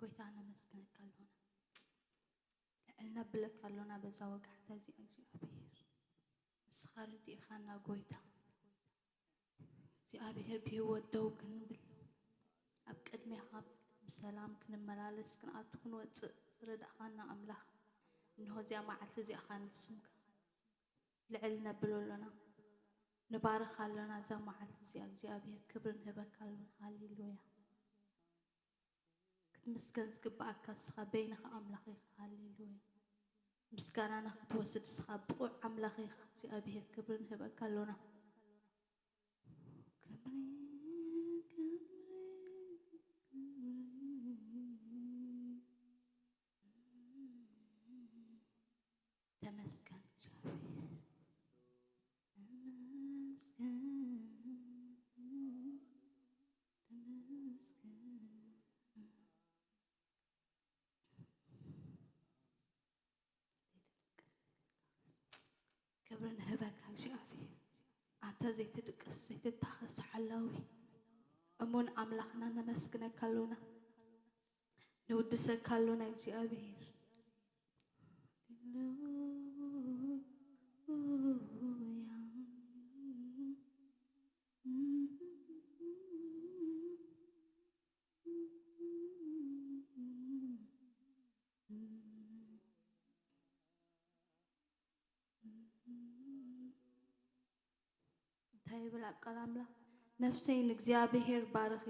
ጎይታ ነመስግነካ ኣሎና፣ ልዕል ነብለካ ኣሎና በዛ ወጋሕታ እዚኣ እግዚኣብሔር። ንስኻ ረዲእኻና ጎይታ። እግዚኣብሔር ብህይወት ደው ክንብል፣ ኣብ ቅድሜኻ ብሰላም ክንመላለስ፣ ክንኣቱ ክንወፅእ ዝረዳእኻና ኣምላኽ፣ እንሆ እዚኣ መዓልቲ እዚኣ ኸኣ ንስምካ ልዕል ነብሎ ኣሎና፣ ንባርኻ ኣሎና። እዛ መዓልቲ እዚኣ እግዚኣብሔር ክብሪ ንህበካ ኣሎና። ሃሌሉያ። ክትምስገን ዝግብኣካ ንስኻ በይንኻ ኣምላኽ ኢኻ። ሃሌሉያ። ምስጋናና ክትወስድ ንስኻ ብቑዕ ኣምላኽ ኢኻ። እግዚኣብሔር ክብሪ ንህበካ ኣሎና። ክብሪ፣ ክብሪ፣ ክብሪ። ተመስገን እግዚኣብሔር። ተመስገን። ተመስገን። ክብሪ ንህበካ እግዚኣብሔር። ኣንታ ዘይትድቅስ ዘይትታኸስ ሓላዊ እሙን ኣምላኽና ነመስግነካ ኣሎና። ንውድሰካ ኣሎና እግዚኣብሔር። እንታይ ይብል ኣብ ቃል ኣምላኽ? ነፍሰይ ንእግዚኣብሔር ባርኺ፣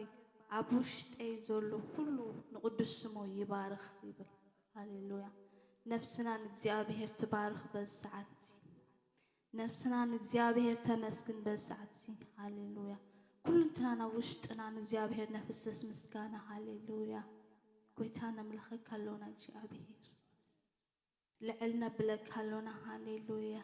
ኣብ ውሽጠይ ዘሎ ኩሉ ንቕዱስ ስሙ ይባርኽ ይብል። ሃሌሉያ። ነፍስና ንእግዚኣብሔር ትባርኽ በዚ ሰዓት እዚ። ነፍስና ንእግዚኣብሔር ተመስግን በዚ ሰዓት እዚ። ሃሌሉያ። ኩልንትናና ውሽጥና ንእግዚኣብሔር ነፍስስ ምስጋና። ሃሌሉያ። ጎይታ ነምልኸካ ኣሎና እግዚኣብሔር። ልዕል ነብለካ ኣሎና። ሃሌሉያ።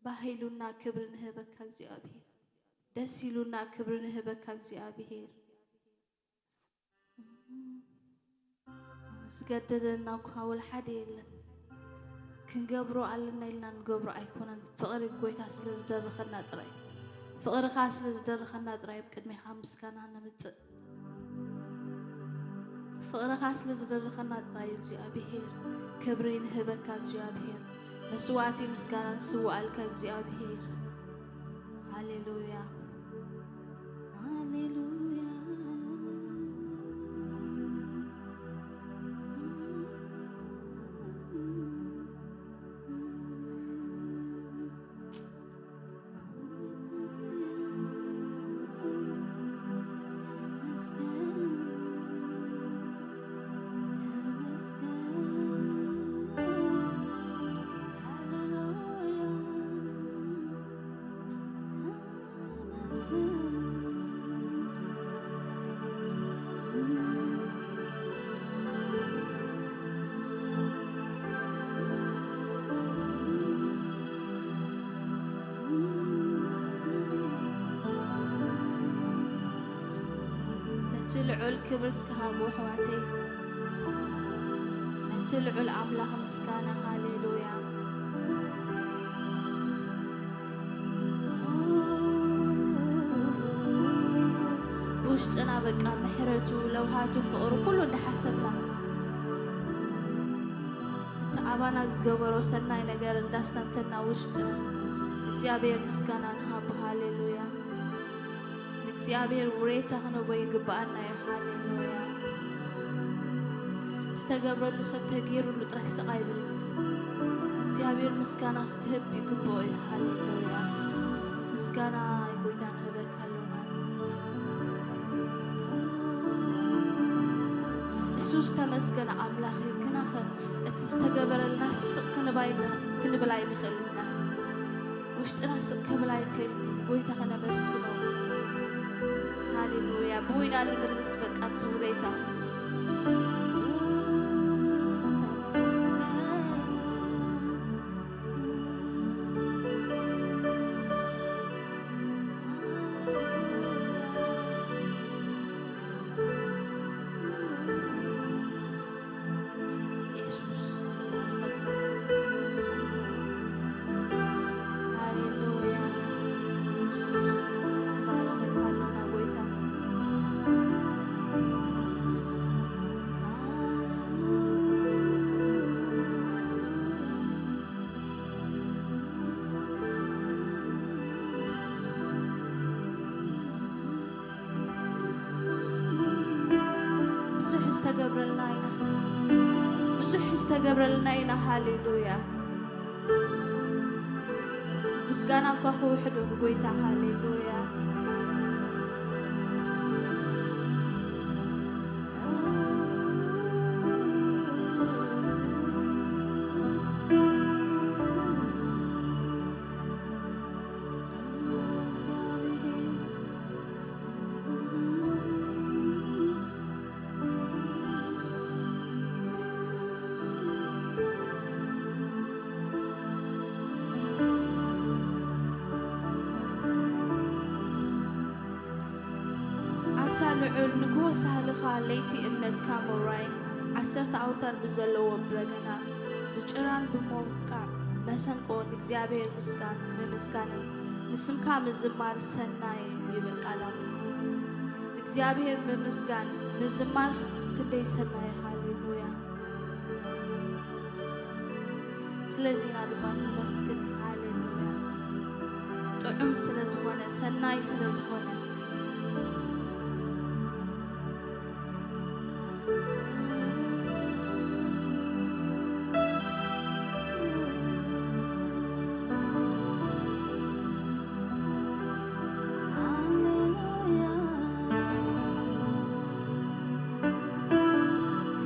ባህ ኢሉና ክብሪ ንህበካ እግዚኣብሔር። ደስ ኢሉና ክብሪ ንህበካ እግዚኣብሔር። ዝገደደና እኳ ወላ ሓደ የለን። ክንገብሮ ኣለና ኢልና ንገብሮ ኣይኮነን። ፍቕሪ ጎይታ ስለ ዝደርኸና ጥራይ፣ ፍቕርኻ ስለ ዝደርኸና ጥራይ ኣብ ቅድሜኻ ምስጋና ነምጽእ። ፍቕርኻ ስለ ዝደርኸና ጥራይ እግዚኣብሔር፣ ክብሪ ንህበካ እግዚኣብሔር። መስዋዕቲ ምስጋና ንስውኣልካ እግዚኣብሔር። ሃሌሉያ፣ ሃሌሉያ። ነቲ ልዑል ክብሪ እስኪ ሃቡ ኣሕዋተይ። ነቲ ልዑል ኣምላኽ ምስጋና። ሃሌሉያ። ብውሽጥና በቃ ምሕረቱ፣ ለውሃቱ፣ ፍቕሩ ኩሉ እንዳሓሰብና፣ እቲ ኣባና ዝገበሮ ሰናይ ነገር እንዳስተንተና ውሽጥና እግዚኣብሔር ምስጋና ንሃቦ። ሃሌሉያ። ንእግዚኣብሔር ውሬታ ክንህቦ ይግብኣና እዩ። ሃሌሉያ። ዝተገብረሉ ሰብ ተገይሩሉ ጥራሕ ስቕ ኣይብል። እግዚኣብሔር ምስጋና ክህብ ይግብኦ እዩ። ሃሌሉያ። ምስጋና ጎይታ ንህበካ ኣለና። የሱስ ተመስገን ኣምላኽ እዩ። ግናኸ እቲ ዝተገበረልና ስቕ ክንባይ-፣ ክንብል ኣይንኽእልን ኢና። ውሽጥና ስቕ ክብል ኣይክእልን እዩ። ጎይታ ከነመስግኖ። ሃሌሉያ። ብኡ ኢና ንምልስ በቃ እቲ ውለታ። የሱስ። ሃሌሉያ። ባረከካ ገብረልና ኢና። ሃሌሉያ። ምስጋና እኳ ክውሕዶ ንጎይታ። ሃሌሉያ። ኣታ ልዑል ንግሆ ሳህልኻ፣ ለይቲ እምነትካ ምውራይ፣ ዓሰርተ ኣውታር ብዘለዎ በገና፣ ብጭራን ብሞቃዕ መሰንቆ ንእግዚኣብሔር ምስጋን ምምስጋንን ንስምካ ምዝማር ሰናይ እዩ ይብል ቃል ኣምላኽ። ንእግዚኣብሔር ምምስጋን ምዝማርስ ክንደይ ሰናይ! ሃሌሉያ። ስለዚና ድማ ንመስግን። ሃሌሉያ። ጥዑም ስለ ዝኾነ፣ ሰናይ ስለ ዝኾነ።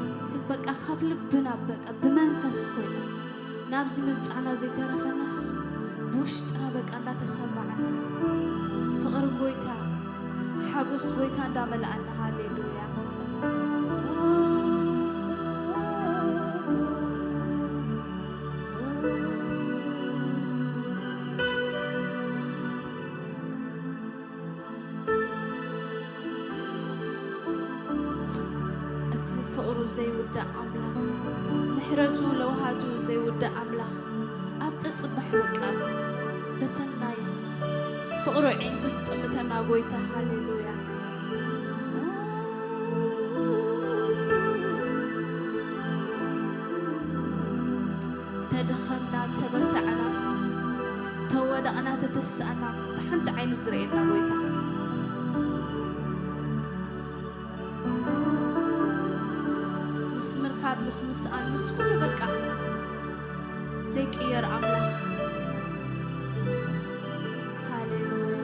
እስኪ በቃ ካብ ልብና በቃ ብመንፈስ ኮይና ናብዚ ምምጻእና ዘይተረፈናስ ብውሽጥና በቃ እንዳተሰማዓና ፍቕሪ ጎይታ፣ ሓጎስ ጎይታ እንዳመልኣና። ሃሌሉያ። እቲ ፍቕሩ ዘይውዳእ ኣምላኽ፣ ምሕረቱ ለውሃቱ ዘይውዳእ ኣምላኽ፣ ኣብ ጸጽባሕ በቃ በተናይ ፍቕሩ ዒንቱ ዝጠምተና ጎይታ። ሃሌሉያ። ተደኸምና፣ ተበርታዕና፣ ተወደቕና፣ ተተሳእና፣ ብሓንቲ ዓይኒ ዝርእየና ጎይታ። ምስ ምርካብ፣ ምስ ምስኣን፣ ምስ ኩሉ በቃ ዘይቅየር ኣምላኽ። ሃሌሉያ።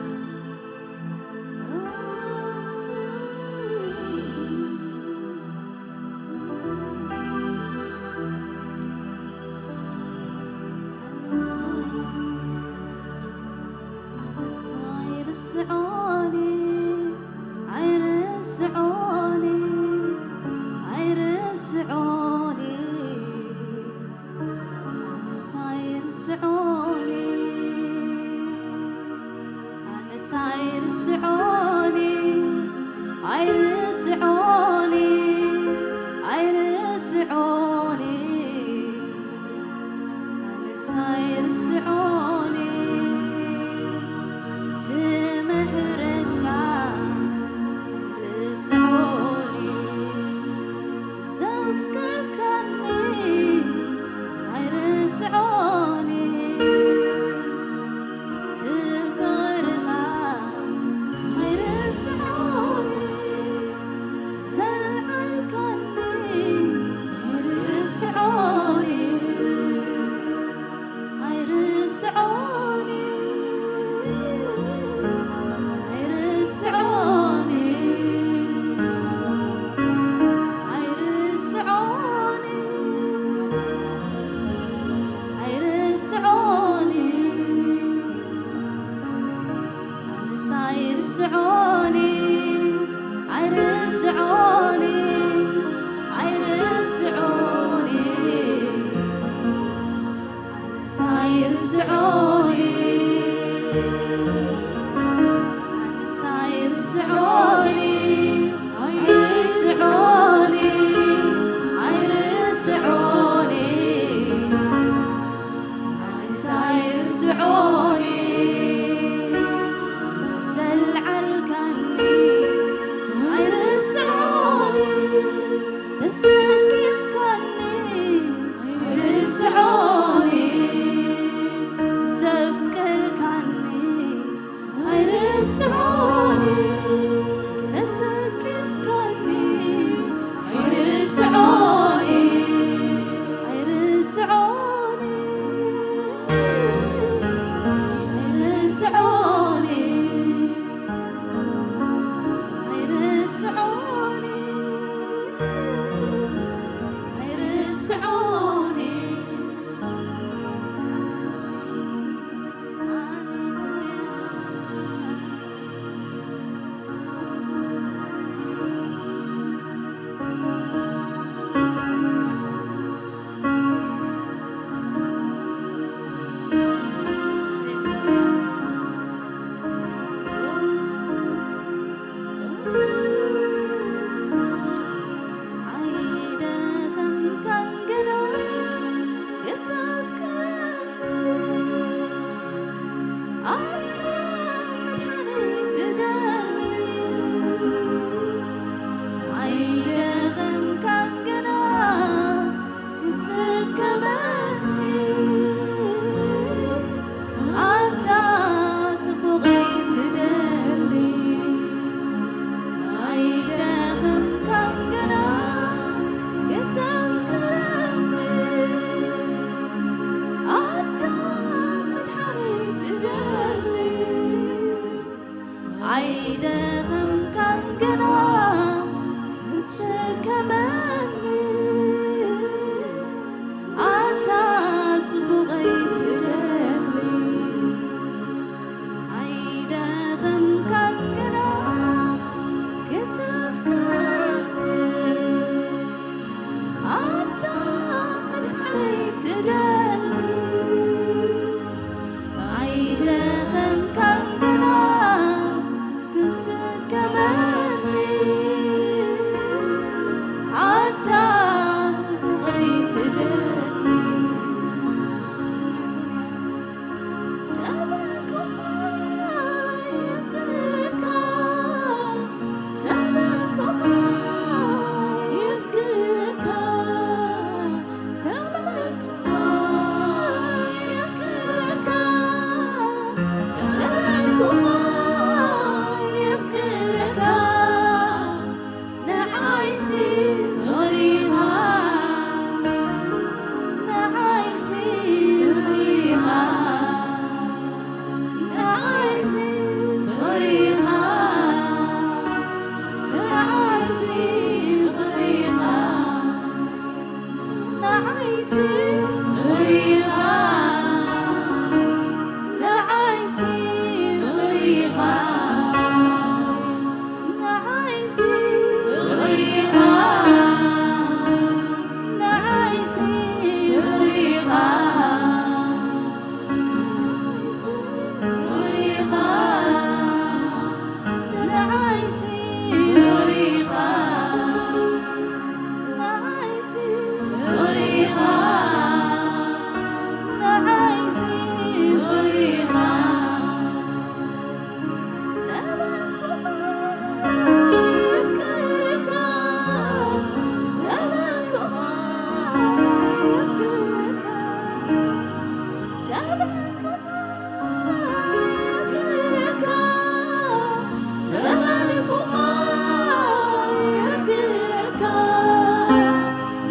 ኣይርስዖኒ፣ ኣይርስዖኒ፣ ኣይርስዖኒ። ኣነስ ኣይርስዖኒ፣ ኣነስ ኣይርስዖኒ፣ ኣይርስዖኒ፣ ኣይርስዖኒ። ኣነስ ኣይርስዖኒ፣ እቲ ምሕረትካ ርስዖኒ። ዘፍቀርካኒ ኣይርስዖኒ፣ እቲ ፍቕርኻ ኣይርስዖኒ፣ ዘልዓልካኒ ኣይርስዖኒ። ኣይርስዖኒ፣ ኣይርስዖኒ፣ ኣይርስዖኒ፣ ኣይርስዖኒ። ኣነስ ኣይርስዖኒ፣ ኣይርስዖኒ፣ ኣይርስዖኒ። ኣነስ ኣይርስዖኒ፣ ኣነስ ኣይርስዖኒ፣ ኣይርስዖኒ፣ ኣይርስዖኒ። ኣነስ ኣይርስዖኒ፣ ዘልዓልካኒ ኣይርስዖኒ፣ ተሰኪምካኒ ኣይርስዖኒ፣ ዘፍቀርካኒ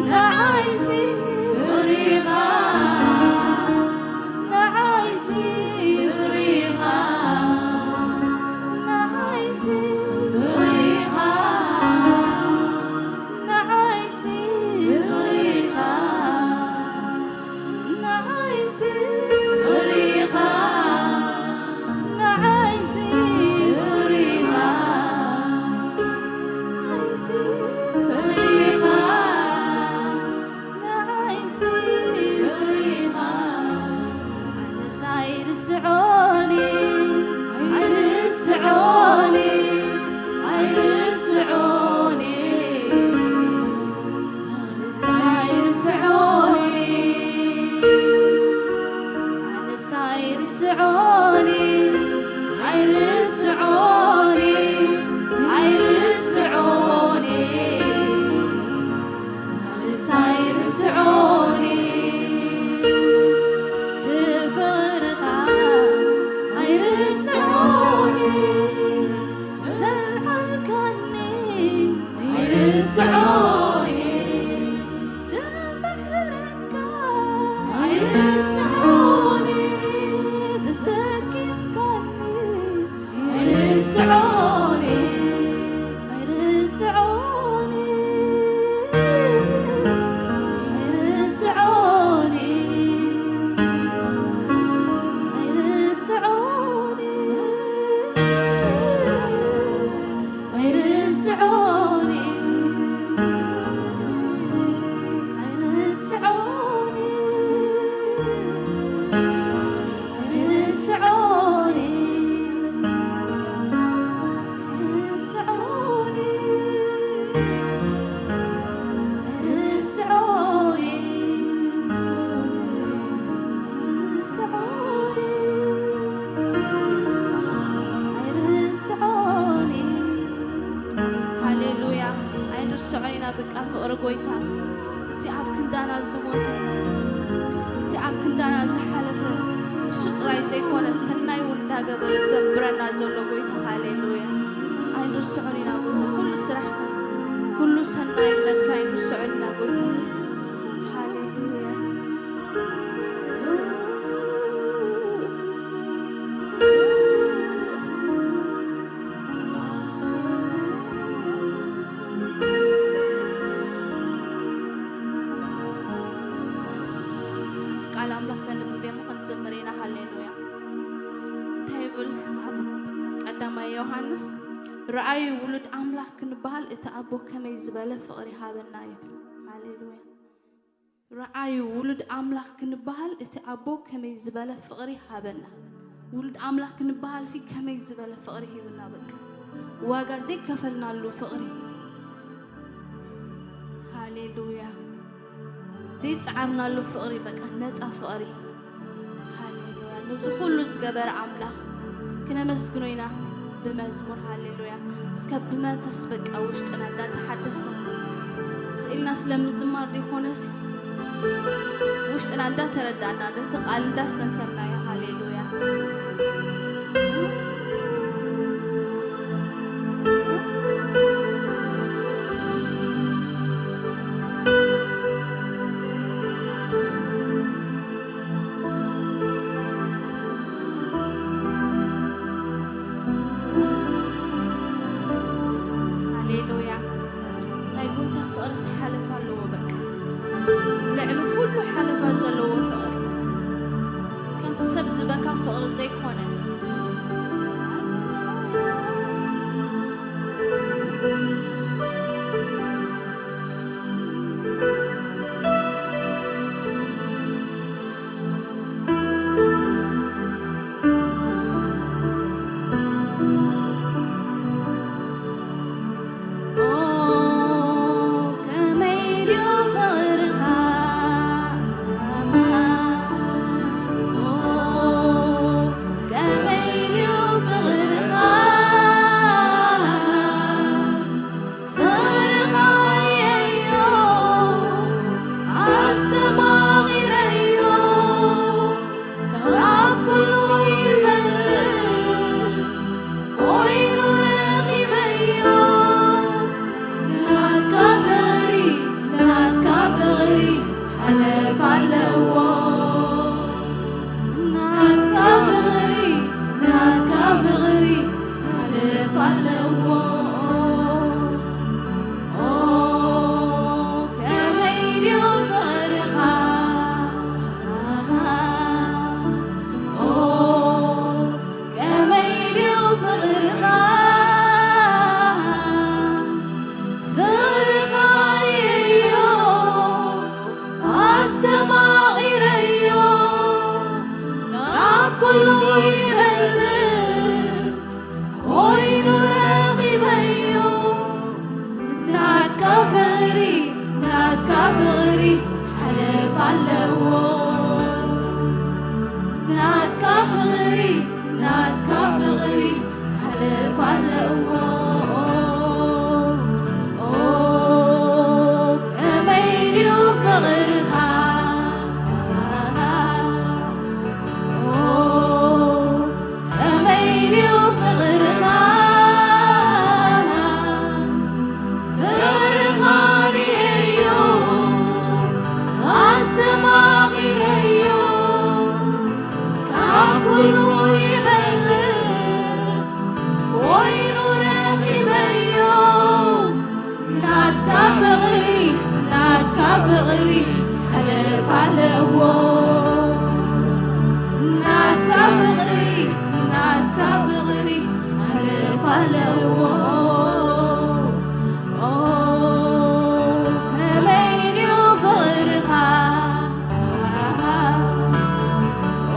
ንዓይሲ ፍቕሪኻ፣ ንዓይሲ ፍቕሪኻ፣ ንዓይሲ ፍቕሪኻ፣ ንዓይሲ ፍቕሪኻ፣ ንዓይሲ ፍቕሪኻ። ኣነስ ኣይርስዖን፣ ኣይርስዖን፣ ኣይርስዖን። ኣነስ ኣይርስዖን፣ ኣነስ ኣይርስዖን፣ ኣይርስዖን፣ ኣይርስዖን። ኣነስ ኣይርስዖን፣ እቲ ፍቕርኻ ኣይርስዖን። ዘልዓልካኒ ኣይርስዖን፣ እቲ ምሕረትካ ኣይርስዖን፣ ተሰኪምካኒ ኣይርስዖን፣ ኣይርስዖን፣ ኣይርስዖን፣ ኣይርስዖን። ኣይርስዖኒ፣ ኣይርስዖኒ፣ ኣይርስዖኒ፣ ኣይርስዖኒ፣ ኣይርስዖኒ፣ ኣይርስዖኒ። ኣይርስዖኒ። ሃሌሉያ። ኣይንርስዖን ኢና በቃ ፍቕሪ ጎይታ። እቲ ኣብ ክንዳና ዝሞተ፣ እቲ ኣብ ክንዳና ዝሓለፈ፣ እሱ ጥራይ ዘይኮነ ሰናይ እውን እንዳገበረ ዘንብረና ዘሎ ጎይታ። ሃሌሉያ። ኣይንርስዖን ኢና ጎይታ። ኩሉ ስራሕካ፣ ኩሉ ሰናይነትካ ኣይንርስዖን ኢና ጎይታ። ሃሌሉያ። ቃል ኣምላኽ ከንብብ እሞ ክንዝምር ኢና። ሃሌሉያ። እንታይ ይብል ኣብ ቀዳማይ ዮሃንስ? "ረኣዩ ውሉድ ኣምላኽ ክንበሃል እቲ ኣቦ ከመይ ዝበለ ፍቕሪ ሃበና" ይብል። ሃሌሉያ። ረኣዩ ውሉድ ኣምላኽ ክንበሃል እቲ ኣቦ ከመይ ዝበለ ፍቕሪ ሃበና። ውሉድ ኣምላኽ ክንበሃል ሲ ከመይ ዝበለ ፍቕሪ ሂብና። በቃ ዋጋ ዘይከፈልናሉ ፍቕሪ። ሃሌሉያ። ዘይጸዓርናሉ ፍቕሪ፣ በቃ ነጻ ፍቕሪ። ሃሌሉያ። ነዚ ኩሉ ዝገበረ ኣምላኽ ክነመስግኖ ኢና ብመዝሙር። ሃሌሉያ። እስከ ብመንፈስ በቃ ውሽጥና እንዳተሓደስና፣ ስኢልና ስለምዝማር ዘይኮነስ፣ ውሽጥና እንዳተረዳእና፣ ነቲ ቃል እንዳስተንተንናዮ። ሃሌሉያ። ሃሌሉያ። ናይ ጎይታ ፍቕሪ ዝሓለፈ ኣለዎ፣ በቃ ልዕሊ ኩሉ ሓለፋ ዘለዎ ፍቕሪ። ከምቲ ፍቕሪ ናትካ ፍቕሪ ሓለፋ ኣለዎ። ኦ፣ ከመይ ድዩ ፍቕርኻ? ኦ፣ ከመይ ድዩ ፍቕርኻ? ፍቕርኻ ርእየዮ፣ ኣስተማቒረዮ፣ ካብ ኩሉ ይበልጽ ኮይኑ ረኺበዮ። ናትካ ፍቕሪ፣ ናትካ ፍቕሪ ሓለፋ ኣለዎ። ናትካ ፍቕሪ፣ ናትካ ፍቕሪ ሓለፋ ኣለዎ። ኦ፣ ከመይ ድዩ ፍቕርኻ? ኦ፣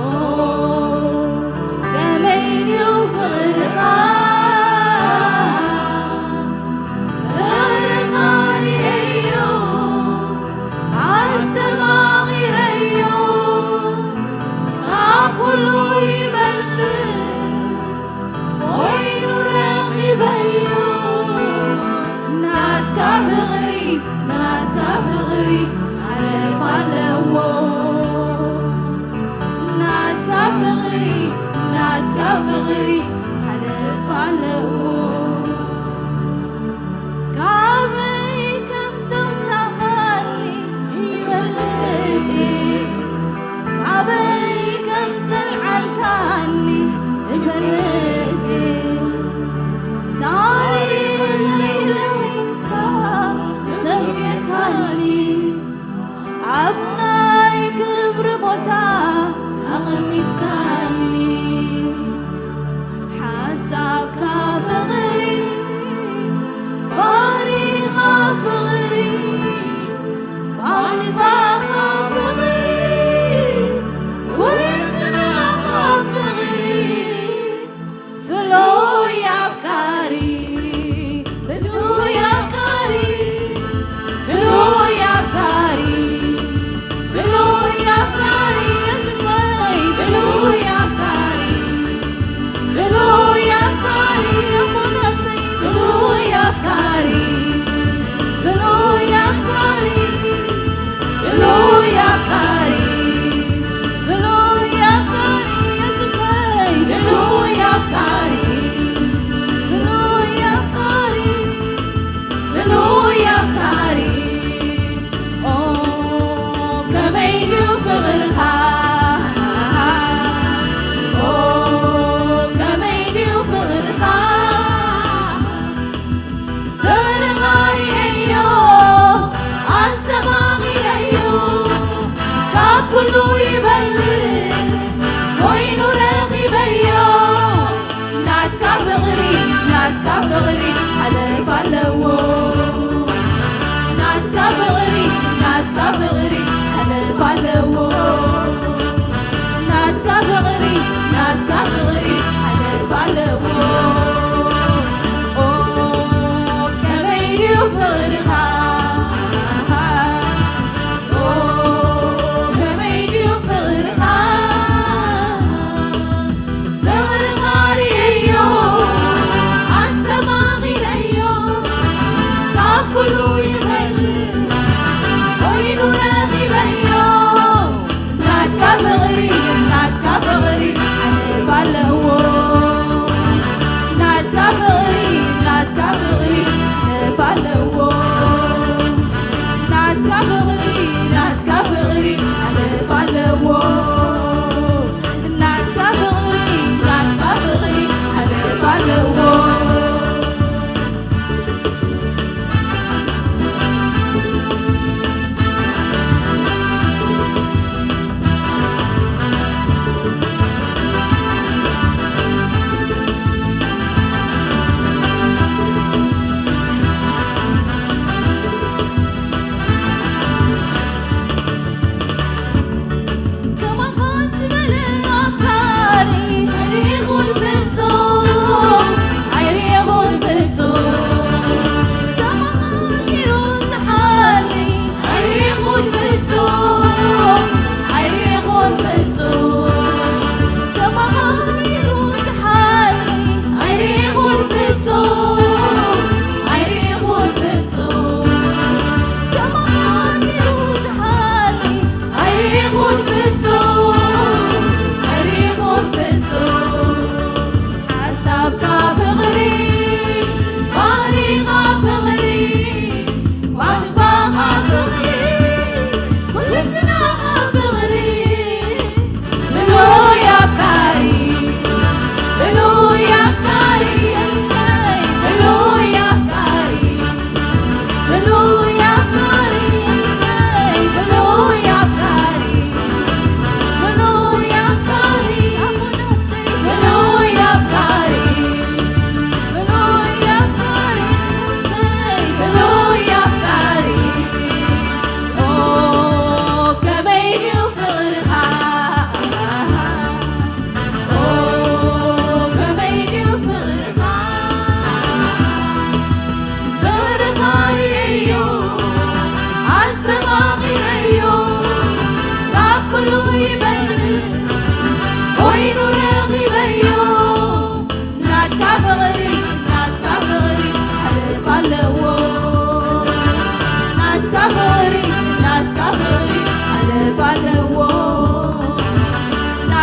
ከመይ ድዩ ፍቕርኻ? ፍቕርኻ ርእየዮ፣ ኣስተማቒረዮ፣ ካብ ኩሉ ይበልጽ ኮይኑ ረኺበዮ። ናትካ ፍቕሪ፣ ናትካ ፍቕሪ ሓለፋ ኣለዎ። ናትካ ፍቕሪ፣ ናትካ ፍቕሪ ሓለፋ ኣለዎ። ካበይ ከም ዘውጻኻኒ እፈልጥ እየ፣ ካበይ ከም ዘልዓልካኒ እፈልጥ እየ። ታሪኸይ ለዊጥካ ሰሚዕካኒ፣ ኣብ ናይ ክብሪ ቦታ ኣቐሚጥካኒ። ሓሳብካ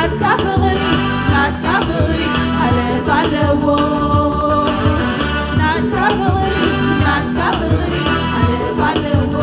ናትካ ፍቕሪ፣ ናትካ ፍቕሪ ሓለፋ ኣለዎ። ናትካ ፍቕሪ፣ ናትካ ፍቕሪ ሓለፋ ኣለዎ።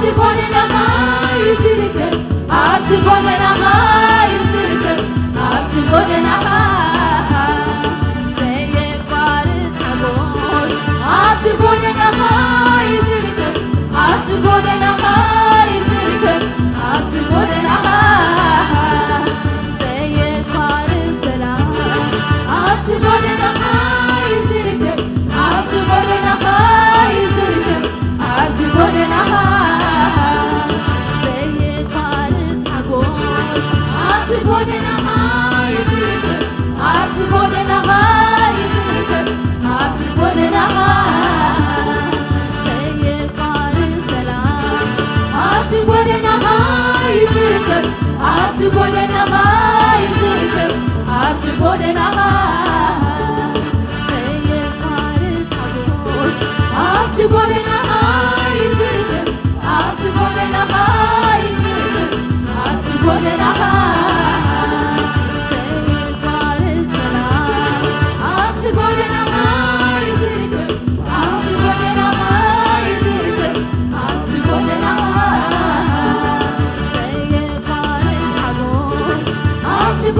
ኣብቲ ጎደናኻ እዩ ዝርከብ፣ ኣብቲ ጎደናኻ እዩ ዝርከብ፣ ኣብቲ ጎደናኻ ዘየቋርጽ ሓጎስ። ኣብቲ ጎደናኻ እዩ ዝርከብ፣ ኣብቲ ጎደናኻ እዩ ዝርከብ፣ ኣብቲ ጎደናኻ ዘየቋርጽ ሰላም። ኣብቲ ጎደናኻ እዩ ዝርከብ፣ ኣብቲ ጎደናኻ እዩ ዝርከብ፣ ኣብቲ ጎደናኻ ዘየቋርጽ ሓጎስ። ኣብቲ ጎደናኻ እዩ ዝርከብ፣ ኣብቲ ጎደናኻ እዩ ዝርከብ፣ ኣብቲ ጎደናኻ ዘየቋርጽ ሰላም። ኣብቲ ጎደናኻ እዩ ዝርከብ፣ ኣብቲ ጎደናኻ እዩ ዝርከብ፣ ኣብቲ ጎደናኻ ዘየቋርጽ ሓጎስ። ኣብቲ ጎደናኻ እዩ ዝርከብ፣ ኣብቲ ጎደናኻ እዩ ዝርከብ፣ ኣብቲ ጎደናኻ ዘየቋርጽ ሰላም። ኣብቲ ጎደናኻ እዩ ዝርከብ፣ ኣብቲ ጎደናኻ እዩ ዝርከብ፣ ኣብቲ ጎደናኻ ዘየቋርጽ ሓጎስ። ኣብቲ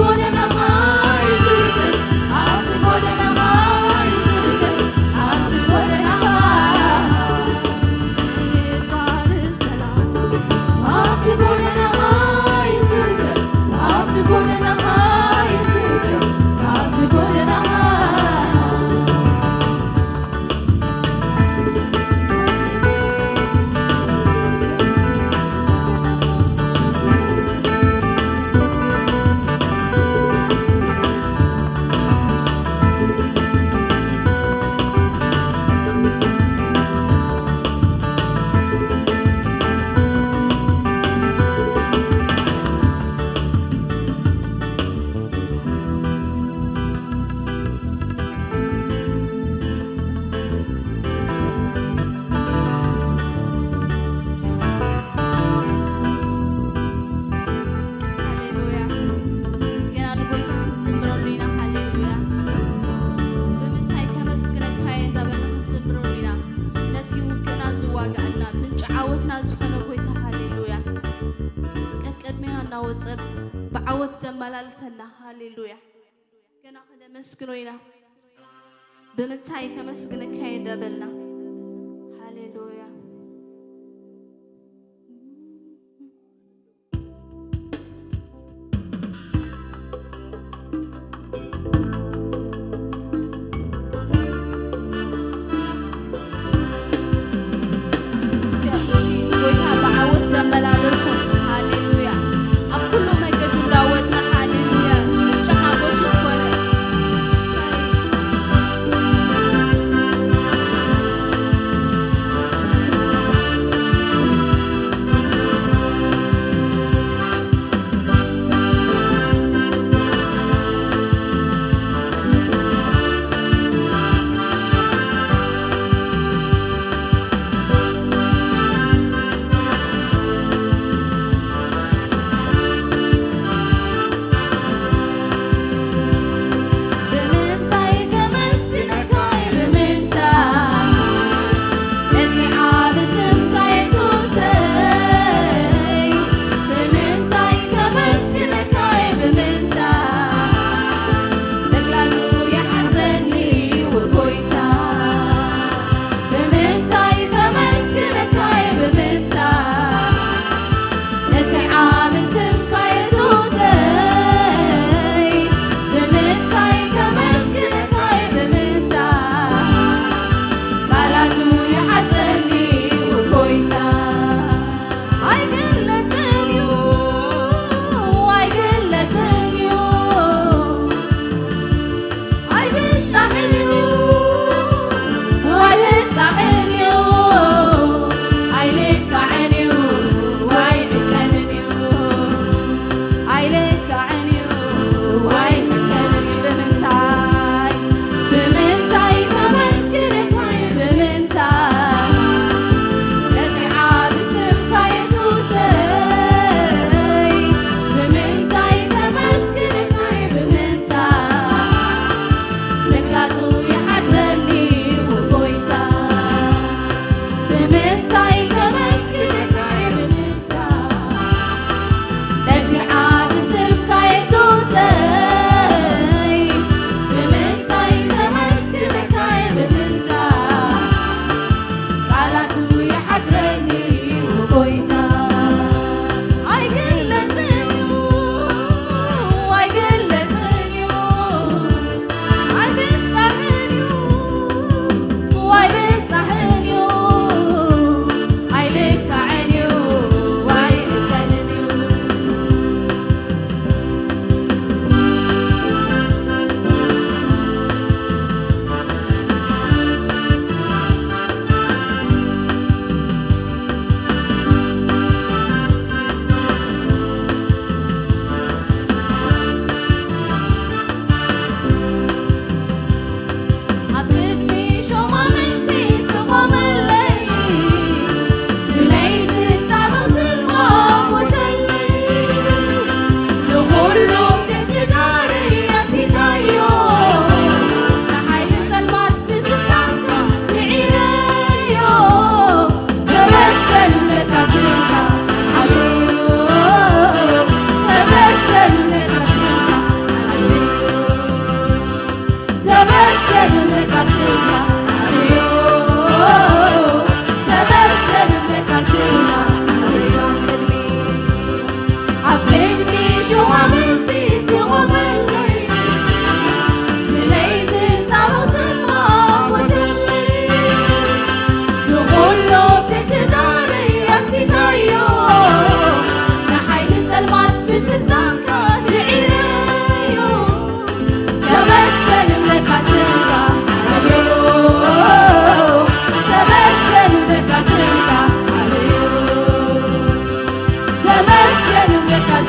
ጎደናኻ እዩ ዝርከብ፣ ኣብቲ ጎደናኻ እዩ ዝርከብ፣ ኣብቲ ጎደናኻ ሃሌሉያ። ገና ንጎይታ ክንዝምረሉ ኢና። ሃሌሉያ። ብምንታይ ከመስግነካ እየ እንዳበልና ክንዝምረሉ ኢና። ነቲ ውግእና ዝዋጋኣልና፣ ምንጪ ዓወትና ዝኾነ ጎይታ፣ ሃሌሉያ። ቀቅድሜና እናወጸ ብዓወት ዘመላልሰና፣ ሃሌሉያ። ገና ከነመስግኖ ኢና። ብምንታይ ከመስግነካ እየ እንዳበልና። ሃሌሉያ። እስከ እቲ ጎይታ ብዓወት ዘመላለሶ፣ ሃሌሉያ፣ ኣብ ኩሉ መንገዱ እንዳወጸ፣ ሃሌሉያ፣ ምንጪ ሓጎሱ ዝኾነ፣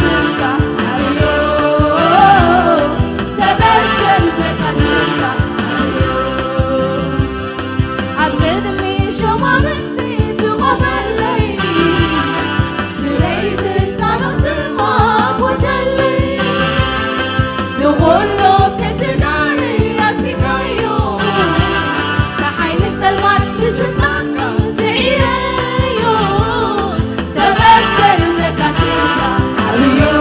ስምካ ዓብዮ፣ ተመስገን እብለካ ስምካ ዓብዮ። ኣብ ቅድሚ ሸማምንቲ ትቖመለይ፣ ስለይቲ ታቦት ትማጎተለይ። ንኹሉ ትሕትናኒ ኣግቲካዮ፣ ንሓይሊ ጸልማት ብስልጣንካ ስዒረዮ። ተመስገን እብለካ ስምካ ዓብዮ፣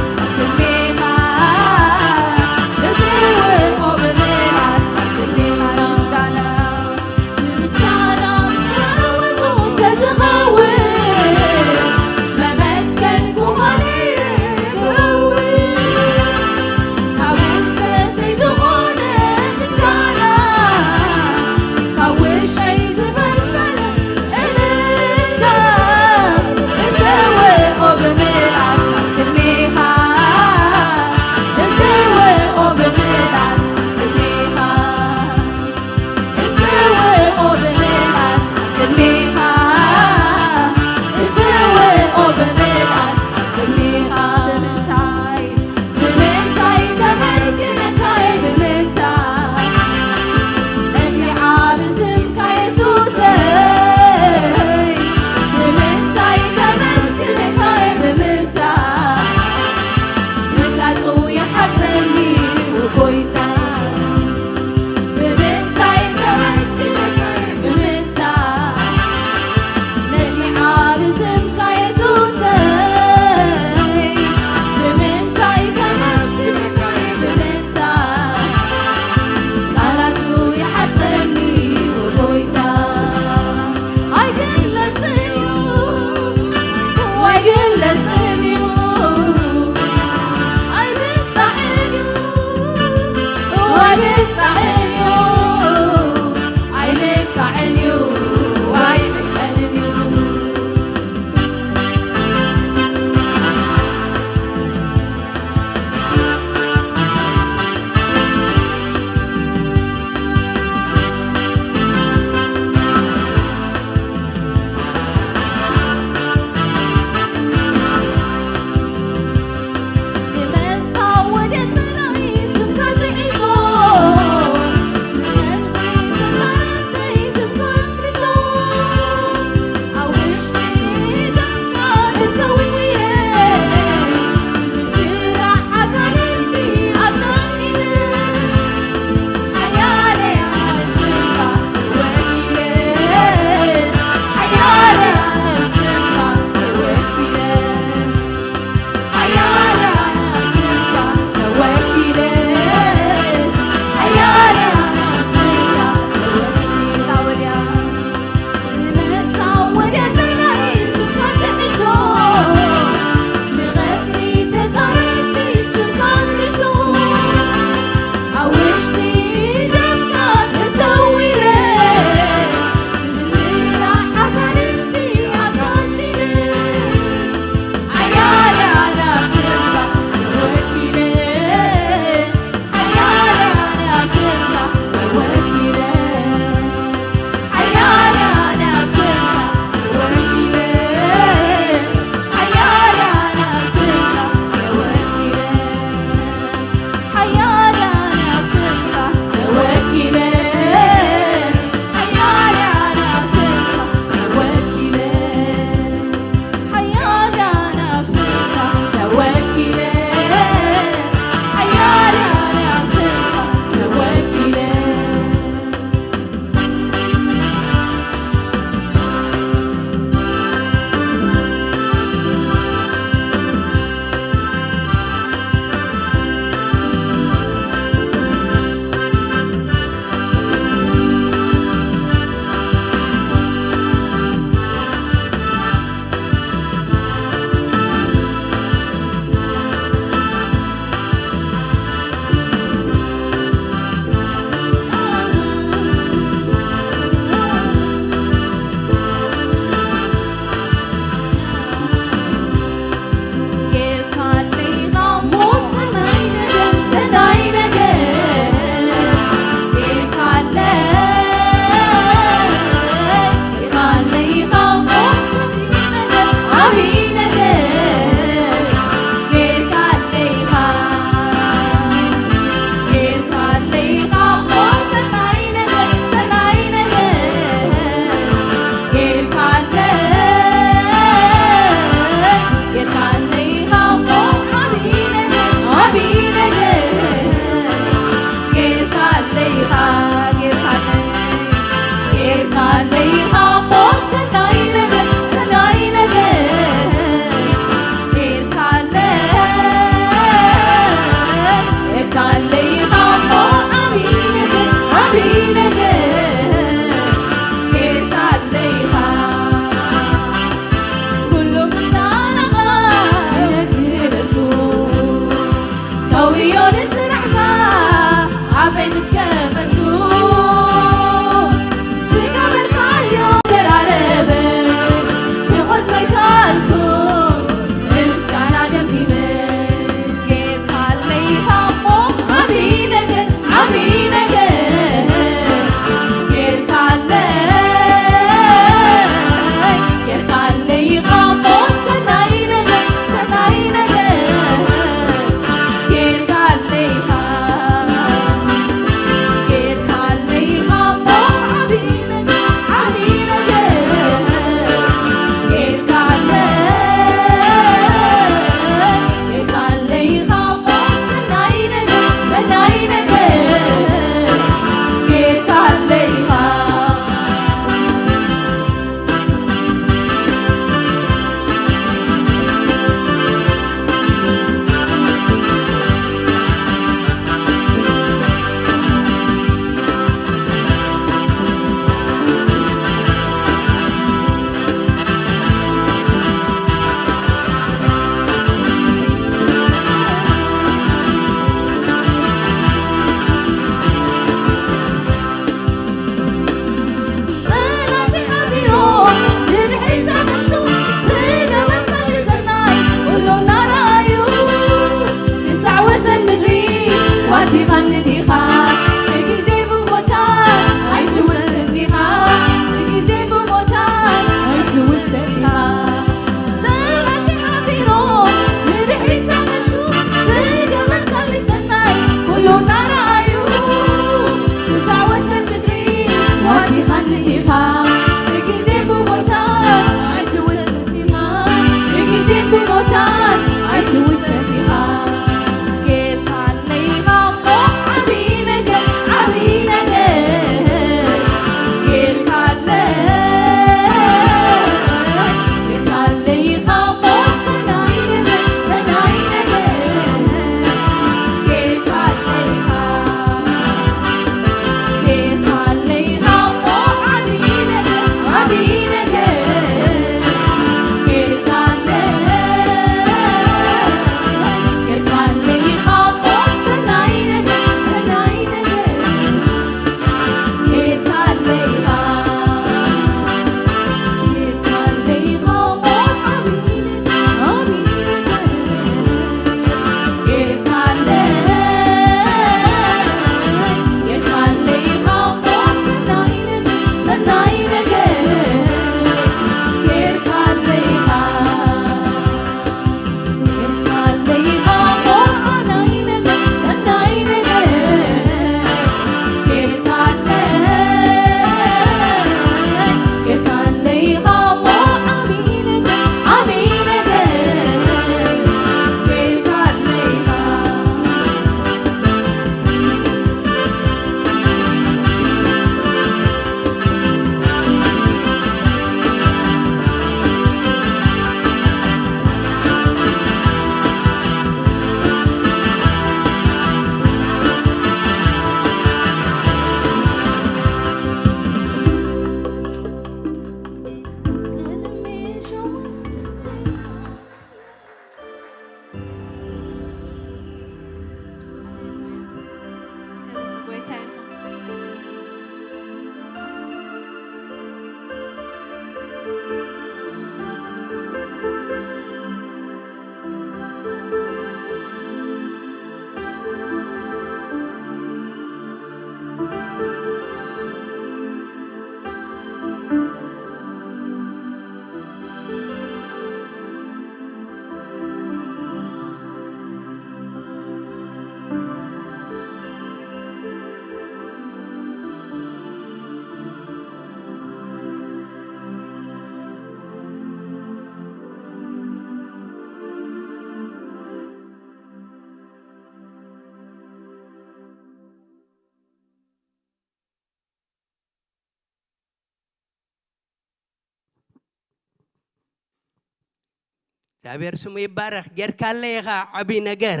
እግዚኣብሔር ስሙ ይባረኽ። ጌርካለይ ኢኻ ዓብዪ ነገር።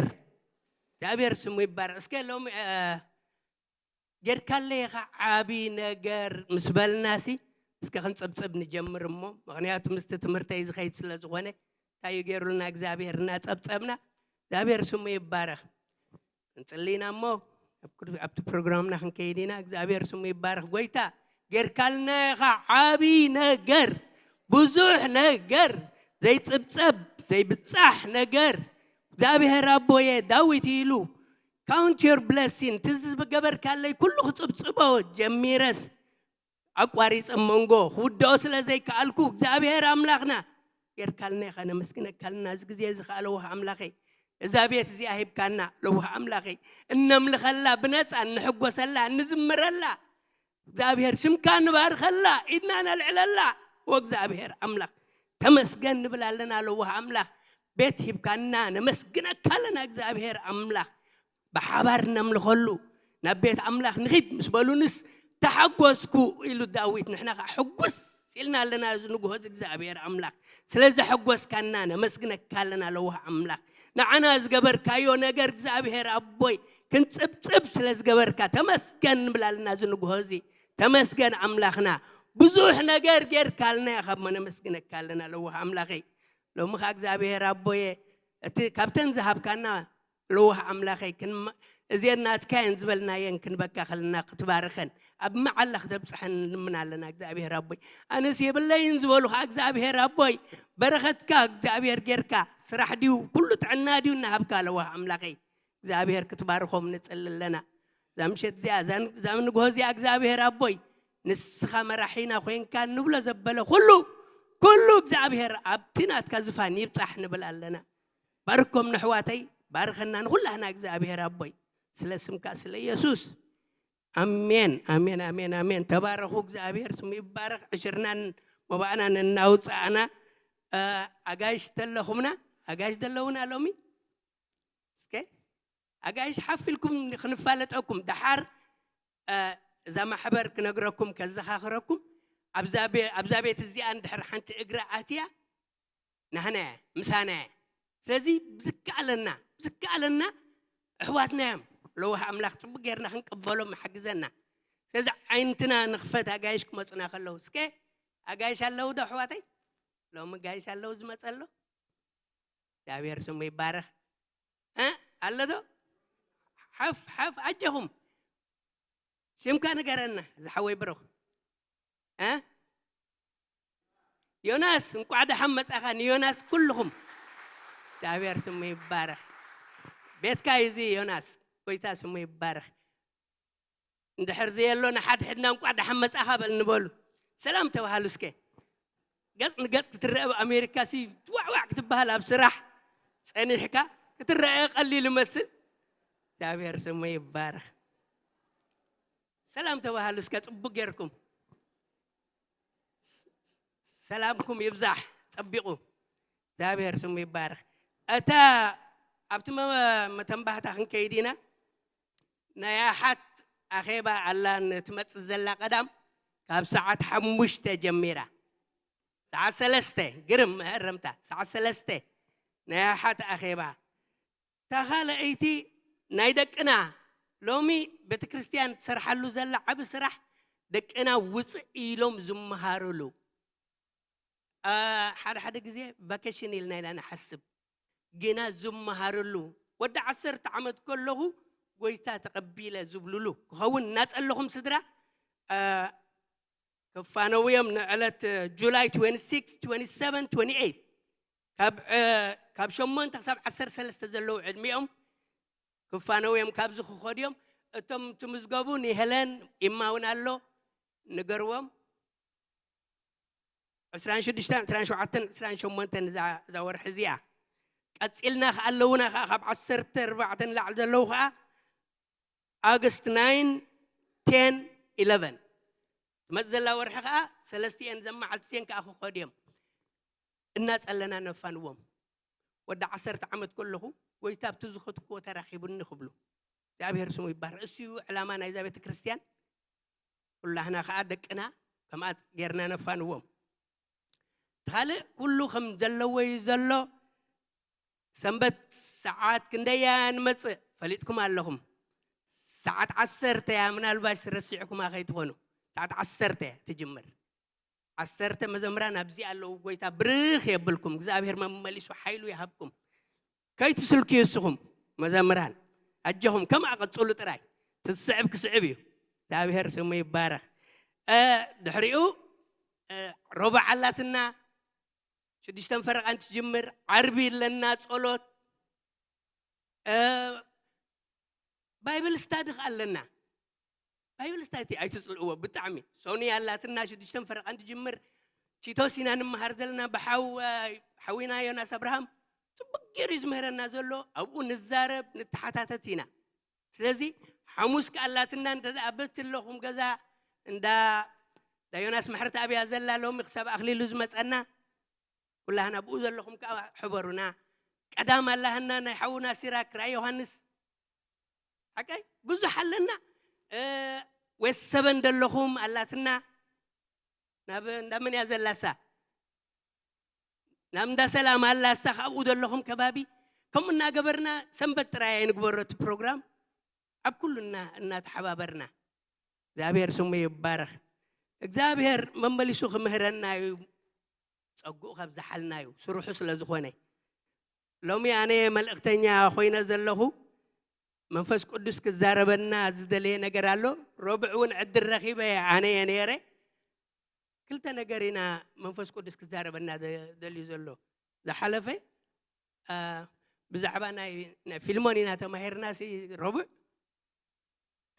እግዚኣብሔር ስሙ ይባረኽ። እስከ ሎሚ እ፣ ጌርካለይ ኢኻ ዓብዪ ነገር ምስ በልናሲ፣ እስከ ክንጽብጽብ ንጀምር እሞ፣ ምኽንያቱ ምስቲ ትምህርተይ ዝኸይድ ስለ ዝኾነ፣ እንታይ እዩ ገይሩልና እግዚኣብሔር እናጸብጸብና? እግዚኣብሔር ስሙ ይባረኽ። እንጽሊ ኢና እሞ፣ ኣብ ቅድሚ ኣብቲ ፕሮግራምና ክንከይድ ኢና። እግዚኣብሔር ስሙ ይባረኽ። ጎይታ ጌርካልና ኢኻ ዓብዪ ነገር፣ ብዙሕ ነገር፣ ዘይጽብጸብ ዘይብጻሕ ነገር። እግዚኣብሔር ኣቦየ፣ ዳዊት ኢሉ፣ count your blessing፣ እቲ ዝገበርካለይ ኩሉ ክጽብጽቦ ጀሚረስ ኣቋሪጸ መንጎ ክውድኦ ስለ ዘይከኣልኩ፣ እግዚኣብሔር ኣምላኽና ጌርካልና ኢኻ፣ ነመስግነካልና። እዚ ግዜ እዚ ከኣ ለዋህ ኣምላኸይ፣ እዛ ቤት እዚኣ ሂብካና ለዋህ ኣምላኸይ፣ እነምልኸላ፣ ብነጻ እንሕጎሰላ፣ እንዝምረላ፣ እግዚኣብሔር ሽምካ ንባርኸላ፣ ኢድና ነልዕለላ። ወእግዚኣብሔር ኣምላኽ ተመስገን ንብል ኣለና። ለዋህ ኣምላኽ ቤት ሂብካና፣ ነመስግነካ ኣለና እግዚኣብሔር ኣምላኽ። ብሓባር ነምልኸሉ ናብ ቤት ኣምላኽ ንኺድ ምስ በሉንስ ተሓጎስኩ ኢሉ ዳዊት። ንሕና ከዓ ሕጉስ ኢልና ኣለና እዚ ንግሆ እዚ እግዚኣብሔር ኣምላኽ። ስለ ዘሐጎስካና ነመስግነካ ኣለና ለዋህ ኣምላኽ። ንዓና ዝገበርካዮ ነገር እግዚኣብሔር ኣቦይ ክንጽብጽብ ስለ ዝገበርካ ተመስገን ንብል ኣለና እዚ ንግሆ እዚ። ተመስገን ኣምላኽና። ብዙሕ ነገር ጌርካልና ኢኻ እሞ ነመስግነካ ኣለና ለዋህ ኣምላኸይ። ሎሚ ኸዓ እግዚኣብሔር ኣቦየ እቲ ካብተን ዝሃብካና ለዋህ ኣምላኸይ ክንመ-፣ እዚአን ናትካ እየን ዝበልናየን ክንበካ ከለና ክትባርኸን ኣብ መዓላ ክተብጽሐን ንልምን ኣለና እግዚኣብሔር ኣቦይ። ኣነስ የብለይን ዝበሉ ኸዓ እግዚኣብሔር ኣቦይ በረኸትካ እግዚኣብሔር ጌርካ ስራሕ ድዩ ኩሉ ጥዕና ድዩ እናሃብካ ለዋህ ኣምላኸይ እግዚኣብሔር ክትባርኾም ንጽሊ ኣለና። እዛ ምሸት እዚኣ እዛ ን-፣ እዛ ንግሆ እዚኣ እግዚኣብሔር ኣቦይ ንስኻ መራሒና ኮይንካ ንብሎ ዘበለ ኩሉ ኩሉ እግዚኣብሔር ኣብቲ ናትካ ዝፋን ይብጻሕ ንብል ኣለና። ባርኮም ንሕዋተይ ባርኸና ንኹላህና እግዚኣብሔር ኣቦይ ስለ ስምካ ስለ ኢየሱስ። ኣሜን ኣሜን ኣሜን ኣሜን። ተባረኹ። እግዚኣብሔር ስሙ ይባረኽ። ዕሽርናን መባእናን እናውፃእና እ፣ ኣጋይሽ ተለኹምና ኣጋይሽ ዘለውና ሎሚ እስከ ኣጋይሽ ሓፍ ኢልኩም ክንፋለጠኩም ደሓር እ፣ እዛ ማሕበር ክነግረኩም ከዘኻኽረኩም ኣብዛ ቤ- ኣብዛ ቤት እዚኣ እንድሕር ሓንቲ እግሪ ኣትያ ናህና እያ ምሳና እያ። ስለዚ ብዝከኣለና ብዝከኣለና ኣሕዋትና እዮም ለዋህ ኣምላኽ ጽቡቅ ጌርና ክንቀበሎም ይሓግዘና። ስለዚ ዓይንትና ንኽፈት ኣጋይሽ ክመጹና ከለዉ እስከ ኣጋይሽ ኣለዉ ዶ ኣሕዋተይ? ሎሚ ጋይሽ ኣለዉ ዝመጸ ኣሎ? እግዚኣብሔር ስሙ ይባረኽ። እ? ኣሎ ዶ? ሓፍ ሓፍ ኣጀኹም። ሽምካ ንገረና ዝሓወይ ብሩኽ። እ? ዮናስ እንቋዕ ደሓን መጻኻ ንዮናስ ኩልኹም። እግዚኣብሔር ስሙ ይባረኽ። ቤትካ እዩ እዚ ዮናስ። ጎይታ ስሙ ይባረኽ። እንድሕር ዘየሎ ንሓድሕድና እንቋዕ ደሓን መጻኻ በል ንበሉ። ሰላም ተባሃሉ እስከ። ገጽ ንገጽ ክትረአ ኣብ ኣሜሪካ ሲ ዋዕዋዕ ክትበሃል ኣብ ስራሕ ጸኒሕካ ክትረአ ቀሊል ይመስል። እግዚኣብሔር ስሙ ይባረኽ። ሰላም ተባሃሉ እስከ ጽቡቅ ጌርኩም። ሰላምኩም ይብዛሕ። ጸቢቁ እግዚኣብሔር ስሙ ይባረኽ። እታ ኣብቲ መ- መተንባህታ ክንከይድ ኢና። ናይ ኣሓት ኣኼባ ኣላ ንትመጽእ ዘላ ቀዳም ካብ ሰዓት ሓሙሽተ ጀሚራ ሰዓት ሰለስተ ግርም መሀረምታ ሰዓት ሰለስተ ናይ ኣሓት ኣኼባ። እታ ካልኣይቲ ናይ ደቅና ሎሚ ቤተ ክርስቲያን ትሰርሓሉ ዘላ ዓቢ ስራሕ ደቅና ውፅእ ኢሎም ዝመሃርሉ አ፣ ሓደ ሓደ ግዜ ቫኬሽን ኢልና ኢና ንሓስብ ግና ዝመሃርሉ ወዲ ዓሰርተ ዓመት ከለኹ ጎይታ ተቐቢለ ዝብልሉ ክኸውን እናጸለኹም ስድራ አ፣ ክፋነው እዮም ንዕለት ጁላይ ትዌንቲ ሲክስ ትዌንቲ ሰቨን ትዌንቲ ኤይት ካብ አ፣ ካብ ሸሞንተ ክሳብ ዓሰርተ ሰለስተ ዘለዉ ዕድሚኦም ክፋነው እዮም ካብዚ ክኸዱ እዮም እቶም ትምዝገቡ ንሄለን ኢማ እውን ኣሎ ንገርዎም ዕስራን ሽዱሽተን ዕስራን ሸውዓተን ዕስራን ሸሞንተን እዛ እዛ ወርሒ እዚኣ ቀፂልና ከዓ ኣለውና ከዓ ካብ ዓሰርተ ኣርባዕተ ንላዕሊ ዘለዉ ከዓ ኣግስት ናይን ቴን ኢለቨን ትመፅ ዘላ ወርሒ ከዓ ሰለስቲኤን ዘመዓልትዜን ከዓ ክኸዱ እዮም እናፀለና ነፋንዎም ወዲ ዓሰርተ ዓመት ከለኹ ጎይታ ኣብቲ ዝኸድክዎ ተራኺቡኒ ክብሉ እግዚኣብሔር ስሙ ይባረክ እሱ እዩ ዕላማ ናይዛ ቤተ ክርስቲያን ኩላህና ከዓ ደቅና ከምኣ ጌርና ነፋንዎም እቲ ካልእ ኩሉ ከም ዘለዎ እዩ ዘሎ ሰንበት ሰዓት ክንደያ ንመጽእ ፈሊጥኩም ኣለኹም። ሰዓት ዓሰርተ እያ፣ ምናልባሽ ረሲዕኩማ ከይትኾኑ። ሰዓት ዓሰርተ እያ ትጅምር። ዓሰርተ መዘምራን ኣብዚ ኣለዉ። ጎይታ ብርኽ የብልኩም። እግዚኣብሔር መመሊሱ ሓይሉ ይሃብኩም። ከይትስልክዩ እስኹም መዘምራን፣ ኣጀኹም፣ ከምኣ ቀጽሉ ጥራይ። ትስዕብ ክስዕብ እዩ። እግዚኣብሔር ስሙ ይባረኽ። እ፣ ድሕሪኡ፣ እ፣ ሮባዕ ኣላትና፣ ሽዱሽተን ፈረቓን ትጅምር። ዓርቢ ኣለና ጸሎት። እ፣ ባይብል ስታዲ ኸኣ ኣለና። ባይብል ስታዲ ኣይትጽልእዎ ብጣዕሚ። ሶኒ ኣላትና ሽዱሽተን ፈረቓን ትጅምር። ቲቶስ ኢና ንምሃር ዘለና ብሓው-፣ ሓዊና ዮናስ ኣብርሃም ጽቡቅ ገይሩ እዩ ዝምህረና ዘሎ። ኣብኡ ንዛረብ፣ ንተሓታተት ኢና። ስለዚ ሓሙስ ከኣላትና እንተ ደኣ በቲ ኣለኹም ገዛ እንዳ፣ እንዳ ዮናስ ምሕረት ኣብያ ዘላ ሎሚ ክሳብ ኣኽሊሉ ዝመጸና፣ ኩላህና ብኡ ዘለኹም ከኣ ሕበሩና። ቀዳም ኣላህና ናይ ሓውና ሲራክ ራእይ ዮሃንስ። ሓቀይ ብዙሕ ኣለና። እ፣ ዌስት ሰበን ዘለኹም ኣላትና። ናብ እንዳ መን እያ ዘላሳ? ናብ እንዳ ሰላም ኣላሳ፣ ካብኡ ዘለኹም ከባቢ። ከምኡ እናገበርና ሰንበት ጥራይ ኣይንግበሮ እቲ ፕሮግራም። ኣብ ኩሉ እና-፣ እናተሓባበርና። እግዚኣብሔር ስሙ ይባረኽ። እግዚኣብሔር መመሊሱ ክምህረና እዩ። ጸጉኡ ከብዝሓልና እዩ። ስርሑ ስለ ዝኾነ። ሎሚ ኣነ መልእኽተኛ ኮይነ ዘለኹ። መንፈስ ቅዱስ ክዛረበና ዝደለየ ነገር ኣሎ። ረቡዕ እውን ዕድል ረኺበ ኣነ እየ ነይረ። ክልተ ነገር ኢና መንፈስ ቅዱስ ክዛረበና ደ-፣ ደልዩ ዘሎ። ዝሓለፈ፣ አ፣ ብዛዕባ ናይ፣ ናይ ፊልሞን ኢና ተማሂርና ሲ ረቡዕ።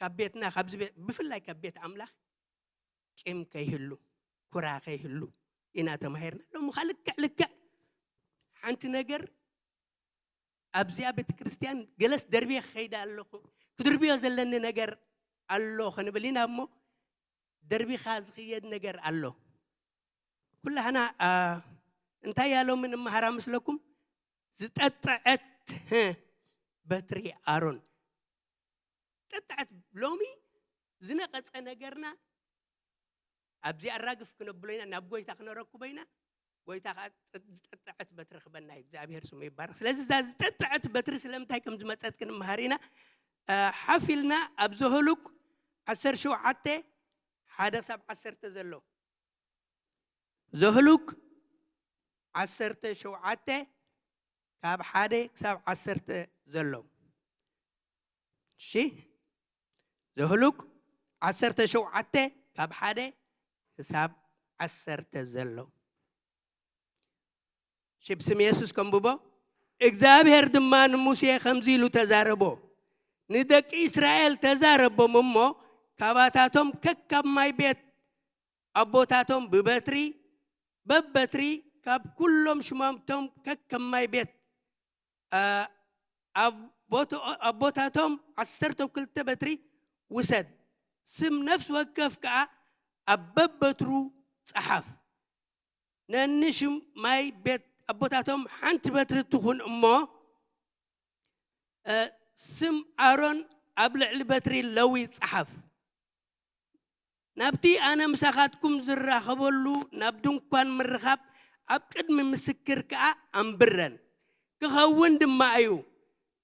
ካብ ቤትና፣ ካብዚ ቤት፣ ብፍላይ ካብ ቤት ኣምላኽ ቂም ከይህሉ፣ ኩራ ከይህሉ ኢና ተማሂርና። ሎሚ ኸኣ ልክዕ፣ ልክዕ ሓንቲ ነገር ኣብዚኣ ቤተ ክርስቲያን ገለስ ደርብየ ክኸይዳ ኣለኹ፣ ክድርብዮ ዘለኒ ነገር ኣሎ ክንብል ኢና እሞ፣ ደርቢኻ ዝኽየድ ነገር ኣሎ። ኩላህና፣ አ፣ እንታይ እያ ሎሚ ንመሃራ ምስለኩም? ዝጠጥዐት፣ ህ፣ በትሪ ኣሮን። ጠጥዐት ሎሚ ዝነቐጸ ነገርና ኣብዚ ኣራግፍ ክነብሎ ኢና፣ ናብ ጎይታ ክነረክቦ ኢና። ጎይታ ኸኣ ዝጠጥዐት በትሪ ክበና እዩ። እግዚኣብሔር ስሙ ይባረኽ። ስለዚ እዛ ዝጠጥዐት በትሪ ስለምንታይ ከም ዝመጸት ክንመሃር ኢና። አ፣ ሓፍ ኢልና ኣብ ዘህሉቅ ዓሰርተ ሸውዓተ፣ ሓደ ክሳብ ዓሰርተ ዘሎ። ዘህሉቅ ዓሰርተ ሸውዓተ ካብ ሓደ ክሳብ ዓሰርተ ዘሎ። እሺ፣ ዘህሉቅ ዓሰርተ ሸውዓተ ካብ ሓደ ክሳብ ዓሰርተ ዘሎ። እሺ፣ ብስም የሱስ ከንብቦ። እግዚኣብሔር ድማ ንሙሴ ከምዚ ኢሉ ተዛረቦ፣ ንደቂ እስራኤል ተዛረቦም እሞ፣ ካባታቶም ከካብ ማይ ቤት ኣቦታቶም ብበትሪ፣ በበትሪ ካብ ኩሎም ሽማምቶም ከከም ማይ ቤት፣ አ፣ ኣቦቶ-፣ ኣቦታቶም ዓሰርተ ክልተ በትሪ ውሰድ። ስም ነፍሲ ወከፍ ከኣ ኣብ በበትሩ ጸሓፍ። ነንሽም ማይ ቤት ኣቦታቶም ሓንቲ በትሪ ትኹን እሞ፣ እ፣ ስም ኣሮን ኣብ ልዕሊ በትሪ ለዊ ጸሓፍ። ናብቲ ኣነ ምሳኻትኩም ዝራኸበሉ ናብ ድንኳን ምርኻብ ኣብ ቅድሚ ምስክር ከኣ ኣንብረን። ክኸውን ድማ እዩ፣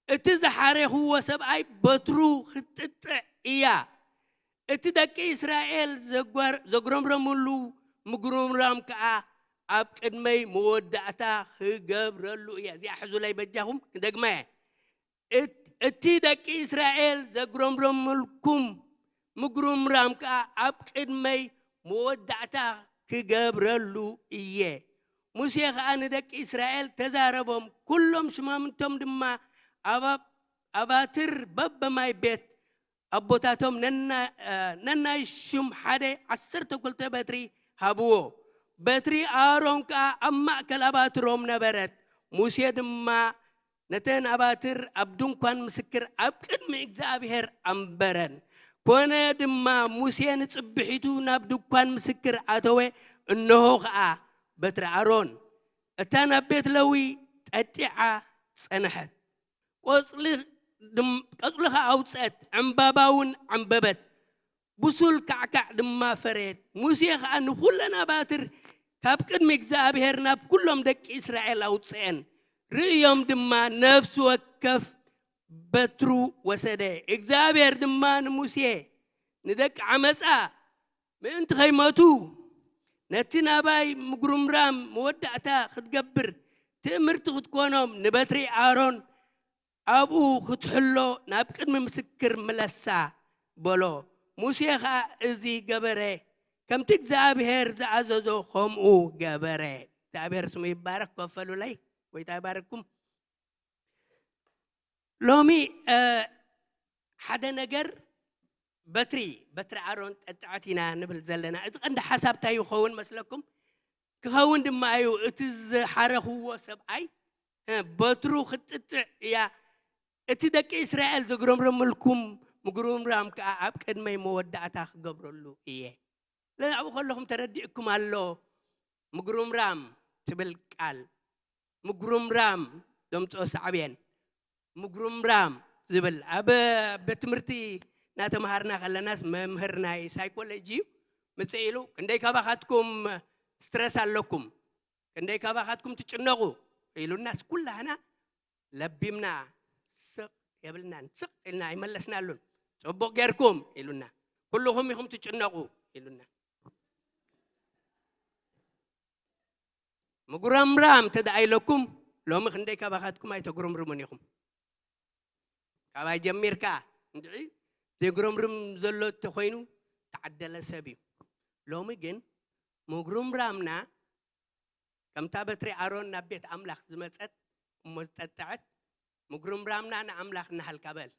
እቲ ዝሓሬኽዎ ሰብኣይ በትሩ ክትጥጥዕ እያ። እቲ ደቂ እስራኤል ዘጓር-፣ ዘጉረምረምሉ ምጉርምራም ከኣ ኣብ ቅድመይ መወዳእታ ክገብረሉ እየ። እዚኣ ሕዙለይ በጃኹም፣ ክደግማ እየ። እት-፣ እቲ ደቂ እስራኤል ዘጉረምረምልኩም ምጉርምራም ከኣ ኣብ ቅድመይ መወዳእታ ክገብረሉ እየ። ሙሴ ኸኣ ንደቂ እስራኤል ተዛረቦም፣ ኩሎም ሽማምንቶም ድማ ኣባ-፣ ኣባትር በበማይ ቤት ኣቦታቶም ነና-፣ እ፣ ነናይ ሽም ሓደ ዓሰርተ ክልተ በትሪ ሃብዎ። በትሪ ኣሮን ከኣ ኣብ ማእከል ኣባትሮም ነበረት። ሙሴ ድማ ነተን ኣባትር ኣብ ድንኳን ምስክር ኣብ ቅድሚ እግዚኣብሔር ኣንበረን። ኮነ ድማ ሙሴ ንጽብሒቱ ናብ ድንኳን ምስክር ኣተወ፣ እንሆ ኸኣ በትሪ ኣሮን እታ ናብ ቤት ለዊ ጠጢዓ ጸንሐት። ቆጽሊ ድም-፣ ቆጽሊ ኸኣ ኣውጸት፣ ዕምባባ እውን ዓምበበት፣ ብሱል ካዕካዕ ድማ ፈረየት። ሙሴ ኸኣ ንኹለን ኣባትር ካብ ቅድሚ እግዚኣብሔር ናብ ኩሎም ደቂ እስራኤል ኣውጽአን። ርእዮም ድማ ነፍሲ ወከፍ በትሩ ወሰደ። እግዚኣብሔር ድማ ንሙሴ፣ ንደቂ ዓመፃ ምእንቲ ኸይሞቱ፣ ነቲ ናባይ ምጉርምራም መወዳእታ ክትገብር ትእምርቲ ክትኮኖም ንበትሪ ኣሮን ኣብኡ ክትሕሎ ናብ ቅድሚ ምስክር ምለሳ በሎ። ሙሴ ኸኣ እዚ ገበረ፣ ከምቲ እግዚኣብሔር ዝኣዘዞ ኸምኡ ገበረ። እግዚኣብሔር ስሙ ይባረክ። ኮፈሉለይ። ጎይታ ይባርኩም። ሎሚ ሓደ ነገር በትሪ በትሪ ኣሮን ጠጥዐት ኢና ንብል ዘለና። እዚ ቀንዲ ሓሳብ እንታይ ይኸውን መስለኩም? ክኸውን ድማ እዩ፣ እቲ ዝሓረኽዎ ሰብኣይ በትሩ ክትጥጥዕ እያ። እቲ ደቂ እስራኤል ዘጉረምረምልኩም ምጉርምራም ከዓ ኣብ ቅድመይ መወዳእታ ክገብረሉ እየ። ለኣብኡ ከለኹም ተረዲእኩም ኣሎ። ምጉርምራም ትብል ቃል፣ ምጉርምራም ዘምፅኦ ሳዕቤን፣ ምጉርምራም ዝብል ኣብ ቤት ትምህርቲ እናተምሃርና ከለናስ መምህር ናይ ሳይኮሎጂ እዩ። ምፅእ ኢሉ፣ ክንደይ ካባኻትኩም ስትረስ ኣለኩም፣ ክንደይ ካባኻትኩም ትጭነቑ ኢሉናስ ኩላህና ለቢምና ስቕ የብልናን፣ ስቕ ኢልና ኣይመለስናሉን። ጽቡቕ ጌርኩም ኢሉና። ኩልኹም ኢኹም ትጭነቑ ኢሉና። ምጉረምራም ተደኣ ኢለኩም፣ ሎሚ ክንደይ ካባኻትኩም ኣይተጉረምርሙን ኢኹም። ካባይ ጀሚርካ እንድዒ ዘጉረምርም ዘሎ እንተኾይኑ ተዓደለ ሰብ እዩ። ሎሚ ግን ምጉርምራምና ከምታ በትሪ ኣሮን ናብ ቤት ኣምላኽ ዝመጸት እሞ ዝጠጠዐት፣ ምጉርምራምና ንኣምላኽ እናሃልካ በል።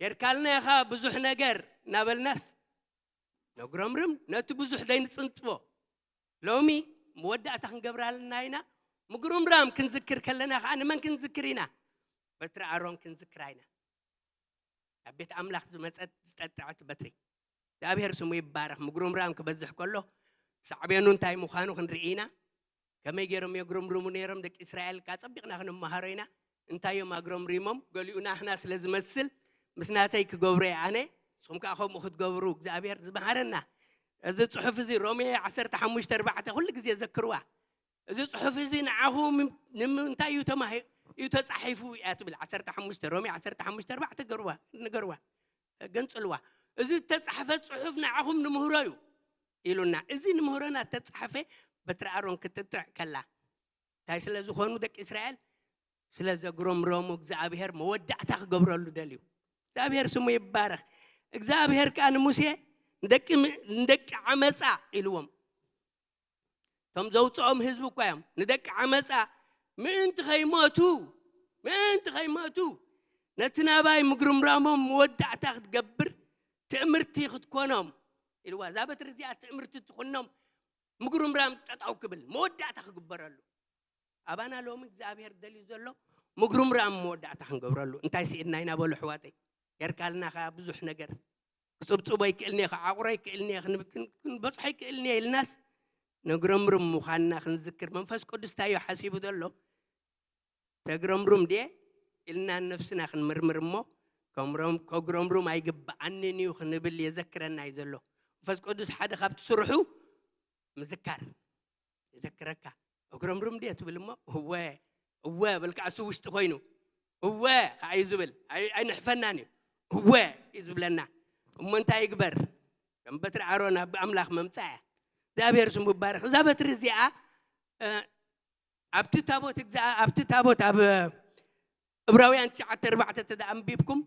ጌርካልና ኢኻ ብዙሕ ነገር እናበልናስ ነጉረምርም፣ ነቲ ብዙሕ ዘይንጽንጽቦ። ሎሚ መወዳእታ ክንገብራልና ኢና። ምጉርምራም ክንዝክር ከለና ኸዓ ንመን ክንዝክር ኢና? በትሪ ኣሮን ክንዝክራ ኢና። ኣብ ቤት ኣምላኽ ዝመጸት ዝጠጠዐት በትሪ። እግዚኣብሔር ስሙ ይባረኽ። ምጉርምራም ክበዝሕ ከሎ ሳዕቤኑ እንታይ ምዃኑ ክንርኢ ኢና። ከመይ ገይሮም የጉረምርሙ ነይሮም ደቂ እስራኤል? ካ ጸቢቕና ክንመሃሮ ኢና። እንታይ እዮም ኣጉረምሪሞም? ገሊኡ ናህና ስለ ዝመስል ምስ ናተይ ክገብሮ እየ ኣነ፣ ንስኹም ከኣ ከምኡ ክትገብሩ እግዚኣብሔር ዝመሃረና። እዚ ጽሑፍ እዚ ሮሜ ዓሰርተ ሓሙሽተ ኣርባዕተ ኩሉ ግዜ ዘክርዋ። እዚ ጽሑፍ እዚ ንዓኹም ንምንታይ እዩ ተማሂሩ እዩ ተጻሒፉ እያ ትብል። ዓሰርተ ሓሙሽተ ሮሜ ዓሰርተ ሓሙሽተ ኣርባዕተ ገርዋ ንገርዋ ገንጽልዋ። እዚ እተጻሕፈ ጽሑፍ ንዓኹም ንምህሮ እዩ ኢሉና። እዚ ንምህሮና እተጻሕፈ በትሪ ኣሮን ክትጥዕ ከላ እንታይ ስለ ዝኾኑ ደቂ እስራኤል ስለ ዘጉረምረሙ እግዚኣብሔር መወዳእታ ክገብረሉ ደልዩ። እግዚኣብሔር ስሙ ይባረኽ። እግዚኣብሔር ከኣ ንሙሴ ንደቂ ዓመፃ ኢልዎም። እቶም ዘውፅኦም ህዝቢ እኳ እዮም። ንደቂ ዓመፃ ምእንቲ ኸይሞቱ ምእንቲ ኸይሞቱ ነቲ ናባይ ምጉርምራሞም መወዳእታ ክትገብር ትእምርቲ ክትኮኖም ኢልዋ። እዛ በትሪ እዚኣ ትእምርቲ ትኹኖም። ምጉርምራም ጠጣው ክብል መወዳእታ ክግበረሉ። ኣባና ሎሚ እግዚኣብሔር ደልዩ ዘሎ ምጉርምራም መወዳእታ ክንገብረሉ። እንታይ ስኢድና ኢና በሉ ኣሕዋተይ? ጌርካልና ከኣ ብዙሕ ነገር። ክጽብጽቦ ይክእልኒ እየ፣ ክዓቑሮ ይክእልኒ እየ፣ ክንበጽሖ ይክእልኒ እየ ኢልናስ ነጉረምርም ምዃንና ክንዝክር መንፈስ ቅዱስ እንታይ እዩ ሓሲቡ ዘሎ? ተግረምሩም ድየ ኢልና ነፍስና ክንምርምር እሞ ከጉረምሩም ኣይግብኣንን እዩ ክንብል የዘክረና እዩ ዘሎ። መንፈስ ቅዱስ ሓደ ካብቲ ስርሑ ምዝካር። የዘክረካ። እግረምርም ድየ ትብል እሞ እወ እወ በልካ እሱ ውሽጢ ኮይኑ እወ ከዓ እዩ ዝብል። ኣይንሕፈናን እዩ። እወ እዩ ዝብለና። እሞ እንታይ ይግበር? ከም በትሪ ኣሮን ኣብ ኣምላኽ መምፃ እያ። እግዚኣብሔር ስሙ ይባረክ። እዛ በትሪ እዚኣ ኣብቲ ታቦት ኣብቲ ታቦት ኣብ እብራውያን ትሽዓተ ኣርባዕተ ተደኣ ኣንቢብኩም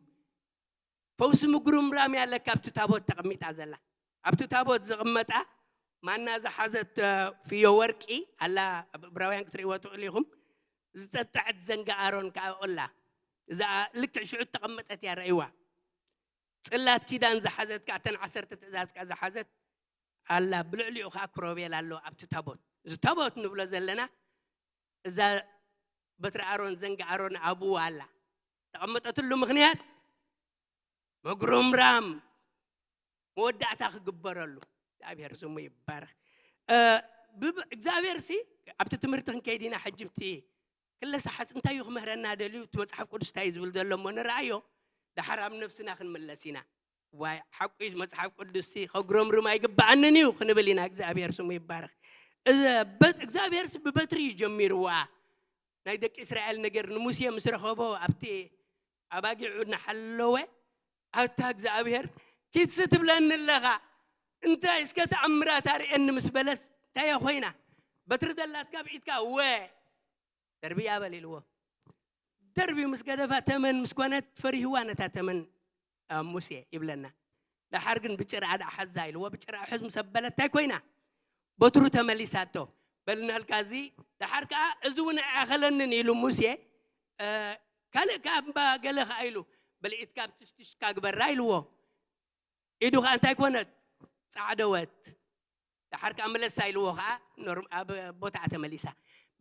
ፈውሲ ምጉርምራም እያ ለካ ኣብቲ ታቦት ተቐሚጣ ዘላ። ኣብቲ ታቦት ዝቕመጣ ማና ዝሓዘት ፍዮ ወርቂ ኣላ። ኣብ እብራውያን ክትርእይዎ ትኽእሉ ኢኹም። ዝጠጠዐት ዘንጋ ኣሮን ከዓ ኣላ። እዛ ልክዕ ሽዑ እተቐመጠት እያ ረእይዋ። ጽላት ኪዳን ዝሓዘት ከዓ እተን ዓሰርተ ትእዛዝ ከዓ ዝሓዘት ኣላ። ብልዕሊኡ ከዓ ክሮቤል ኣሎ ኣብቲ ታቦት። እዚ ታቦት ንብሎ ዘለና እዛ በትሪ ኣሮን ዘንጋ ኣሮን ኣብኡ ኣላ። ተቐመጠትሉ ምኽንያት ምጉርምራም መወዳእታ ክግበረሉ። እግዚኣብሔር ስሙ ይባረክ። እግዚኣብሔር ሲ ኣብቲ ትምህርቲ ክንከይድ ኢና። ሕጂ ብቲ ክለ ሰሓት እንታይ እዩ ክምህረና ደልዩ? እቲ መፅሓፍ ቅዱስ እንታይ እዩ ዝብል ዘሎ እሞ ንረኣዮ። ደሓር ኣብ ነብስና ክንምለስ ኢና። ዋይ ሓቁ እዩ፣ መፅሓፍ ቅዱስ ሲ ከጉረምርም ኣይግበኣንን እዩ ክንብል ኢና። እግዚኣብሔር ስሙ ይባረክ። እግዚኣብሔር ሲ ብበትሪ እዩ ጀሚርዋ። ናይ ደቂ እስራኤል ነገር ንሙሴ ምስ ረኸቦ ኣብቲ ኣባጊዑ እናሓለወ ኣታ እግዚኣብሔር ኪድሲ ትብለኒ ኣለኻ እንታይ እስከ ተኣምራት ኣርእየኒ ምስ በለስ እንታይ ኮይና በትሪ ዘላትካ ብዒትካ ወ ደርብያ በል ኢልዎ። ደርብዩ ምስ ገደፋ ተመን ምስ ኮነት ፈሪህዋ ነታ ተመን ሙሴ ይብለና። ደሓር ግን ብጭራ ደኣ ሓዛ ኢልዎ ብጭራ ሕዝ ምስ ኣበለት እንታይ ኮይና በትሩ ተመሊሳቶ። በል ንህልካ እዚ ደሓር ከኣ እዚ እውን ኣይኣኸለንን ኢሉ ሙሴ ካልእ ከኣ እምባ ገለ ከኣ ኢሉ በልዒትካ ብትሽትሽካ ግበራ ኢልዎ። ኢዱ ከኣ እንታይ ኮነት ጻዕደወት። ደሓር ከኣ መለሳ ኢልዎ ከኣ ኣብ ቦታኣ ተመሊሳ።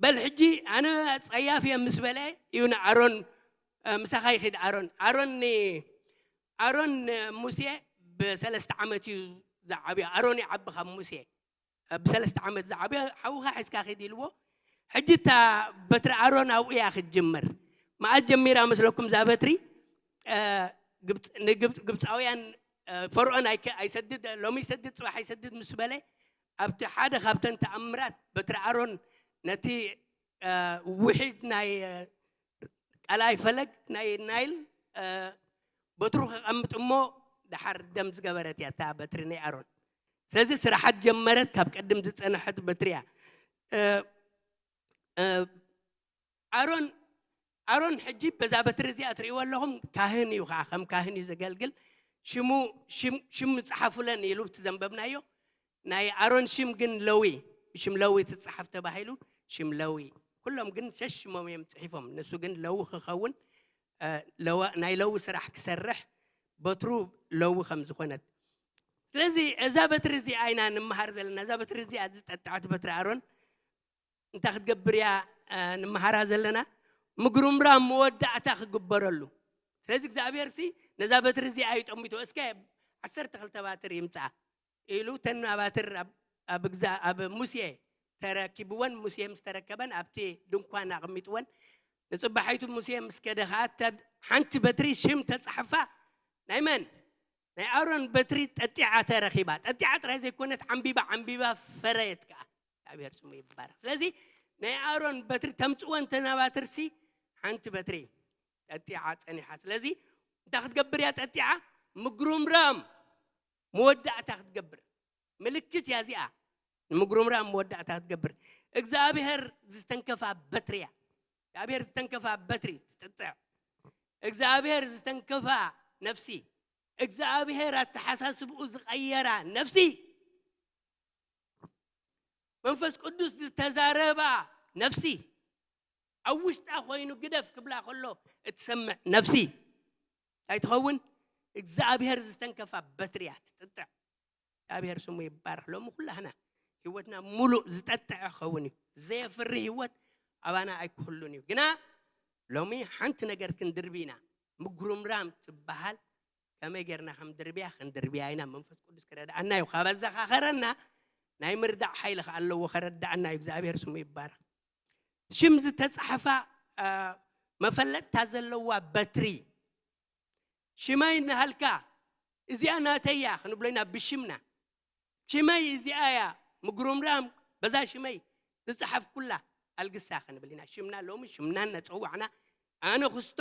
በል ሕጂ ኣነ ጸያፍ እየ ምስ በለ እዩ ንኣሮን ምሳኻ ይኺድ ኣሮን ኣሮን ኣሮን ሙሴ ብሰለስተ ዓመት እዩ ዝዓብዮ ኣሮን ይዓቢ ካብ ሙሴ ብሰለስተ ዓመት ዝዓብዮ ሓውኻ ሒዝካ ኺድ ኢልዎ ሕጂ እታ በትሪ ኣሮን ኣብኡ እያ ክትጅምር መኣዝ ጀሚራ መስለኩም እዛ በትሪ ግብፃውያን ፈርዖን ኣይሰድድ ሎሚ ይሰድድ ፅባሕ ይሰድድ ምስ በለ ኣብቲ ሓደ ካብተን ተኣምራት በትሪ ኣሮን ነቲ ውሒድ ናይ ቀላይ ፈለግ ናይ ናይል በትሩ ከቐምጥ እሞ ደሓር ደም ዝገበረት እያ እታ በትሪ ናይ ኣሮን ስለዚ ስራሓት ጀመረት ካብ ቀድም ዝፀነሐት በትሪ እያ ኣሮን ኣሮን ሕጂ በዛ በትሪ እዚኣ ትርእይዎ ኣለኹም ካህን እዩ ከዓ ከም ካህን እዩ ዘገልግል ሽሙ ሽም ዝፀሓፉለን ኢሉ እቲ ዘንበብናዮ ናይ ኣሮን ሽም ግን ለዊ ብሽም ለዊ ትፀሓፍ ተባሂሉ ሽም ለዊ ኩሎም ግን ሸሽሞም እዮም ፅሒፎም ንሱ ግን ለዊ ክኸውን ናይ ለዊ ስራሕ ክሰርሕ በትሩ ለዊ ከም ዝኾነት ስለዚ እዛ በትሪ እዚኣ ኢና ንምሃር ዘለና እዛ በትሪ እዚኣ ዝጠጣዐት በትሪ ኣሮን እንታይ ክትገብር እያ ንምሃራ ዘለና ምግሩምራ መወዳእታ ክግበረሉ ስለዚ እግዚኣብሔር ሲ ነዛ በትሪ እዚኣ ይጠሚቶ እስከ ዓሰርተ ክልተ ባትር ይምፃ ኢሉ ተን ኣባትር ኣብ ሙሴ ተረኪብወን ሙሴ ምስ ተረከበን ኣብቲ ድንኳን ኣቐሚጥወን ንፅባሒቱ ሙሴ ምስ ከደ ከዓ ሓንቲ በትሪ ሽም ተፃሕፋ ናይ መን ናይ ኣሮን በትሪ ጠጢዓ ተረኺባ ጠጢዓ ጥራይ ዘይኮነት ዓንቢባ ዓንቢባ ፈረየት ከዓ እግዚኣብሔር ስሙ ይባረክ ስለዚ ናይ ኣሮን በትሪ ተምፅወን ተናባትርሲ ሓንቲ በትሪ ጠጢዓ ፀኒሓ ስለዚ እንታይ ክትገብር እያ ጠጢዓ ምግሩምራም መወዳእታ ክትገብር ምልክት እያ እዚኣ ንምጉርምራም መወዳእታ ክትገብር እግዚኣብሔር ዝተንከፋ በትሪ እያ እግዚኣብሔር ዝተንከፋ በትሪ ትጥጥዕ እግዚኣብሔር ዝተንከፋ ነፍሲ እግዚኣብሔር ኣተሓሳስብኡ ዝቐየራ ነፍሲ መንፈስ ቅዱስ ዝተዛረባ ነፍሲ ኣብ ውሽጣ ኮይኑ ግደፍ ክብላ ከሎ እትሰምዕ ነፍሲ እንታይ ትኸውን እግዚኣብሔር ዝተንከፋ በትሪ እያ ትጥጥዕ እግዚኣብሔር ስሙ ይባረክ ሎሚ ኩላህና ህይወትና ሙሉእ ዝጠጥዐ ክኸውን እዩ ዘየፍሪ ህይወት ኣባና ኣይክህሉን እዩ ግና ሎሚ ሓንቲ ነገር ክንድርቢ ኢና ምጉርምራም ትበሃል ከመይ ጌርና ከም ድርብያ ክንድርብያ ኢና መንፈስ ቅዱስ ክረድኣና እዩ ካብ ኣዘኻኸረና ናይ ምርዳእ ሓይሊ ከኣለዎ ከረድኣና እዩ እግዚኣብሔር ስሙ ይባረክ ሽም ዝተፃሕፋ መፈለጥታ ዘለዋ በትሪ ሽመይ ናሃልካ እዚኣ ናተያ ክንብሎ ኢና ብሽምና ሽመይ እዚኣ እያ ምጉርምራም በዛ ሽመይ ዝፀሓፍኩላ ኣልግሳ ክንብል ኢና ሽምና ሎሚ ሽምና እናፀዋዕና ኣነ ክስቶ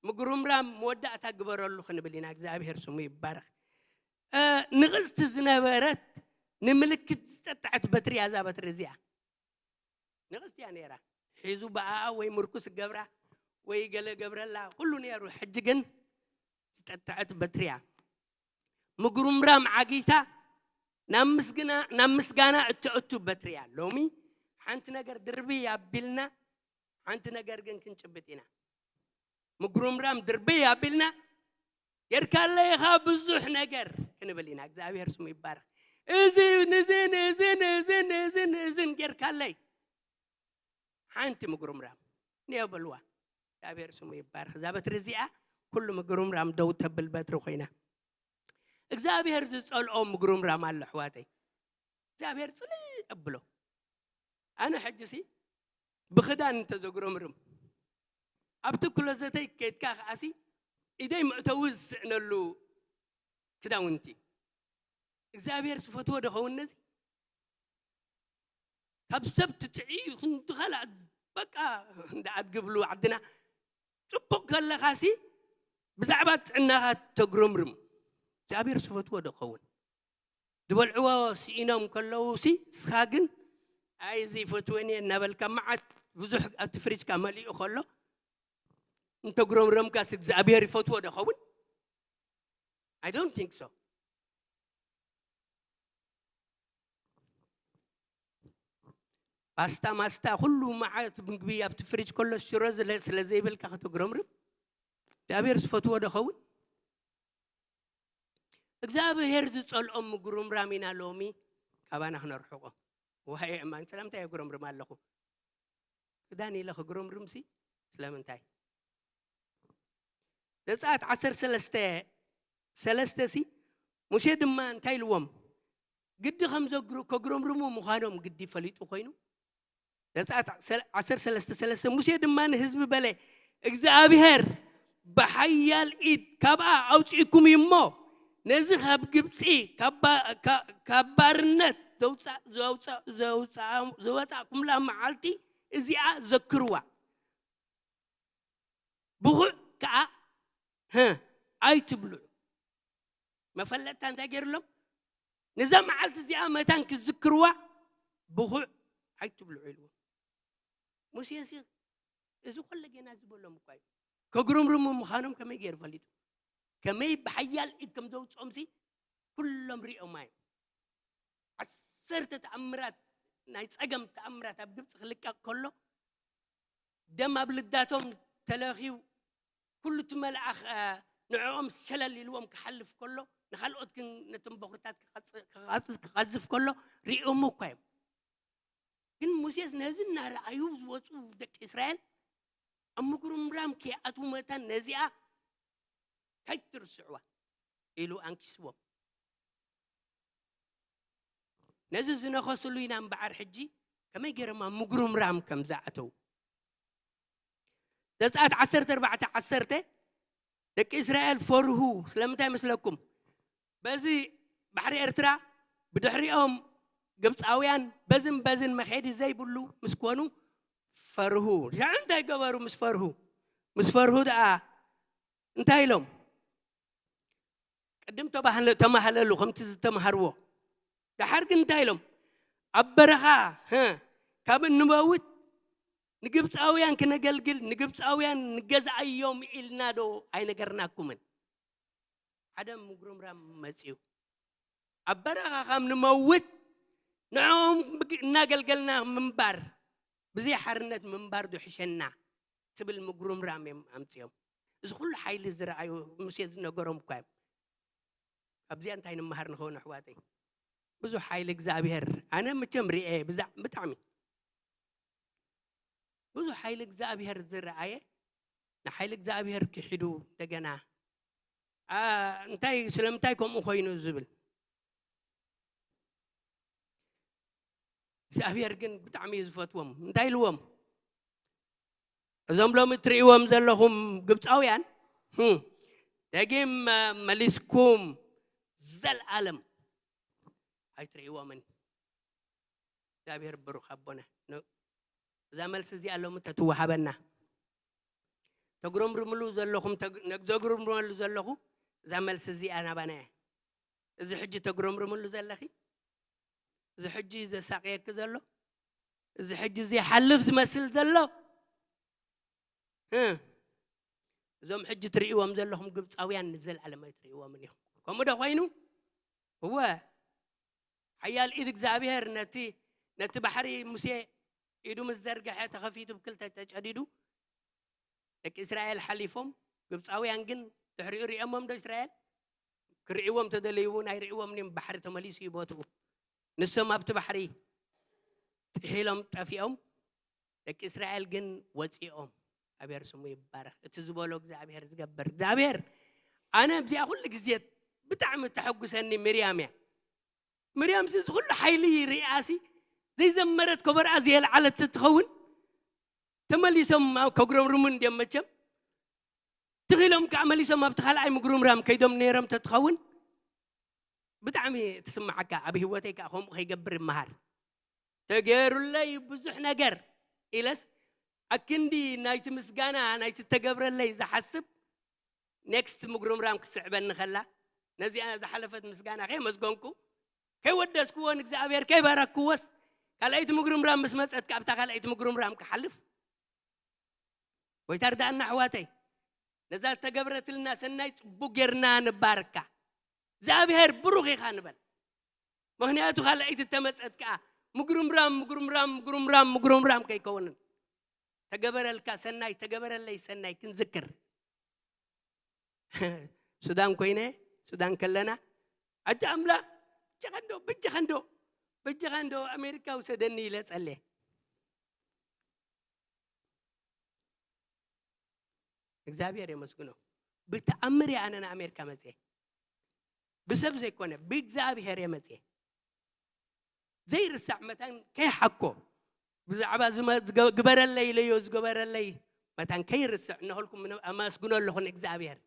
ምጉርምራም መወዳእታ ግበረሉ ክንብል ኢና እግዚኣብሔር ስሙ ይባረክ ንቕፅቲ ዝነበረት ንምልክት ዝጠጠዐት በትሪ እያ እዛ በትሪ እዚኣ ንቕፅቲ እያ ነይራ ሒዙ ብኣኣ ወይ ምርኩስ ገብራ ወይ ገለ ገብረላ ኩሉ ነይሩ ሕጂ ግን ዝጠጠዐት በትሪ እያ ምጉርምራም ዓጊታ ናብ ምስጋና እተእቱ በትሪ እያ ሎሚ ሓንቲ ነገር ድርቢ ኣቢልና ሓንቲ ነገር ግን ክንጭብጥ ኢና ምጉርምራም ድርቢ ኣቢልና ጌርካለይ ኢኻ ብዙሕ ነገር ክንብል ኢና እግዚኣብሔር ስሙ ይባረክ እዝን እዝን እዝን እዝን እዝን እዝን ጌርካለይ ሓንቲ ምጉርምራም ንዮ በልዋ እግዚኣብሔር ስሙ ይባረክ እዛ በትሪ እዚኣ ኩሉ ምጉርምራም ደው ተብል በትሪ ኮይና እግዚኣብሔር ዝፀልኦ ምጉርምራም ኣሎ ኣሕዋተይ እግዚኣብሔር ፅልእ ኣብሎ ኣነ ሕጂ ሲ ብኽዳን እንተዘጉረምርም ኣብቲ ክሎዘተይ ከድካ ከዓሲ ኢደይ መእተዊ ዝስዕነሉ ክዳውንቲ እግዚኣብሔር ዝፈትዎ ዶ ኸውን ነዚ ካብ ሰብ ትጥዒ ክንዲ ካልኣት በቃ እንዳ ኣድግብሉ ዓድና ጽቡቕ ከለኻሲ ብዛዕባ ጥዕናኻ ተጉረምርም እግዚኣብሔር ዝፈትዎ ዶ ኸውን? ዝበልዕዎ ስኢኖም ከለዉ ሲ ንስኻ ግን ኣይ እዚ ይፈትወን እየ እናበልካ መዓት ብዙሕ ኣብቲ ፍሪጅካ መሊኡ ከሎ እንተጉረምረምካስ እግዚኣብሔር ይፈትዎ ዶ ኸውን? I don't think so. ፓስታ ማስታ ኩሉ መዓት ምግቢ ኣብቲ ፍሪጅ ከሎ ሽሮ ስለ ዘይብልካ ከተጉረምርም እግዚኣብሔር ዝፈትዎ ዶ ኸውን? እግዚኣብሔር ዝጸልኦም ምጉርምራም ኢና ሎሚ ካባና ክነርሕቆ። ዋይ እማን ስለምንታይ የጉረምርም ኣለኹ? ክዳን ኢለ ክጉረምርምሲ ስለምንታይ? ዘጸኣት ዓሰርተ ሰለስተ ሰለስተ ሲ ሙሴ ድማ እንታይ ኢልዎም? ግዲ ከም ዘግሩ ከጉረምርሙ ምዃኖም ግዲ ፈሊጡ ኮይኑ ዘጸኣት ዓሰርተ ሰለስተ ሰለስተ ሙሴ ድማ ንህዝቢ በለ እግዚኣብሔር ብሓያል ኢድ ካብኣ ኣውፂእኩም እዩ እሞ ነዚ ካብ ግብፂ ካብ ባርነት ዘወፃእኩምላ መዓልቲ እዚኣ ዘክርዋ ብኹዕ ከዓ ኣይትብልዑ መፈለጥታ እንታይ ገይርሎም ነዛ መዓልቲ እዚኣ መታን ክዝክርዋ ብኹዕ ኣይትብልዑ ኢልዎም ሙሴ እዚ ኩለ ጌና ዝበሎም እኳ እዩ ከጉርምርሙ ምዃኖም ከመይ ገይሩ ፈሊጡ ከመይ ብሓያል ኢድ ከም ዘውፅኦም ሲ ኩሎም ሪኦም እዮም ዓሰርተ ተኣምራት ናይ ፀገም ተኣምራት ኣብ ግብፂ ክልቀቕ ከሎ ደም ኣብ ልዳቶም ተለኽዩ ኩሉ እቲ መልኣኽ ንዕኦም ሸለል ኢልዎም ክሓልፍ ከሎ ንካልኦት ግን ነቶም በኹርታት ክቐዝፍ ከሎ ሪኦሞ እኳ እዮም ግን ሙሴስ ነዚ እናረኣዩ ዝወፁ ደቂ እስራኤል ኣብ ምጉርምራም ከይኣትዉ መታን ነዚኣ ከይትርስዕዋ ኢሉ ኣንኪስዎም ነዚ ዝነኸስሉ ኢና እምበዓር ሕጂ ከመይ ገይሮም ኣብ ምጉርምራም ከም ዝኣተዉ ዘፀኣት ዓሰርተ ኣርባዕተ ዓሰርተ ደቂ እስራኤል ፈርሁ ስለምንታይ መስለኩም በዚ ባሕሪ ኤርትራ ብድሕሪኦም ግብፃውያን በዝን በዝን መኸዲ ዘይብሉ ምስ ኮኑ ፈርሁ ሻዕ እንታይ ገበሩ ምስ ፈርሁ ምስ ፈርሁ ደኣ እንታይ ኢሎም ቅድም ተማሃለሉ ከምቲ ዝተምሃርዎ ደሓር ግን እንታይ ኢሎም ኣብ በረኻ ካብ እንመውት ንግብፃውያን ክነገልግል ንግብፃውያን ንገዝኣዮም ኢልና ዶ ኣይነገርናኩምን ሓደ ምጉርምራም መፅዩ ኣብ በረኻ ከም ንመውት ንዕኦም እናገልገልና ምንባር ብዘይ ሓርነት ምንባር ዶ ሕሸና ትብል ምጉርምራም እዮም ኣምፅኦም እዚ ኩሉ ሓይሊ ዝረኣዩ ሙሴ ዝነገሮም እኳ እዮም ካብዚኣ እንታይ ንምሃር ንኸውን ኣሕዋተይ ብዙሕ ሓይሊ እግዚኣብሔር ኣነ መቸም ርኤ ብጣዕሚ ብዙሕ ሓይሊ እግዚኣብሔር ዝረኣየ ንሓይሊ እግዚኣብሔር ክሒዱ እንደገና እንታይ ስለምንታይ ከምኡ ኮይኑ ዝብል እግዚኣብሔር ግን ብጣዕሚ እዩ ዝፈትዎም እንታይ ኢልዎም እዞም ሎሚ እትርእይዎም ዘለኹም ግብፃውያን ደጊም መሊስኩም ዘልኣለም ኣይትርእይዎምን እግዚኣብሔር ብሩኽ ኣቦነ እዛ መልሲ እዚኣ ሎሚ ተትወሃበና ተጉረምርምሉ ዘለኹም ዘጉረምርመሉ ዘለኹ እዛ መልሲ እዚኣ ናባና እያ እዚ ሕጂ ተጉረምርምሉ ዘለኺ እዚ ሕጂ ዘሳቅየኪ ዘሎ እዚ ሕጂ ዘይሓልፍ ዝመስል ዘሎ እዞም ሕጂ ትርእይዎም ዘለኹም ግብፃውያን ንዘለኣለም ኣይትርእይዎምን ኢኹም ከምኡ ዶ ኮይኑ እወ ሓያል ኢድ እግዚኣብሔር ነቲ ነቲ ባሕሪ ሙሴ ኢዱ ምስ ዘርግሐ ተኸፊቱ ብክልተ ተጨዲዱ ደቂ እስራኤል ሓሊፎም ግብፃውያን ግን ድሕሪኡ ሪኦሞም ዶ እስራኤል ክርእይዎም ተደለዩ እውን ኣይርእይዎም ኒም ባሕሪ ተመሊሱ እዩ ቦትኡ ንሶም ኣብቲ ባሕሪ ጥሒሎም ጠፊኦም ደቂ እስራኤል ግን ወፂኦም እግዚኣብሔር ስሙ ይባረክ እቲ ዝበሎ እግዚኣብሔር ዝገብር እግዚኣብሔር ኣነ ኣብዚኣ ኩሉ ግዜ ብጣዕሚ ተሐጉሰኒ ምርያም እያ ምርያም እዚ ኩሉ ሓይሊ ርእያሲ ዘይዘመረት ከበርኣ ዘየልዓለት ትኸውን ተመሊሶም ከጉረምርሙ እንዲዮም መቸም ትኺሎም ከዓ መሊሶም ኣብቲ ካልኣይ ምጉርምራም ከይዶም ነይሮም ተትኸውን ብጣዕሚ ትስማዓካ ኣብ ህይወተይ ከዓ ከምኡ ከይገብር ይመሃር ተገይሩለይ ብዙሕ ነገር ኢለስ ኣክንዲ ናይቲ ምስጋና ናይቲ ተገብረለይ ዝሓስብ ኔክስት ምጉርምራም ክትስዕበኒ ከላ ነዚኣ ዝሓለፈት ምስጋና ከየመስገንኩ ከይወደስክዎ ንእግዚኣብሔር ከይባረክክዎስ ካልኣይቲ ምጉርምራም ምስ መፀት ካብታ ካልኣይቲ ምጉርምራም ክሓልፍ ጎይታ ርዳእና ኣሕዋተይ ነዛ ዝተገብረትልና ሰናይ ፅቡቅ ጌርና ንባርካ እግዚኣብሔር ብሩኽ ኢኻ ንበል ምኽንያቱ ካልኣይቲ እተመፀት ከዓ ምጉርምራም ምጉርምራም ምጉርምራም ምጉርምራም ከይከውንን ተገበረልካ ሰናይ ተገበረለይ ሰናይ ክንዝክር ሱዳን ኮይነ ሱዳን ከለና ኣጃ ኣምላኽ በጀኸንዶ በጀኸንዶ በጀኸንዶ ኣሜሪካ ውሰደኒ ኢለ ጸልየ እግዚኣብሔር የመስግኖ ብተኣምር እየ ኣነ ንኣሜሪካ መፅየ ብሰብ ዘይኮነ ብእግዚኣብሔር እየ መፅየ ዘይርሳዕ መታን ከይሓኮ ብዛዕባ ግበረለይ ኢለዮ ዝገበረለይ መታን ከይርስዕ እናኸልኩም ኣመስግኖ ኣለኹ ንእግዚኣብሔር።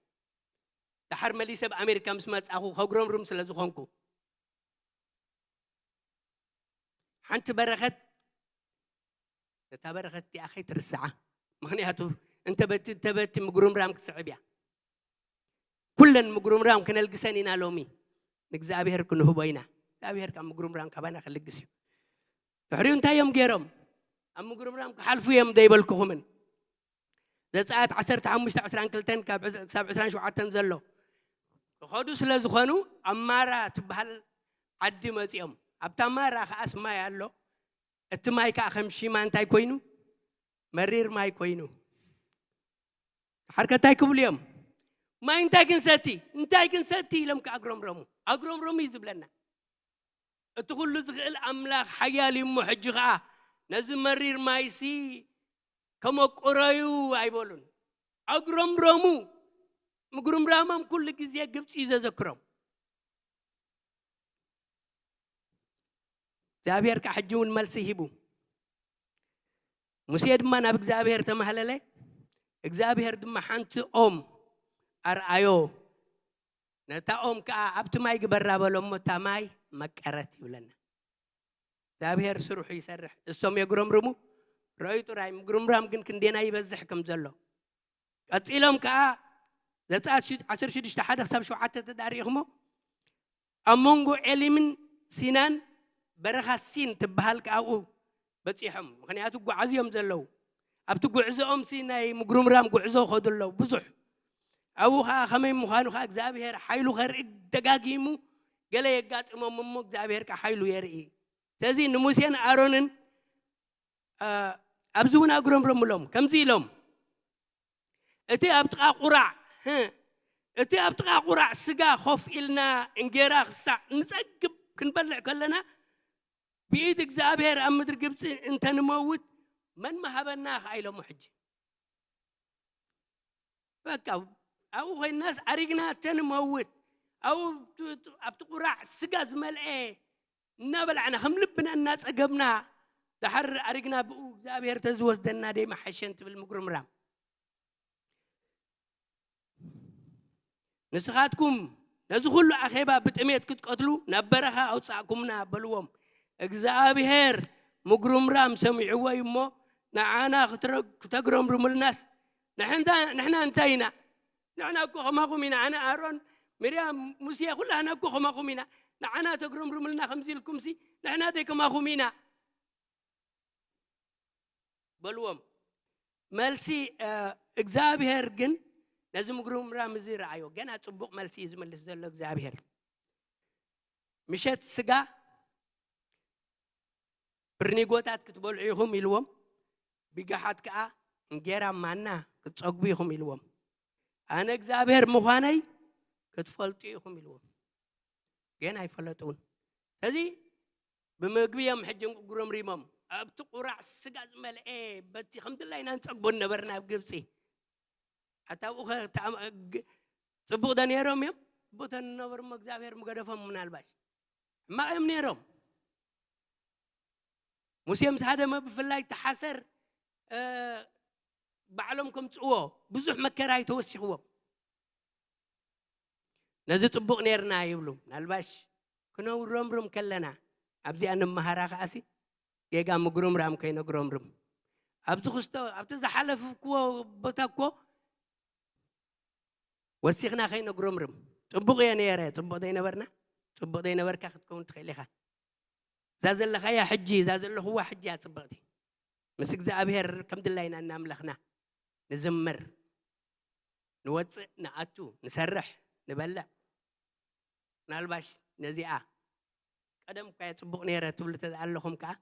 ደሓር መሊሰ ኣብ ኣሜሪካ ምስ መጻኹ ከጉረምርም ስለ ዝኾንኩ ሓንቲ በረኸት ነታ በረኸት እቲኣ ከይትርስዓ ምኽንያቱ እንተበቲ እንተበቲ ምጉርምራም ክትስዕብ እያ። ኩለን ምጉርምራም ክነልግሰን ኢና ሎሚ ንእግዚኣብሔር ክንህቦ ኢና እግዚኣብሔር ካብ ምጉርምራም ካባና ክልግስ እዩ ድሕሪኡ እንታይ እዮም ገይሮም ኣብ ምጉርምራም ክሓልፉ እዮም ዘይበልኩኹምን ዘፀኣት ዓሰርተ ሓሙሽተ ዕስራን ክልተን ካብ ክሳብ ዕስራን ሸውዓተን ዘሎ ክኸዱ ስለ ዝኾኑ ኣብ ማራ ትበሃል ዓዲ መፂኦም ኣብታ ማራ ከዓስ ማይ ኣሎ እቲ ማይ ከዓ ከም ሺማ እንታይ ኮይኑ መሪር ማይ ኮይኑ ሓርከ እንታይ ክብሉ እዮም ማይ እንታይ ክንሰቲ እንታይ ክንሰቲ ኢሎም ኣግረምረሙ ኣግረምረሙ እዩ ዝብለና እቲ ኩሉ ዝኽእል ኣምላኽ ሓያል እዩ እሞ ሕጂ ኸዓ ነዚ መሪር ማይሲ ከመቁረዩ ኣይበሉን ኣግረምረሙ ምጉርምራሞም ኩሉ ግዜ ግብፂ እዩ ዘዘክሮም እግዚኣብሔር ከዓ ሕጂ እውን መልሲ ሂቡ ሙሴ ድማ ናብ እግዚኣብሔር ተማህለለ እግዚኣብሔር ድማ ሓንቲ ኦም ኣርኣዮ ነታ ኦም ከዓ ኣብቲ ማይ ግበራ በሎ እሞ እታ ማይ መቀረት ይብለና እግዚኣብሔር ስርሑ ይሰርሕ እሶም የጉረምርሙ ረእዩ ጥራይ ምጉርምራም ግን ክንዴና ይበዝሕ ከም ዘሎ ቀፂሎም ከዓ ዘፀኣት ዓሰርተ ሽዱሽተ ሓደ ክሳብ ሸውዓተ ተዳሪእኹሞ ኣብ መንጎ ኤሊምን ሲናን በረኻ ሲን ትበሃል ኣብኡ በፂሖም ምክንያቱ ጓዓዝዮም ዘለዉ ኣብቲ ጉዕዞኦም ሲ ናይ ምጉርምራም ጉዕዞ ከዱ ኣለዉ ብዙሕ ኣብኡ ከዓ ከመይ ምዃኑ ከዓ እግዚኣብሔር ሓይሉ ከርኢ ደጋጊሙ ገለ የጋጥሞም እሞ እግዚኣብሔር ከዓ ሓይሉ የርኢ ስለዚ ንሙሴን ኣሮንን ኣብዚ እውን ኣጉረምረምሎም ከምዚ ኢሎም እቲ ኣብ ጥቓ ቁራዕ እቲ ኣብ ጥቓ ቁራዕ ስጋ ኮፍ ኢልና እንጌራ ክሳዕ ንጸግብ ክንበልዕ ከለና ብኢድ እግዚኣብሔር ኣብ ምድሪ ግብፂ እንተንመውት መን መሃበና ከዓ ኢሎሞ ሕጂ በቃ ኣብኡ ኮይናስ ኣሪግና ተንመውት ኣብኡ ኣብቲ ቁራዕ ስጋ ዝመልአ እናበላዕና ከም ልብና እናፀገብና ድሓር ኣሪግና ብኡ እግዚኣብሔር ተዝወስደና ደይመሓሸን ትብል ምጉርምራም ንስኻትኩም ነዚ ኩሉ ኣኼባ ብጥሜት ክትቀትሉ ናብ በረኻ ኣውጻእኩምና በልዎም እግዚኣብሔር ምጉርምራም ሰሚዕዎ እዩ እሞ ንዓና ክተግረምርሙልናስ ንሕና እንታይ ኢና ንሕና እኮ ከማኹም ኢና ኣነ ኣሮን ምርያም ሙሴ ኩላህና እኮ ከማኹም ኢና ንዓና ተግረምርሙልና ከምዚ ኢልኩምሲ ንሕና ደይ ከማኹም ኢና በልዎም መልሲ እግዚኣብሔር ግን ነዚ ምጉርምራም እዚ ረኣዮ ገና ፅቡቅ መልሲ እዩ ዝመልስ ዘሎ እግዚኣብሔር ምሸት ስጋ ብርኒጎታት ክትበልዑ ኢኹም ኢልዎም ብገሓት ከዓ እንጌራ ማና ክትፀግቡ ኢኹም ኢልዎም ኣነ እግዚኣብሔር ምዃነይ ክትፈልጡ ኢኹም ኢልዎም ገና ኣይፈለጡ እውን ስለዚ ብምግቢ እዮም ሕጂ ጉረምሪሞም ኣብቲ ቁራዕ ስጋ ዝመልአ በቲ ከም ድላይና ንፀግቦ ነበርና ኣብ ግብፂ ኣታ ኣብኡ ፅቡቕ ዶ ነይሮም እዮም ፅቡቕ ተንነበሩ እሞ እግዚኣብሔር ምገደፎም ምናልባሽ ሕማቕ እዮም ነይሮም ሙሴ ምስ ሃደመ ብፍላይ ተሓሰር ባዕሎም ከምፅእዎ ብዙሕ መከራ እዩ ተወሲኽዎም ነዚ ፅቡቕ ነርና ይብሉ ምናልባሽ ክነውረምርም ከለና ኣብዚኣ ንመሃራ ከዓሲ ጌጋ ምጉርምራም ከይነጉረምርም ኣብዚ ክስቶ ኣብቲ ዝሓለፍክዎ ቦታ እኮ ወሲኽና ከይነጉረምርም። ጽቡቕ እየ ነይረ፣ ጽቡቕ ዘይነበርና፣ ጽቡቕ ዘይነበርካ ክትከውን ትኽእል ኢኻ። እዛ ዘለኻያ ሕጂ፣ እዛ ዘለኽዋ ሕጂ እያ ጽብቕቲ። ምስ እግዚኣብሔር ከም ድላይና እናምለኽና ንዝምር፣ ንወጽእ፣ ንኣቱ፣ ንሰርሕ፣ ንበልዕ። ምናልባሽ ነዚኣ ቀደም እኳ እየ ጽቡቕ ነይረ ትብሉ ተዝኣ ኣለኹም ከኣ፣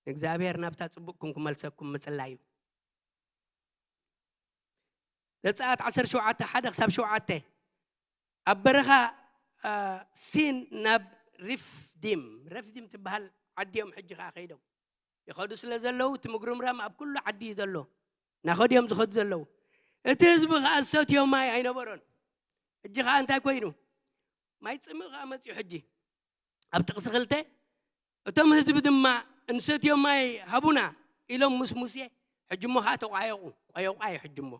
እግዚኣብሔር ናብታ ጽቡቕኩም ክመልሰኩም ምጽላይ እዩ። ዘጸኣት ዓሰርተ ሸውዓተ፣ ሓደ ክሳብ ሸውዓተ። ኣብ በረኻ፣ አ፣ ሲን ናብ ሪፍዲም፣ ሪፍዲም ትበሃል ዓዲ እዮም ሕጂ ኸኣ ከይዶም ይኸዱ ስለ ዘለዉ፣ እቲ ምጉርምራም ኣብ ኩሉ ዓዲ እዩ ዘሎ። እናኸዱ እዮም ዝኸዱ ዘለዉ። እቲ ህዝቢ ኸኣ ዝሰትዮ ማይ ኣይነበሮን። ሕጂ ኸኣ እንታይ ኮይኑ? ማይ ጽምእ ኸኣ መጺኡ ሕጂ። ኣብ ጥቕሲ ክልተ፣ እቶም ህዝቢ ድማ፣ "እንሰትዮ ማይ ሃቡና" ኢሎም ምስ ሙሴ፣ ሕጂ እሞ ኸኣ ተቋየቑ። ቆየቋ እዩ ሕጂ እሞ።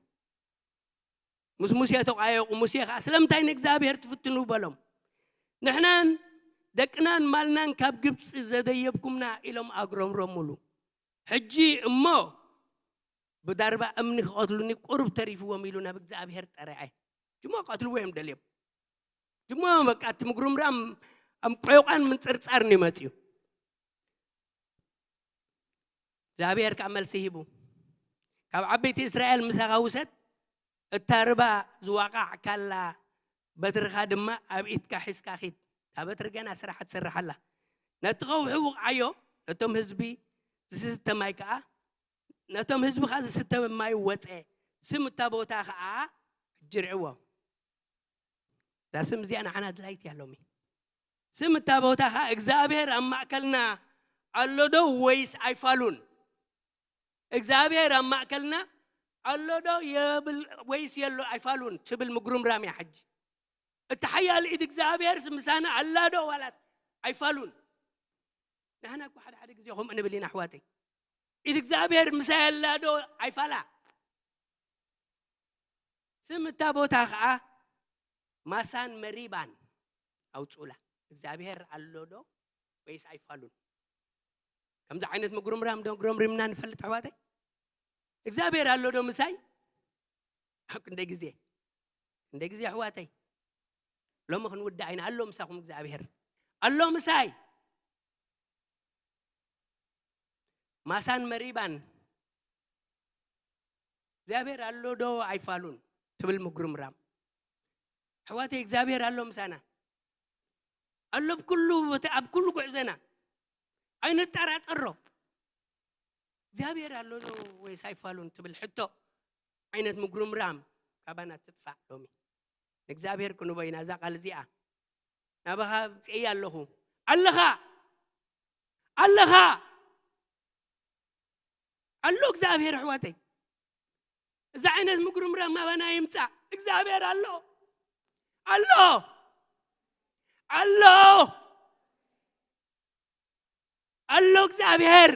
ምስ ሙሴ ተቋየቑ። ሙሴ ኸኣ፣ "ስለምንታይ ንእግዚኣብሔር ትፍትኑ?" በሎም። "ንሕናን ደቅናን ማልናን ካብ ግብጺ ዘደየብኩምና" ኢሎም ኣጉረምረሙሉ። ሕጂ እሞ ብዳርባ እምኒ ክቐትሉኒ ቁሩብ ተሪፍዎም ኢሉ ናብ እግዚኣብሔር ጠረዐ። ጅሞ ቀትልዎ እዮም ደልዮም። ጅሞ በቃ እቲ ምጉርምራም ኣብ ቆይቋን ምንጽርጻርን እዩ መጽዩ። እግዚኣብሔር ከኣ መልሲ ሂቡ። ካብ ዓበይቲ እስራኤል ምሳኻ ውሰድ፣ እታ ርባ ዝዋቃዕካላ በትርኻ ድማ ኣብ ኢድካ ሒዝካ ኺድ። እታ በትሪ ገና ስራሓ ትሰርሕ ኣላ። ነቲ ከውሒ ውቕዓዮ፣ ነቶም ህዝቢ ዝስተ ማይ ከኣ፣ ነቶም ህዝቢ ከኣ ዝስተ ማይ ወጸ። ስም እታ ቦታ ከኣ ሕጂ ርዕዎ። እዛ ስም እዚኣ ንዓና ድላይቲ እያ ሎሚ። ስም እታ ቦታ ከኣ እግዚኣብሔር ኣብ ማእከልና ኣሎ ዶ ወይስ ኣይፋሉን? እግዚኣብሔር ኣብ ማእከልና ኣሎ ዶ የብል ወይስ የሎ ኣይፋሉን ትብል ምጉርምራም እያ ሕጂ። እቲ ሓያል ኢድ እግዚኣብሔር ምሳና ኣላ ዶ ዋላስ ኣይፋሉን? ንሕና እኮ ሓደ ሓደ ግዜ ከምኡ ንብል ኢና ኣሕዋተይ። ኢድ እግዚኣብሔር ምሳይ ኣላ ዶ ኣይፋላ? ስም እታ ቦታ ኸኣ ማሳን መሪባን ኣውጽኡላ። እግዚኣብሔር ኣሎ ዶ ወይስ ኣይፋሉን? ከምዚ ዓይነት ምጉርምራም ዶ ጉረምሪምና ንፈልጥ ኣሕዋተይ? እግዚኣብሔር ኣሎ ዶ ምሳይ? ኣብ ክንደይ ግዜ፣ ክንደይ ግዜ ኣሕዋተይ? ሎሚ ክንውዳእ ኢና። ኣሎ ምሳኹም እግዚኣብሔር፣ ኣሎ ምሳይ። ማሳን መሪባን እግዚኣብሔር ኣሎ ዶ ኣይፋሉን ትብል ምጉርምራም። ኣሕዋተይ እግዚኣብሔር ኣሎ ምሳና። ኣሎ ኣብ ኩሉ ቦታ፣ ኣብ ኩሉ ጉዕዞና። ኣይንጠራጠሮ። እግዚኣብሔር ኣሎ ዶ ወይስ ኣይፋሉን ትብል ሕቶ ዓይነት ምጉርምራም ካባና ትጥፋእ ሎሚ። ንእግዚኣብሔር ክንቦ ኢና እዛ ቃል እዚኣ ናባኻ ኣምጽኤያ ኣለኹ። ኣለኻ፣ ኣለኻ፣ ኣሎ እግዚኣብሔር ኣሕዋተይ። እዚ ዓይነት ምጉርምራም ኣባና ይምጻእ። እግዚኣብሔር ኣሎ፣ ኣሎ፣ ኣሎ፣ ኣሎ እግዚኣብሔር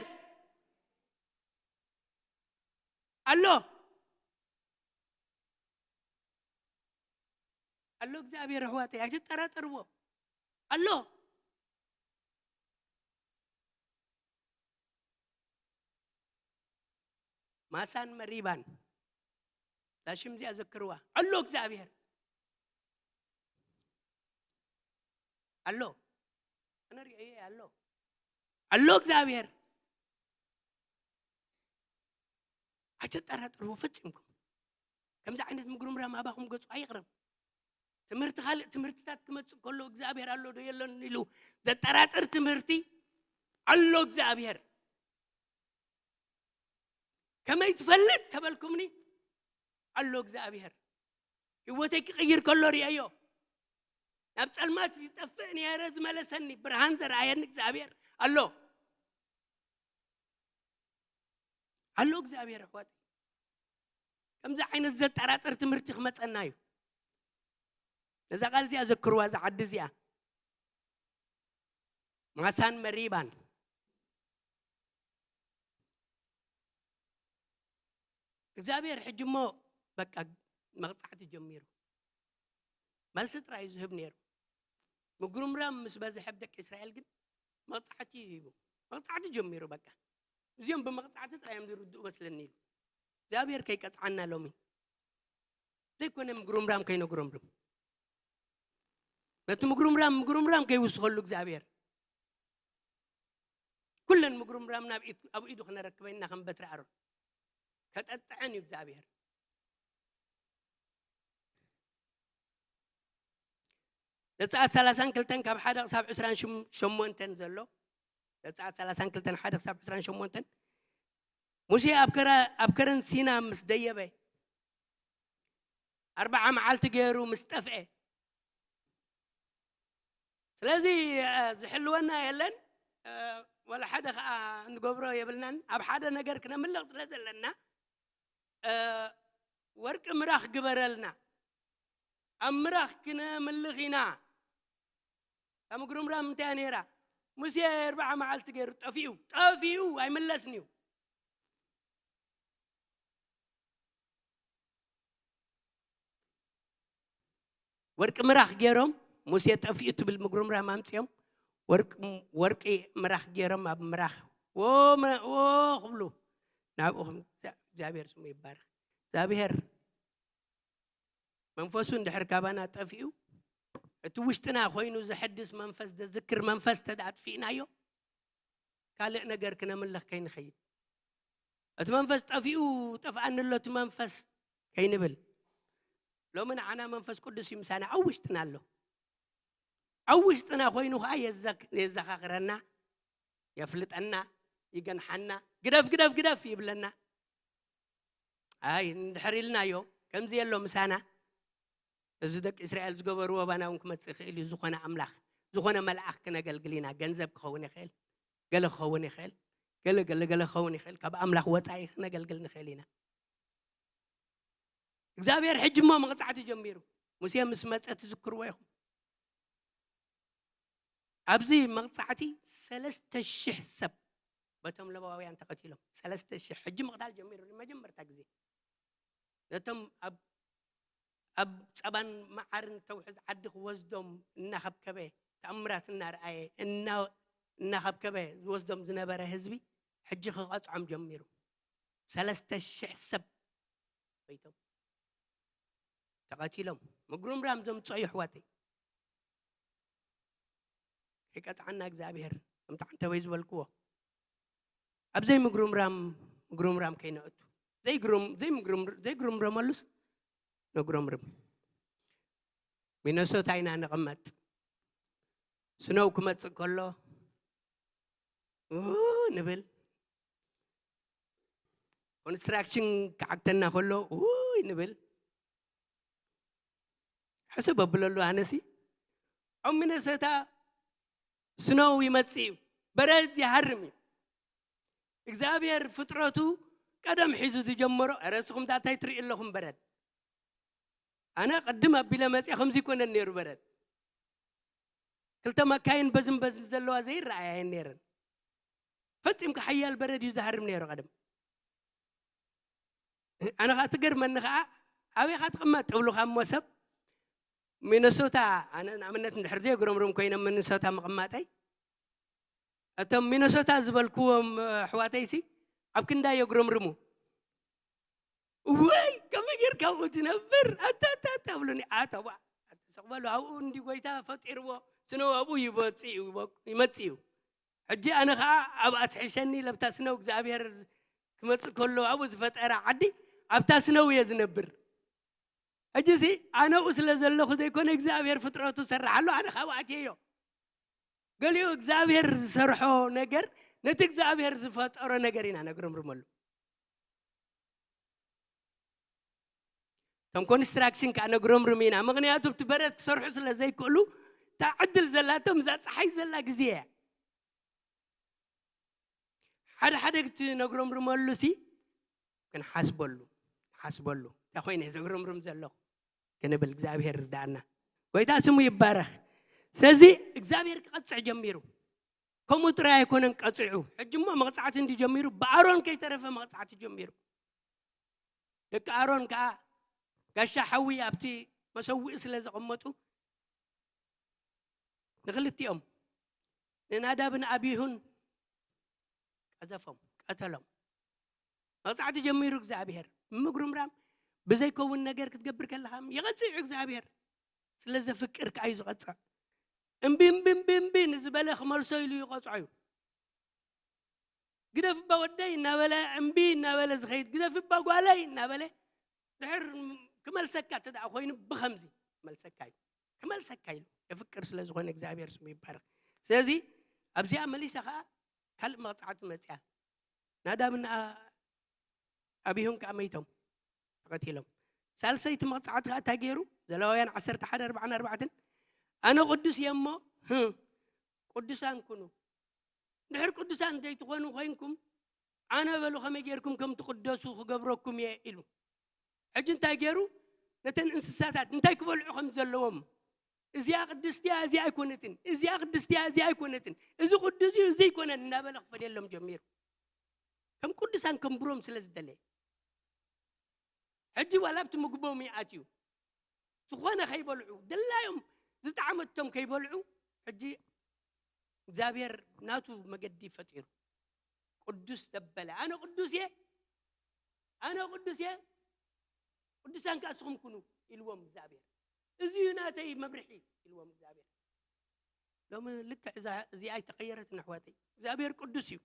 ኣሎ፣ ኣሎ እግዚኣብሔር ኣሕዋተይ፣ ኣይትጠራጠርዎ። ኣሎ። ማሳን መሪባን፣ እዛ ሽም እዚኣ ዘክርዋ። ኣሎ እግዚኣብሔር። ኣሎ። ኣነ ርእየ ኣሎ። ኣሎ እግዚኣብሔር። ኣይትጠራጠርዎ ፈጺምኩም። ከምዚ ዓይነት ምጉርምራም ኣባኹም ገጹ ኣይቕረብ። ትምህርቲ፣ ካልእ ትምህርትታት ክመጽእ ከሎ እግዚኣብሔር ኣሎ ዶ የሎን ኢሉ ዘጠራጥር ትምህርቲ፣ ኣሎ እግዚኣብሔር። ከመይ ትፈልጥ ተበልኩምኒ፣ ኣሎ እግዚኣብሔር። ህይወተይ ክቕይር ከሎ ርእየዮ። ናብ ጸልማት ይጠፍእ ነይረ፣ ዝመለሰኒ፣ ብርሃን ዘርኣየኒ እግዚኣብሔር ኣሎ። ኣሎ እግዚኣብሔር ኣሕዋተይ። ከምዚ ዓይነት ዘጠራጥር ትምህርቲ ክመጸና እዩ። ነዛ ቃል እዚኣ ዘክርዋ፣ እዛ ዓዲ እዚኣ። ማሳን መሪባን። እግዚኣብሔር ሕጂ እሞ በቃ መቕጻዕቲ ጀሚሩ። መልሲ ጥራይ እዩ ዝህብ ነይሩ። ምጉርምራም ምስ በዝሐ ኣብ ደቂ እስራኤል ግን መቕጻዕቲ እዩ ሂቡ። መቕጻዕቲ ጀሚሩ በቃ። እዚኦም ብመቕጻዕቲ ጥራይ እዮም ዝርድኡ መስለኒ ኢሉ። እግዚኣብሔር ከይቀጽዓና ሎሚ ዘይኮነ ምጉርምራም ከይነጉረምርም፣ ነቲ ምጉርምራም ምጉርምራም ከይውስኸሉ እግዚኣብሔር ኩለን ምጉርምራምና ኣብ ኢድ-፣ ኣብ ኢዱ ክነረክበና ከም በትሪ ኣሮን ከጠጥዐን እዩ እግዚኣብሔር። ዘጸኣት ሰላሳን ክልተን ካብ ሓደ ክሳብ ዕስራን ሸሞንተን ዘሎ፣ ዘጸኣት ሰላሳን ክልተን ሓደ ክሳብ ዕስራን ሸሞንተን፣ ሙሴ ኣብ ከረ-፣ ኣብ ከረን ሲና ምስ ደየበ፣ ኣርብዓ መዓልቲ ገይሩ ምስ ጠፍኤ፣ ስለዚ፣ እ፣ ዝሕልወና የለን፣ እ፣ ወላ ሓደ ኸኣ እንገብሮ የብልናን። ኣብ ሓደ ነገር ክነምልኽ ስለ ዘለና፣ እ፣ ወርቂ ምራኽ ግበረልና። ኣብ ምራኽ ክነምልኽ ኢና። እታ ምጉርምራም እንታይ እያ ነይራ? ሙሴ ኣርብዓ መዓልቲ ገይሩ ጠፊኡ፣ ጠፊኡ ኣይምለስን እዩ። ወርቂ ምራኽ ገይሮም፣ ሙሴ ጠፊኡ ትብል ምጉርምራም ኣምጺኦም፣ ወርቂ፣ ወርቂ ምራኽ ገይሮም ኣብ ምራኽ፣ "ዎ፣ ምራ-፣ ዎ" ክብሉ፣ ናብኡ ክም-፣ እግዚኣብሔር ስሙ ይባረኽ። እግዚኣብሔር መንፈሱ እንድሕር ካባና ጠፊኡ፣ እቲ ውሽጥና ኮይኑ ዘሐድስ መንፈስ፣ ዘዝክር መንፈስ ተደኣ ኣጥፊእናዮ፣ ካልእ ነገር ክነምልኽ ከይንኸይድ፣ እቲ መንፈስ ጠፊኡ፣ "ጠፍኣኒ ኣሎ እቲ መንፈስ" ከይንብል፣ ሎሚ ንዓና መንፈስ ቅዱስ እዩ ምሳና፣ ኣብ ውሽጥና ኣሎ። ኣብ ውሽጥና ኮይኑ ኸዓ የዘክ-፣ የዘኻኽረና፣ የፍልጠና፣ ይገንሓና፣ "ግደፍ፣ ግደፍ፣ ግደፍ" ይብለና። ኣይ፣ እንድሕር ኢልናዮ፣ ከምዚ የሎ ምሳና፣ እዚ ደቂ እስራኤል ዝገበርዎ ባና እውን ክመጽእ ይኽእል እዩ። ዝኾነ ኣምላኽ፣ ዝኾነ መልኣኽ ክነገልግል ኢና። ገንዘብ ክኸውን ይኽእል፣ ገለ ክኸውን ይኽእል፣ ገለ፣ ገለ፣ ገለ ክኸውን ይኽእል። ካብ ኣምላኽ ወጻኢ ክነገልግል ንኽእል ኢና። እግዚኣብሔር ሕጂ እሞ መቕጻዕቲ ጀሚሩ። ሙሴ ምስ መጸ ትዝክርዎ ኢኹም። ኣብዚ መቕጻዕቲ ሰለስተ ሽሕ ሰብ በቶም ለባውያን ተቐቲሎም። ሰለስተ ሽሕ፣ ሕጂ ምቕታል ጀሚሩ፣ ንመጀመርታ ግዜ። ነቶም ኣብ፣ ኣብ ጸባን መዓርን ተውሕዝ ዓዲ ክወስዶም እናኸብከበ፣ ተኣምራት እናረኣየ፣ እና-፣ እናኸብከበ ዝወስዶም ዝነበረ ህዝቢ፣ ሕጂ ክቐጽዖም ጀሚሩ። ሰለስተ ሽሕ ሰብ ሞይቶም፣ ተቐቲሎም። ምጉርምራም ዘምጽኦ እዩ፣ ኣሕዋተይ። ከይቀጽዓና እግዚኣብሔር፣ ከምቲ ዓንተበይ ዝበልክዎ፣ ኣብ ዘይምጉርምራም፣ ምጉርምራም ከይነእቱ። ዘይግሩም-፣ ዘይምጉርም-፣ ዘይጉርምረመሉስ ነጉረምርም። ሚነሶታ ኢና ንቕመጥ። ስኖው ክመጽእ ከሎ፣ ኡ ንብል። ኮንስትራክሽን ክዓግተና ከሎ፣ ውይ ንብል። ሕስብ ኣብለሉ፣ ኣነሲ ኣብ ሚነሶታ ስኖው ይመጽእ እዩ፣ በረድ ይሃርም እዩ። እግዚኣብሔር ፍጥረቱ ቀደም ሒዙ ዝጀመሮ፣ ኧረ እስኹም ዳኣ እንታይ ትርእዩ ኣለኹም በረድ? ኣነ ቅድም ኣቢለ መጽየ፣ ከምዚ ይኮነን ነይሩ በረድ። ክልተ መካይን በዝን በዝን ዘለዋ ዘይረኣያ እየን ነይረን። ፈጺምካ ሓያል በረድ እዩ ዝሃርም ነይሩ ቀደም። ኣነ ኸኣ ትገርመኒ ኸኣ፣ ኣበይ ኢኻ ትቕመጥ? እብሉኻ እሞ ሰብ፣ ሚነሶታ፣ ኣነ ንኣብነት እንድሕር ዘየጉረምርም ኮይነ ሚነሶታ ምቕማጠይ፣ እቶም ሚነሶታ ዝበልክዎም ኣሕዋተይሲ ኣብ ክንዳይ የጉረምርሙ። እዋይ፣ ከመይ ጌርካ ኣብኡ ትነብር? ኣታ፣ ኣታ፣ ኣታ፣ እብሉኒ። ኣታ፣ ዋ፣ ኣታ፣ ስቕ በሉ፣ ኣብኡ እንዲ ጎይታ ፈጢርዎ፣ ስነው ኣብኡ ይወጽእ እዩ፣ ይመጽእ እዩ። ሕጂ ኣነ ኸኣ ኣብኣ ትሕሸኒ ኢለ ብታ ስነው እግዚኣብሔር ክመጽእ ከሎ ኣብኡ ዝፈጠራ ዓዲ፣ ኣብታ ስነው እየ ዝነብር። ሕጂሲ ኣነ ኣብኡ ስለ ዘለኹ ዘይኮነ እግዚኣብሔር ፍጥረቱ ዝሰርሕ ኣሎ፣ ኣነ ካብኡ ኣትየዮ። ገሊኡ እግዚኣብሔር ዝሰርሖ ነገር ነቲ እግዚኣብሔር ዝፈጠሮ ነገር ኢና ነግረምርመሉ። እቶም ኮንስትራክሽን ከኣ ነግረምርም ኢና፣ ምኽንያቱ እቲ በረድ ክሰርሑ ስለ ዘይክእሉ እታ ዕድል ዘላቶም እዛ ጸሓይ ዘላ ግዜ እያ። ሓደ ሓደ ክትነግረምርመሉ ሲ ክንሓስበሉ፣ ሓስበሉ። እንታይ ኮይነ ዘግረምርም ዘለኹ? ክንብል እግዚኣብሔር ርዳእና። ጎይታ ስሙ ይባረኽ። ስለዚ እግዚኣብሔር ክቐጽዕ ጀሚሩ። ከምኡ ጥራይ ኣይኮነን ቀጺዑ። ሕጂ እሞ መቕጻዕቲ እንዲ ጀሚሩ፣ ብኣሮን ከይተረፈ መቕጻዕቲ ጀሚሩ። ደቂ ኣሮን ከኣ ጋሻ ሓዊ ኣብቲ መሰውኢ ስለ ዘቐመጡ፣ ንኽልቲኦም፣ ንናዳብን ኣቢሁን ቀዘፎም። ቀተሎም። መቕጻዕቲ ጀሚሩ እግዚኣብሔር። ምጉርምራም ብዘይከውን ነገር ክትገብር ከለኻ ይቐጽዕ እዩ እግዚኣብሔር። ስለ ዘፍቅር ከኣ እዩ ዝቐጽዕ። እምቢ፣ እምቢ፣ እምቢ፣ እምቢ ንዝበለ ክመልሶ ኢሉ ይቐጽዖ እዩ። ግደፍ እባ ወደይ እናበለ፣ እምቢ እናበለ ዝኸይድ፣ ግደፍ እባ ጓለይ እናበለ፣ ድሕር ክመልሰካ እንተ ደኣ ኮይኑ ብኸምዚ ክመልሰካ እዩ። ክመልሰካ ኢሉ የፍቅር ስለ ዝኾነ እግዚኣብሔር ስሙ ይባረኽ። ስለዚ ኣብዚኣ መሊሳ ኸኣ ካልእ መቕጻዕቲ መጽያ። ናዳብን ኣ-፣ ኣቢሁን ከኣ መይቶም ተቐቲሎም። ሳልሰይቲ መቕጻዕቲ ከኣ እንታይ ገይሩ? ዘለዋውያን ዓሰርተ ሓደ ኣርባዓን ኣርባዕተን፣ ኣነ ቅዱስ እየ እሞ፣ ህም፣ ቅዱሳን ኩኑ። እንድሕር ቅዱሳን ዘይትኾኑ ኮይንኩም፣ ኣነ በሉ ከመይ ጌርኩም ከም ትቕደሱ ክገብረኩም እየ ኢሉ። ሕጂ እንታይ ገይሩ? ነተን እንስሳታት እንታይ ክበልዑ ከም ዘለዎም፣ እዚኣ ቅድስቲ እያ፣ እዚኣ ኣይኮነትን፣ እዚኣ ቅድስቲ እያ፣ እዚኣ ኣይኮነትን፣ እዚ ቅዱስ እዩ፣ እዚ ኣይኮነን እናበለ ክፈልየሎም ጀሚሩ። ከም ቅዱሳን ከንብሮም ስለ ዝደለየ። ሕጂ ዋላ ኣብቲ ምግቦም ይኣትዩ። ዝኾነ ከይበልዑ፣ ድላዮም ዝጠዓመቶም ከይበልዑ፣ ሕጂ እግዚኣብሔር ናቱ መገዲ ፈጢሩ። ቅዱስ ዘበለ፣ ኣነ ቅዱስ እየ፣ ኣነ ቅዱስ እየ፣ ቅዱሳን ከኣ እስኹም ኩኑ ኢልዎም እግዚኣብሔር። እዚ እዩ ናተይ መምርሒ ኢልዎም እግዚኣብሔር። ሎሚ ልክዕ እዛ፣ እዚኣ ኣይተቐየረትን ኣሕዋተይ። እግዚኣብሔር ቅዱስ እዩ።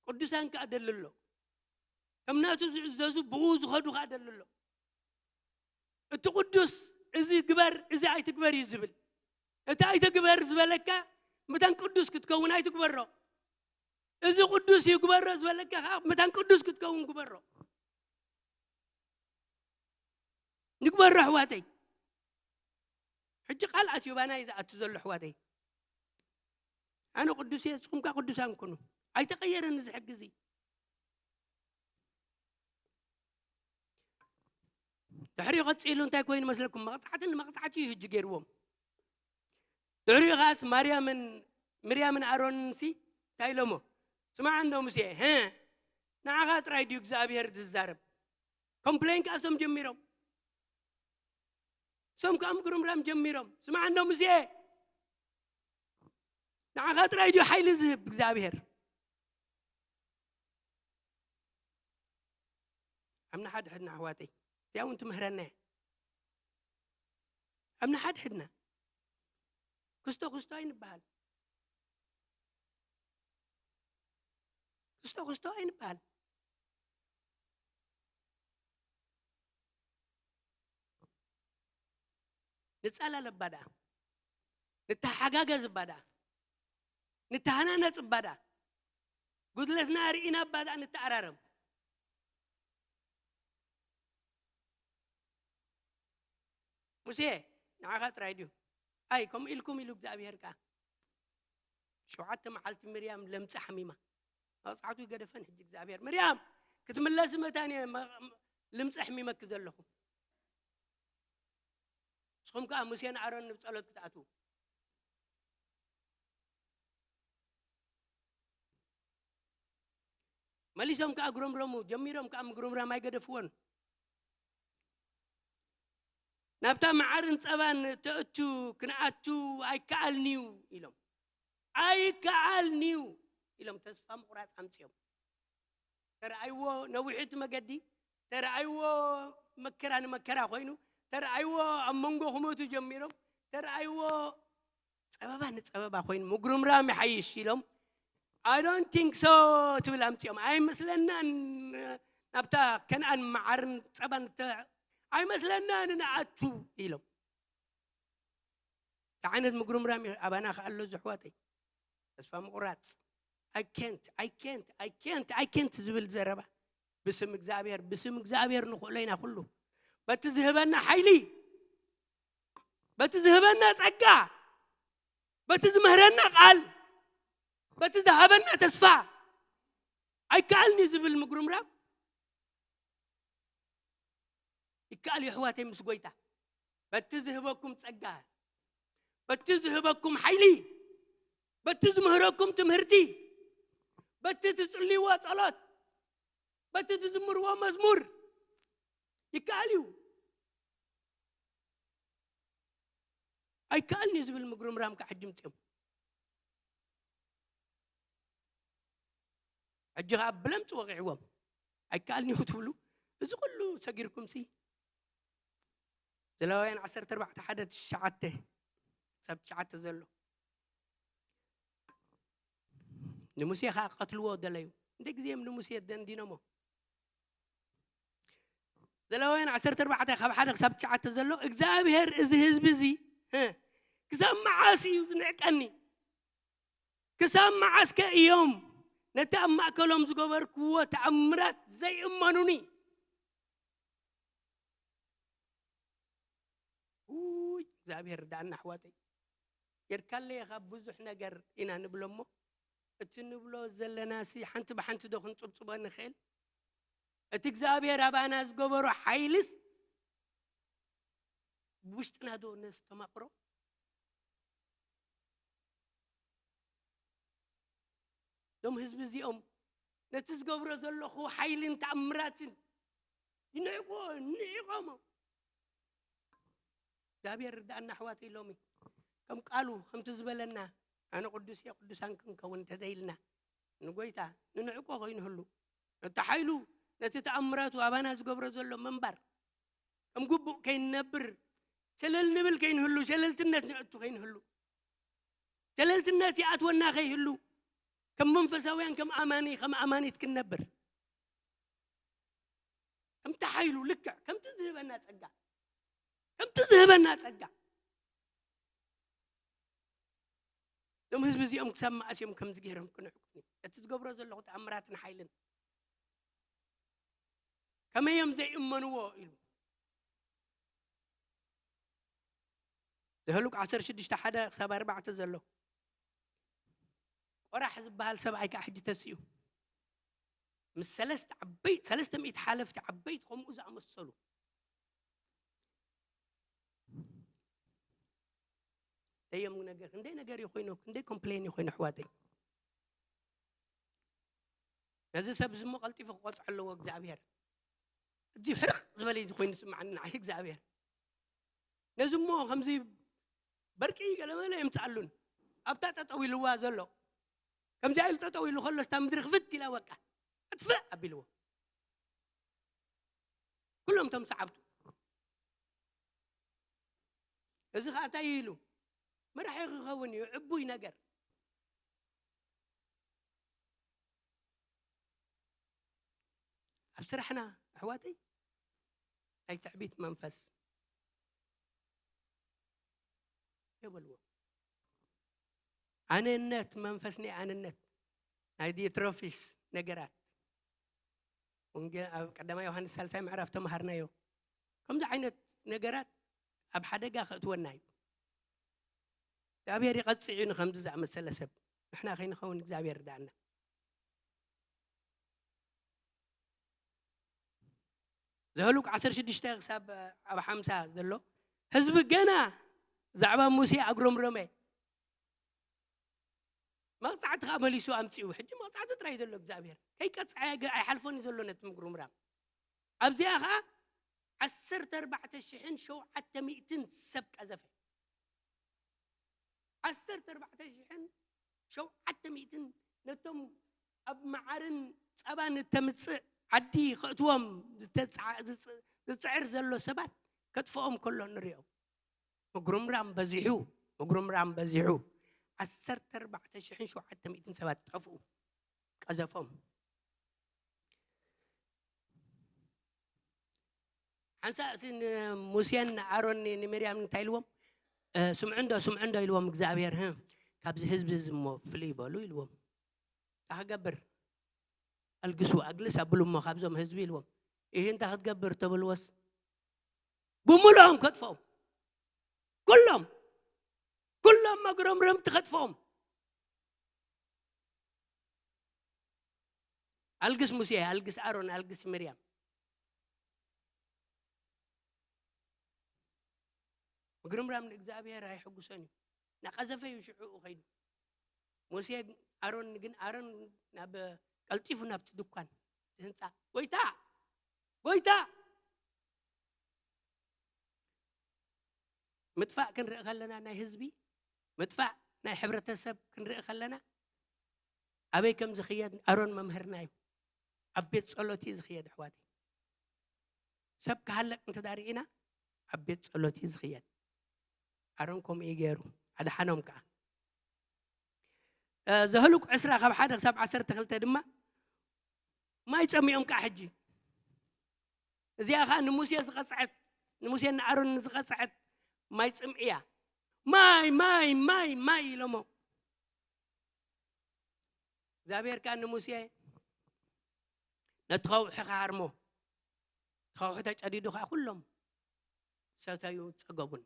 ቅዱሳን ከኣ ደሊ ኣሎ። ከም ናቱ ዝእዘዙ ብኡ ዝኸዱ ከኣ ደሊ ኣሎ። እቲ ቅዱስ እዚ ግበር፣ እዚ ኣይትግበር እዩ ዝብል። እቲ ኣይትግበር ዝበለካ መታን ቅዱስ ክትከውን ኣይትግበሮ። እዚ ቅዱስ እዩ ግበሮ ዝበለካ ከኣ መታን ቅዱስ ክትከውን ግበሮ። ንግበሮ ኣሕዋተይ። ሕጂ ቃል ኣትዮ ባና እዩ ዝኣቱ ዘሎ ኣሕዋተይ። ኣነ ቅዱስ እየ፣ ንስኹም ከኣ ቅዱሳን ኩኑ። ኣይተቐየረን እዚ ሕጊ እዚ። ድሕሪኡ ቀጺሉ እንታይ ኮይኑ መስለኩም? መቕጻዕትን መቕጻዕቲ እዩ ሕጂ ገይርዎም። ድሕሪኡ ኸኣስ ማርያምን፣ ምርያምን ኣሮንንሲ እንታይ ኢሎሞ? ስማዕ እንዶ ሙሴ፣ ሀ፣ ንዓኻ ጥራይ ድዩ እግዚኣብሔር ዝዛረብ? ኮምፕሌን ከኣ እሶም ጀሚሮም። እሶም ከኣ ምጉርምራም ጀሚሮም። ስማዕ እንዶ ሙሴ፣ ንዓኻ ጥራይ ድዩ ሓይሊ ዝህብ እግዚኣብሔር? ኣብ ንሓድሕድና ኣሕዋተይ፣ እዚኣ እውን ትምህረና እያ። ኣብ ንሓድሕድና ክስቶ ክስቶ ኣይንበሃል። ክስቶ ክስቶ ኣይንበሃል። ንጸላለባ ደኣ፣ ንተሓጋገዝ እባ ደኣ፣ ንተሃናነጽ እባ ደኣ፣ ጉድለትና ርኢና እባ ደኣ ንተኣራረም። ሙሴ፣ ንዓኻ ጥራይ ድዩ? ኣይ፣ ከምኡ ኢልኩም ኢሉ እግዚኣብሔር ከኣ። ሸውዓተ መዓልቲ ምርያም ለምጺ ሓሚማ። መቕጻዕቱ ይገደፈን ሕጂ እግዚኣብሔር። ምርያም፣ ክትምለሲ መታን እየ መ-፣ ለምጺ ኣሕሚመኪ ዘለኹ። ንስኹም ከኣ ሙሴን ኣሮን ንብ ጸሎት ክትኣትዉ። መሊሶም ከኣ ግረምረሙ፣ ጀሚሮም ከኣ ምግርምራም ኣይገደፍዎን። ናብታ መዓርን ጸባን ተእቱ ክንኣቱ ኣይከኣልን'ዩ ኢሎም። ኣይከኣልን'ዩ ኢሎም ተስፋ ምቑራጽ ኣምጺኦም። ተረኣይዎ ነዊሕ እቲ መገዲ፣ ተረኣይዎ መከራ ንመከራ ኮይኑ፣ ተረኣይዎ ኣብ መንጎ ክሞቱ ጀሚሮም፣ ተረኣይዎ ጸበባ ንጸበባ ኮይኑ ምጉርምራም ይሓይሽ ኢሎም፣ I don't think so ትብል ኣምጺኦም። ኣይመስለናን ናብታ ከነኣን መዓርን ጸባን እተ-፣ ኣይመስለናን ንኣቱ ኢሎም። እንታይ ዓይነት ምጉርምራም እዩ ኣባና ከኣ ኣሎ እዚ ኣሕዋተይ። ተስፋ ምቑራጽ። I can't, I can't, I can't, I can't ዝብል ዘረባ። ብስም እግዚኣብሔር፣ ብስም እግዚኣብሔር ንኽእሎ ኢና ኩሉ። በቲ ዝህበና ሓይሊ፣ በቲ ዝህበና ጸጋ፣ በቲ ዝምህረና ቃል፣ በቲ ዝሃበና ተስፋ፣ ኣይከኣልን እዩ ዝብል ምጉርምራም ይከኣል እዩ ኣሕዋተይ ምስ ጎይታ። በቲ ዝህበኩም ጸጋ፣ በቲ ዝህበኩም ሓይሊ፣ በቲ ዝምህረኩም ትምህርቲ፣ በቲ ትጽልይዎ ጸሎት፣ በቲ ትዝምርዎ መዝሙር ይከኣል እዩ። ኣይከኣልን እዩ ዝብል ምጉርምራም ከኣ ሕጂ ምጽኦም። ሕጂ ኸዓ ብለምፂ ወቒዕዎም። ኣይከኣልን እዩ ክትብሉ፣ እዚ ኩሉ ሰጊርኩም ሲ። ዘሌዋውያን ዓሰርተ ኣርባዕተ ሓደ ትሽዓተ ክሳብ ትሽዓተ ዘሎ። ንሙሴ ኸዓ ቀትልዎ ደለዩ። እንደ ግዜም ንሙሴ ደንዲኖሞ። ዘሌዋውያን ዓሰርተ ኣርባዕተ ካብ ሓደ ክሳብ ትሽዓተ ዘሎ፣ እግዚኣብሔር እዚ ህዝቢ እዚ፣ እ፣ ክሳብ መዓስ እዩ ዝንዕቀኒ? ክሳብ መዓስከ እዮም ነቲ ኣብ ማእከሎም ዝገበርክዎ ተኣምራት ዘይእመኑኒ? ውይ፣ እግዚኣብሔር ርዳእና ኣሕዋተይ። ጌርካለይ ኢኻ ብዙሕ ነገር ኢና ንብሎ እሞ፣ እቲ ንብሎ ዘለናሲ ሓንቲ ብሓንቲ ዶ ክንጽብጽቦ ንኽእል? እቲ እግዚኣብሔር ኣባና ዝገበሮ ሓይልስ ብውሽጥና ዶ ነስተማቕሮ? እዞም ህዝቢ እዚኦም ነቲ ዝገብሮ ዘለኹ ሓይልን ተኣምራትን ይንዕቅዎ፣ ንዒቖሞ። እግዚኣብሔር ርዳእና ኣሕዋተይ ሎሚ። ከም ቃሉ ከምቲ ዝበለና፣ ኣነ ቅዱስ እየ፣ ቅዱሳን ክንከውን እንተዘይልና፣ ንጎይታ ንንዕቆ ከይንህሉ፣ ነቲ ሓይሉ፣ ነቲ ተኣምራቱ ኣባና ዝገብሮ ዘሎ ምንባር፣ ከም ግቡእ ከይንነብር፣ ሸለል ንብል ከይንህሉ፣ ሸለልትነት ንእቱ ከይንህሉ፣ ሸለልትነት ይኣትወና ከይህሉ፣ ከም መንፈሳውያን፣ ከም ኣማኒ፣ ከም ኣማኒት ክንነብር፣ ከምቲ ሓይሉ ልክዕ፣ ከምቲ ዝህበና ጸጋ፣ ከምቲ ዝህበና ጸጋ። እዞም ህዝቢ እዚኦም ክሳብ መኣስ እዮም ከምዚ ገይሮም ክንዕቁኒ? እቲ ዝገብሮ ዘለኹ ተኣምራትን ሓይልን ከመይ እዮም ዘይእመንዎ? ኢሉ ዘኍልዑ ዓሰርተ ሽዱሽተ ሓደ ክሳብ ኣርባዕተ ዘሎ። ቆራሕ ዝበሃል ሰብኣይ ከዓ ሕጂ ተሲኡ። ምስ ሰለስተ ዓበይ-፣ ሰለስተ ሚእቲ ሓለፍቲ ዓበይቲ ከምኡ ዝኣመሰሉ። ደዮም ነገር፣ ክንደይ ነገር እዩ ኮይኑ፣ ክንደይ ኮምፕሌን እዩ ኮይኑ፣ ኣሕዋተይ። ነዚ ሰብ እዚ እሞ ቀልጢፉ ክቆጽዖ ኣለዎ እግዚኣብሔር። እዚ ሕርቕ ዝበለ እዩ ኮይኑ ዝስምዓኒ ንዓይ እግዚኣብሔር። ነዚ እሞ ከምዚ በርቂ ገለመለ የምጽኣሉን። ኣብታ ጠጠው ኢልዋ ዘሎ። ከምዚኣ ኢሉ ጠጠው ኢሉ ከሎ፣ ስታ ምድሪ ክፍት ኢላ በቃ። እጥፍእ ኣቢልዎ። ኩሎም እቶም ሰዓብቱ። እዚ ኸዓ እንታይ ኢሉ? መራሒ ክኸውን እዩ፣ ዕቡይ ነገር። ኣብ ስራሕና፣ ኣሕዋተይ፣ ናይ ትዕቢት መንፈስ የበልዎ። ኣነነት፣ መንፈስ ናይ ኣነነት፣ ናይ ዲዮትሮፊስ ነገራት። ወንጌል ኣብ ቀዳማይ ዮሃንስ ሳልሳይ ምዕራፍ ተምሃርናዮ። ከምዚ ዓይነት ነገራት ኣብ ሓደጋ ከእትወና እዩ። እግዚኣብሔር ይቐጽዕ እዩ ንኸምዚ ዝኣመሰለ ሰብ። ንሕና ከይንኸውን እግዚኣብሔር ርዳእና። ዘኍልዑ ዓሰርተ ሽዱሽተ ክሳብ ኣብ ሓምሳ ዘሎ፣ ህዝቢ ገና ዛዕባ ሙሴ ኣጉረምረመ። መቕጻዕቲ ኸኣ መሊሱ ኣምጺኡ። ሕጂ መቕጻዕቲ ጥራይ ዘሎ እግዚኣብሔር። ከይቀጽዐ ገ-፣ ኣይሓልፎን እዩ ዘሎ ነቲ ምጉርምራም። ኣብዚኣ ኸኣ ዓሰርተ ኣርባዕተ ሽሕን ሸውዓተ ሚእትን ሰብ ቀዘፈ። ዓሰርተ ኣርባዕተ ሽሕን ሸውዓተ ሚእትን ነቶም ኣብ መዓርን ጸባን እተምጽእ ዓዲ ከእትዎም ዝተጽዓ-፣ ዝጽ-፣ ዝጽዕር ዘሎ ሰባት ከጥፍኦም ከሎ ንሪኦ። ምጉርምራም በዚሑ፣ ምጉርምራም በዚሑ። ዓሰርተ ኣርባዕተ ሽሕን ሸውዓተ ሚእትን ሰባት ጠፍኡ፣ ቀዘፎም። ሓንሳእ ሲ ንሙሴን ንኣሮን ን-፣ ንሚርያም እንታይ ኢልዎም? እ፣ ስምዑ እንዶ፣ ስምዑ እንዶ ኢልዎም እግዚኣብሔር፣ ህ፣ ካብዚ ህዝቢ እዚ እሞ ፍልይ በሉ ኢልዎም። እንታይ ክገብር? ኣልግሱ፣ ኣግልስ ኣብሉ እሞ ካብዞም ህዝቢ ኢልዎም። ይህ እንታይ ክትገብር ተብልዎስ? ብምልኦም ከጥፍኦም። ኩሎም፣ ኩሎም መጉረምረምቲ ከጥፍኦም። ኣልግስ ሙሴ፣ ኣልግስ ኣሮን፣ ኣልግስ ሚርያም። ምግርምራም ንእግዚኣብሔር ኣይሕጉሶን እዩ። እናቐዘፈ እዩ ሽዑኡ ኸይዱ። ሙሴ፣ ኣሮን ግን፣ ኣሮን ናብ፣ ቀልጢፉ ናብቲ ድኳን፣ እቲ ህንጻ፣ "ጎይታ! ጎይታ!" ምጥፋእ ክንርኢ ከለና፣ ናይ ህዝቢ ምጥፋእ፣ ናይ ሕብረተሰብ ክንርኢ ከለና፣ ኣበይ ከም ዝኽየድ ኣሮን መምህርና እዩ። ኣብ ቤት ጸሎት እዩ ዝኽየድ ኣሕዋተይ። ሰብ ክሃልቕ እንተ ዳኣ ርኢና ኣብ ቤት ጸሎት እዩ ዝኽየድ። ኣሮን ከምኡ እዩ ገይሩ፣ ኣድሓኖም ከኣ። ዘህሉቅ ዕስራ ካብ ሓደ ክሳብ ዓሰርተ ክልተ ድማ ማይ ጸሚኦም ከኣ ሕጂ እዚኣ ኸኣ ንሙሴ ዝቐጽዐት፣ ንሙሴን ንኣሮንን ዝቐጽዐት ማይ ጽምኢ እያ። ማይ ማይ ማይ ማይ ኢሎሞ። እግዚኣብሔር ከኣ ንሙሴ ነቲ ኸውሒ ኸሃርሞ፣ ኸውሒ ተጨዲዱ ኸኣ ኩሎም ሰተዩ ጸገቡን።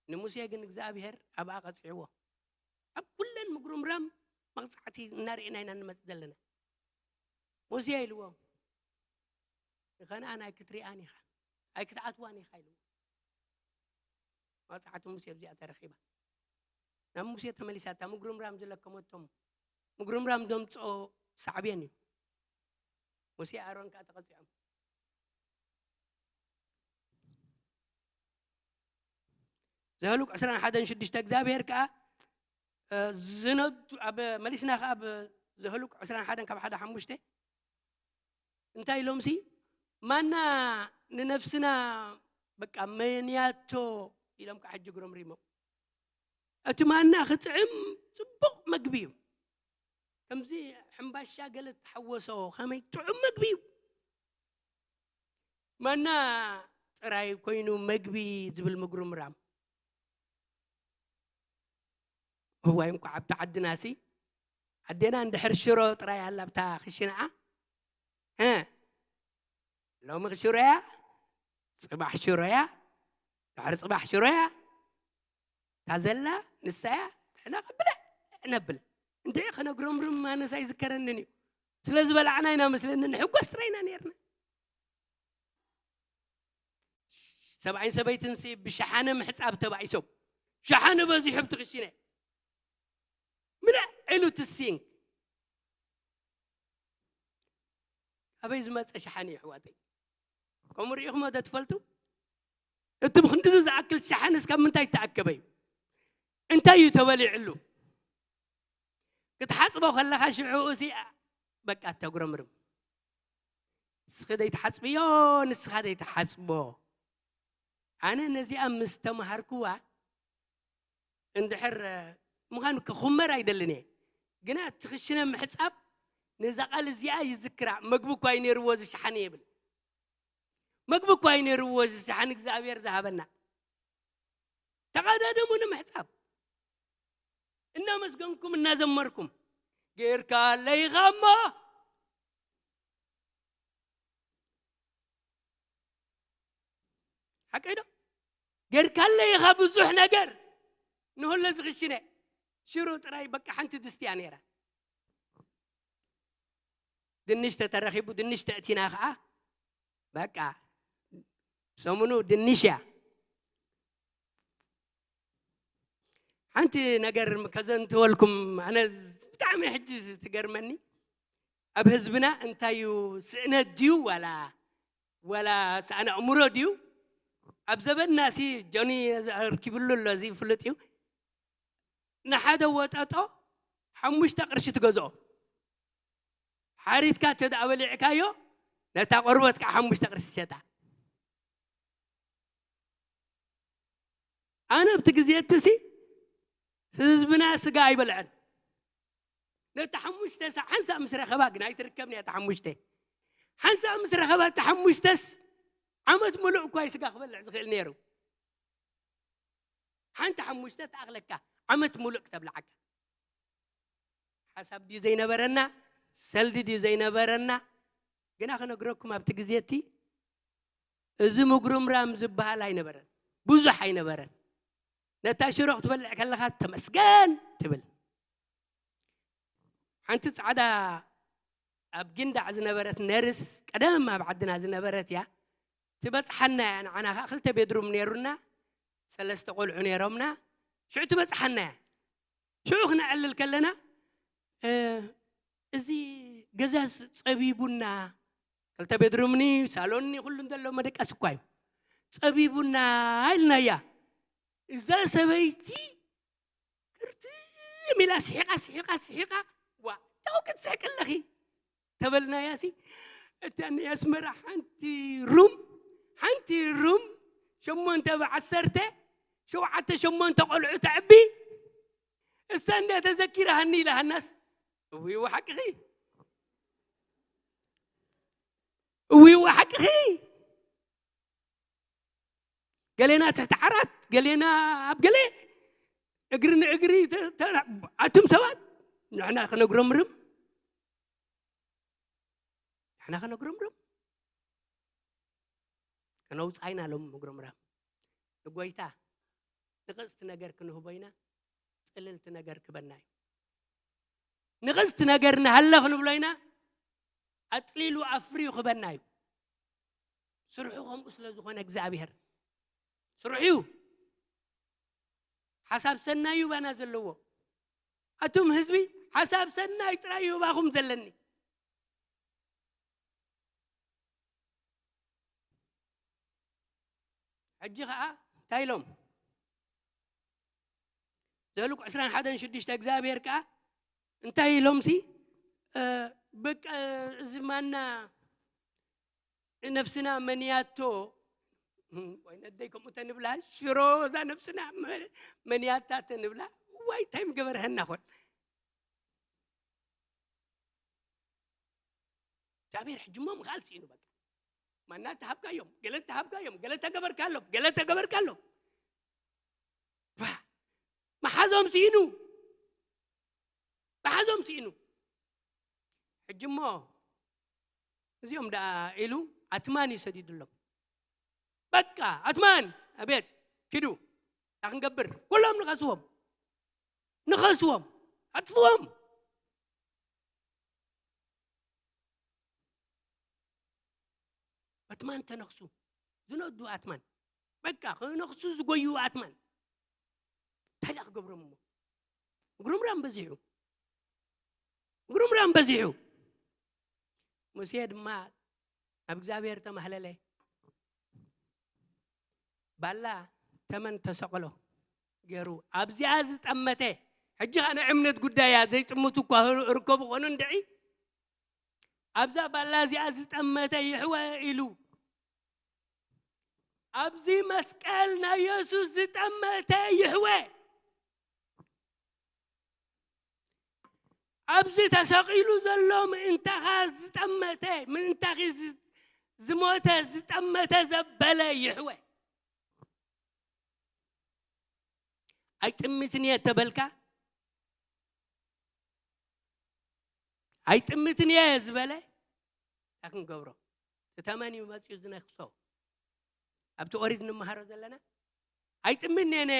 ንሙሴ ግን እግዚኣብሔር ኣብኣ ቀጺዕዎ። ኣብ ኩለን ምጉርምራም መቕጻዕቲ እናርኢና ኢና ንመጽእ ዘለና። ሙሴ ኢልዎ፣ ንኸነኣን ኣይክትሪኣን ኢኻ ኣይክትኣትዋን ኢኻ ኢልዎ። መቕጻዕቲ ሙሴ ኣብዚኣ ተረኺባ። ናብ ሙሴ ተመሊሳ እታ ምጉርምራም ዝለከመቶም። ምጉርምራም ዘምጽኦ ሳዕቤን እዩ። ሙሴ ኣሮን ከኣ ተቐጺዖም። ዘህሉቅ ዕስራን ሓደን ሽዱሽተ እግዚኣብሔር ከኣ ዝነዱ ኣብ መሊስና ከኣ ኣብ ዘህሉቅ ዕስራን ሓደን ካብ ሓደ ሓሙሽተ እንታይ ኢሎምሲ ማና ንነፍስና በቃ መንያቶ ኢሎም ከዓ ሕጂ ግሮምሪሞም። እቲ ማና ክጥዕም ጽቡቕ መግቢ እዩ። ከምዚ ሕምባሻ ገለ ተሓወሶ ከመይ ጥዑም መግቢ እዩ። ማና ጥራይ ኮይኑ መግቢ ዝብል ምጉርምራም። እዋይ እንኳዕ ኣብቲ ዓድና ሲ ኣዴና እንድሕር ሽሮ ጥራይ ኣላ ኣብታ ክሽንዓ። እ፣ ሎሚ ሽሮ እያ፣ ጽባሕ ሽሮ እያ፣ ድሕሪ ጽባሕ ሽሮ እያ። እታ ዘላ ንሳ እያ። ንሕና ከብልዕ ነብል። እንድዒ ከነጉረምርም ኣነስ ኣይዝከረንን እዩ። ስለ ዝበላዕና ኢና መስለኒ ንሕጎስ ጥራይ ኢና ነይርና። ሰብኣይን ሰበይትን ሲ ብሸሓነ ምሕጻብ ተባኢሶም። ሸሓነ በዚሑ ኣብቲ ክሽነ። ምልእ ኢሉ እቲ ሲንክ። ኣበይ ዝመጸ ሸሓነ እዩ ኣሕዋተይ? ከምኡ ርኢኹሞ ዶ ትፈልጡ? እቲ ብክንድዚ ዝኣክል ሸሓነስ ካብ ምንታይ እተኣከበ እዩ? እንታይ እዩ ተበሊዕሉ? ክትሓጽቦ ከለኻ ሽዑኡ ሲ በቃ ተጉረምርም። ንስኺ ደይትሓጽብዮ፣ ንስኻ ደይትሓጽቦ። ኣነ ነዚኣ ምስ ተማሃርኩዋ እንድሕር ምዃኑ ክኹመር ኣይደልን እየ። ግና እቲ ክሽነ ምሕጻብ ነዛ ቃል እዚኣ ይዝክራ። መግቢ እኳ እዩ ነይርዎ እዚ ሸሓነ ይብል። መግቢ እኳ እዩ ነይርዎ እዚ ሸሓነ እግዚኣብሔር ዝሃበና። ተቐዳደሙ ንምሕጻብ። እናመስገንኩም እናዘመርኩም ጌርካ ኣለይኻ እሞ ሓቀይ ዶ? ጌርካለይ ኢኻ ብዙሕ ነገር። ንሁለ ዝኽሽነ ሽሮ ጥራይ በቃ ሓንቲ ድስቲ እያ ነይራ። ድንሽ ተተረኺቡ ድንሽ ተእቲና ኸዓ በቃ ሰሙኑ ድንሽ እያ። ሓንቲ ነገር ከዘንትወልኩም ኣነ ብጣዕሚ ሕጂ ትገርመኒ። ኣብ ህዝብና እንታይ እዩ ስእነት ድዩ ዋላ ዋላ ሰኣን ኣእምሮ ድዩ? ኣብ ዘበንና ሲ ጆኒ ኣርኪብሉ ኣሎ፣ እዚ ፍሉጥ እዩ። ንሓደ ወጠጦ ሓሙሽተ ቅርሺ ትገዝኦ። ሓሪትካ እንተ ደኣ በሊዕካዮ ነታ ቆርበት ከዓ ሓሙሽተ ቅርሺ ትሸጣ። ኣነ ኣብቲ ግዜ እትሲ ህዝብና ስጋ ኣይበልዐን። ነቲ ሓሙሽተ ሳዕ ሓንሳእ ምስ ረኸባ ግን ኣይትርከብን እያ። እቲ ሓሙሽተ ሓንሳእ ምስ ረኸባ እቲ ሓሙሽተስ ዓመት ሙሉእ እኳ እዩ ስጋ ክበልዕ ዝኽእል ነይሩ። ሓንቲ ሓሙሽተ ትኣኽለካ ዓመት ሙሉእ ክተብልዓካ። ሓሳብ ድዩ ዘይነበረና? ሰልዲ ድዩ ዘይነበረና? ግና ክነግረኩም ኣብቲ ግዜ እቲ እዚ ምጉርምራም ዝበሃል ኣይነበረን፣ ብዙሕ ኣይነበረን። ነታ ሽሮ ክትበልዕ ከለኻ ተመስገን ትብል። ሓንቲ ጻዕዳ ኣብ ጊንዳዕ ዝነበረት ነርስ ቀደም ኣብ ዓድና ዝነበረት እያ። ትበጽሓና እያ። ንዓና ኸዓ ክልተ ቤድሩም ነይሩና፣ ሰለስተ ቆልዑ ነይሮምና። ሽዑ ትበጽሓና እያ። ሽዑ ክነዕልል ከለና እ፣ እዚ ገዛስ ጸቢቡና፣ ክልተ ቤድሩምኒ ሳሎንኒ ኩሉ እንተሎ መደቀስ እኳ እዩ። ጸቢቡና ኢልናያ። እዛ ሰበይቲ ክርትም ኢላ ስሒቓ ስሒቓ ስሒቓ ካብኡ ክትስሕቂ ኣለኺ ተበልናያሲ፣ እታ ናይ ኣስመራ ሓንቲ ሩም፣ ሓንቲ ሩም ሸሞንተ ብዓሰርተ፣ ሸውዓተ ሸሞንተ ቆልዑ ተዕቢ፣ እሳ እንደ ተዘኪራ ሃኒ ኢላ ሃናስ፣ እውይ ሓቅኺ፣ እውይ ሓቅኺ። ገሌና ትሕቲ ዓራት፣ ገሌና ኣብ ገለ እግሪ ንእግሪ ተ-፣ ተ-፣ ኣቱም ሰባት ንሕና ክነጉረምርም፣ ንሕና ክነጉረምርም፣ ከነውፃይና ሎም ምጉርምራም ንጎይታ ንቕፅቲ ነገር ክንህቦ ኢና። ፅልልቲ ነገር ክበና እዩ። ንቕፅቲ ነገር ንሃለ ክንብሎ ኢና። ኣፅሊሉ ኣፍርዩ ክበና እዩ። ስርሑ ከምኡ ስለ ዝኾነ እግዚኣብሔር ስርሑ እዩ። ሓሳብ ሰናይ እዩ ባና ዘለዎ። ኣቱም ህዝቢ ሓሳብ ሰናይ ጥራይ እዩ ባኹም ዘለኒ። ሕጂ ኸዓ እንታይ ኢሎም ዘልቁ ዕስራን ሓደን ሽዱሽተ እግዚኣብሔር ከዓ እንታይ ኢሎምሲ፣ እ፣ በቃ፣ እዚ ማና ነፍስና መንያቶ፣ ወይ ነደይ ከምኡ ተንብላ፣ ሽሮ እዛ ነፍስና መ-፣ መንያታ ተንብላ፣ ዋይ እንታይ ምገበርሀና ኾን። እግዚኣብሔር ሕጂ እሞ ምኽኣል ስኢኑ በቃ። ማና ተሃብካዮም፣ ገለ ተሃብካዮም፣ ገለ ተገበርካሎም፣ ገለ ተገበርካሎም። ባ-፣ መሓዞም ስኢኑ። መሓዞም ስኢኑ። ሕጂ እሞ እዚኦም ደኣ ኢሉ ኣትማን እዩ ሰዲዱሎም። በቃ ኣትማን፣ ኣቤት፣ ኪዱ። እንታይ ክንገብር? ኩሎም ንኸስዎም። ንኸስዎም። ኣጥፍዎም። ኣትማን ተነኽሱ። ዝነዱ ኣትማን። በቃ ክነኽሱ ዝጎዩ ኣትማን። እንታይ ደኣ ክገብሮም እሞ? ምጉርምራም በዚሑ። ምጉርምራም በዚሑ። ሙሴ ድማ ናብ እግዚኣብሔር ተማህለለ። ባላ ተመን ተሰቕሎ ገይሩ ኣብዚኣ ዝጠመተ፣ ሕጂ ኸኣ ናይ እምነት ጉዳይ እያ፣ ዘይጥምቱ እኳ ርከቡ ኾኑ እንድዒ፣ ኣብዛ ባላ እዚኣ ዝጠመተ ይሕወ ኢሉ፣ ኣብዚ መስቀል ናይ የሱስ ዝጠመተ ይሕወ። ኣብዚ ተሰቒሉ ዘሎ ምእንታኻ ዝጠመተ፣ ምእንታኺ ዝ-፣ ዝሞተ፣ ዝጠመተ፣ ዘበለ ይሕወ። ኣይጥምትን እየ ተበልካ፣ ኣይጥምትን እየ ዝበለ፣ እንታይ ክንገብሮ? እቲ ተመን እዩ መፂኡ ዝነክሶ። ኣብቲ ኦሪት እንመሃሮ ዘለና፣ ኣይጥምን እየ፣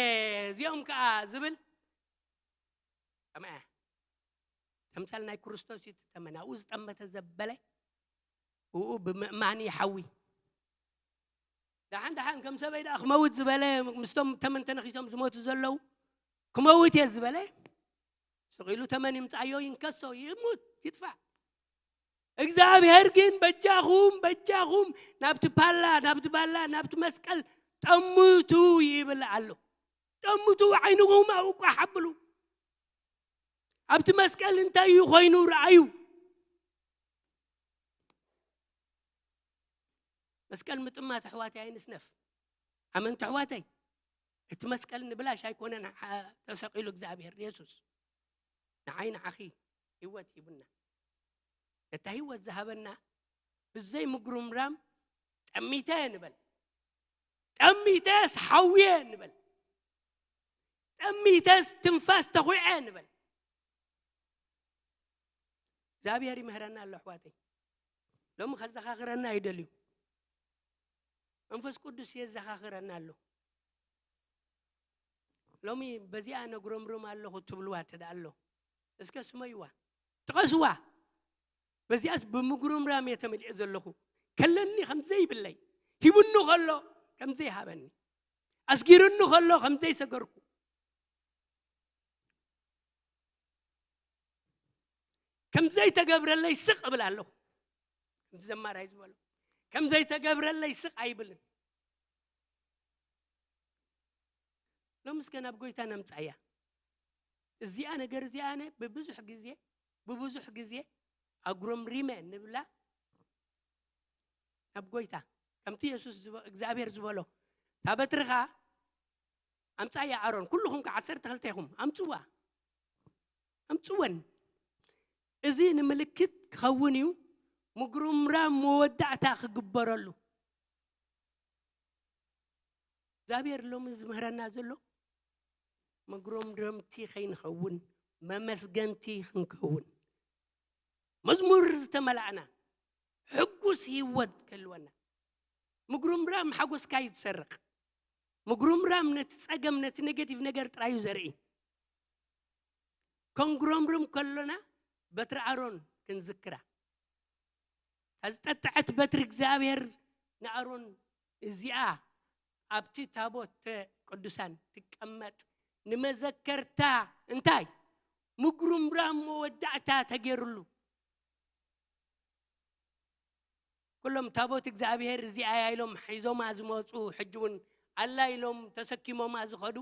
እዚኦም ከዓ ዝብል፣ ጠመያ። ተምሳል ናይ ክርስቶስ እዩ፣ እቲ ተመን ኣብኡ ዝጠመተ ዘበለ፣ ብኡ ብምእማን ይሓዊ። ደሓን ደሓን ከም ሰበይ ደኣ ክመውት ዝበለ፣ ምስቶም ተመን ተነኺሶም ዝሞቱ ዘለዉ፣ ክመውት እየ ዝበለ፣ ስቕ ኢሉ ተመን ይምጻዮ፣ ይንከሶ፣ ይሙት፣ ይጥፋእ። እግዚኣብሔር ግን በጃኹም፣ በጃኹም ናብቲ ፓላ፣ ናብቲ ባላ፣ ናብቲ መስቀል ጠምቱ ይብል ኣሎ። ጠምቱ፣ ዓይንኹም ኣብኡ ቋሕ ኣብሉ። ኣብቲ መስቀል እንታይ እዩ ኮይኑ ረኣዩ። መስቀል ምጥማት ኣሕዋተይ ኣይንስነፍ። ኣመንቲ ኣሕዋተይ፣ እቲ መስቀል ንብላሽ ኣይኮነን ሓ-፣ ተሰቒሉ እግዚኣብሔር የሱስ። ንዓይ ንዓኺ ህይወት ሂቡና። ነታ ህይወት ዝሃበና ብዘይ ምጉርምራም ጠሚተ ንበል። ጠሚተስ ሓውየ ንበል። ጠሚተስ ትንፋስ ተኹዐ ንበል። እግዚኣብሔር ይምህረና ኣሎ ኣሕዋተይ። ሎሚ ከዘኻኽረና ይደልዩ። መንፈስ ቅዱስ የዘኻኽረና ኣሎ። ሎሚ በዚኣ ነጉረምርም ኣለኹ ትብልዋ እንተ ደኣ ኣሎ፣ እስከ ስመይዋ፣ ጥቐስዋ። በዚኣስ ብምጉርምራም እየ ተመሊኤ ዘለኹ። ከለኒ ከም ዘይብለይ፣ ሂቡኒ ከሎ ከም ዘይሃበኒ፣ ኣስጊሩኒ ከሎ ከም ዘይሰገርኩ፣ ከም ዘይተገብረለይ ስቕ እብል ኣለኹ። ከምቲ ዘማራይ ዝበሎ፣ ከም ዘይተገብረለይ ስቕ ኣይብልን። ሎሚ እስከ ናብ ጎይታ ነምጻያ። እዚኣ ነገር እዚኣ ኣነ ብብዙሕ ግዜ ብብዙሕ ግዜ ኣጉረምሪመ ንብላ ናብ ጎይታ፣ ከምቲ የሱስ ዝበ- እግዚኣብሔር ዝበሎ፣ "እታ በትርኻ ኣምጻያ ኣሮን፣ ኩልኹም ከ ዓሰርተ ክልተ ኢኹም፣ ኣምጽዋ፣ ኣምጽወን። እዚ ንምልክት ክኸውን እዩ፣ ምጉርምራም መወዳእታ ክግበረሉ።" እግዚኣብሔር ሎሚ ዝምህረና ዘሎ፣ መጉረምረምቲ ከይንኸውን፣ መመስገንቲ ክንከውን፣ መዝሙር ዝተመላእና፣ ሕጉስ ህይወት ክህልወና። ምጉርምራም ሓጎስካ እዩ ዝሰርቕ። ምጉርምራም ነቲ ጸገም፣ ነቲ ኔጌቲቭ ነገር ጥራይ እዩ ዘርኢ። ከንጉረምርም ከሎና በትሪ ኣሮን ክንዝክራ። እታ ዝጠጥዐት በትሪ እግዚኣብሔር ንኣሮን፣ እዚኣ ኣብቲ ታቦተ ቅዱሳን ትቀመጥ፣ ንመዘከርታ እንታይ? ምጉርምራም መወዳእታ ተገይሩሉ። ኩሎም ታቦት እግዚኣብሔር እዚኣ እያ ኢሎም ሒዞማ ዝመጹ፣ ሕጂ እውን ኣላ ኢሎም ተሰኪሞማ ዝኸዱ፣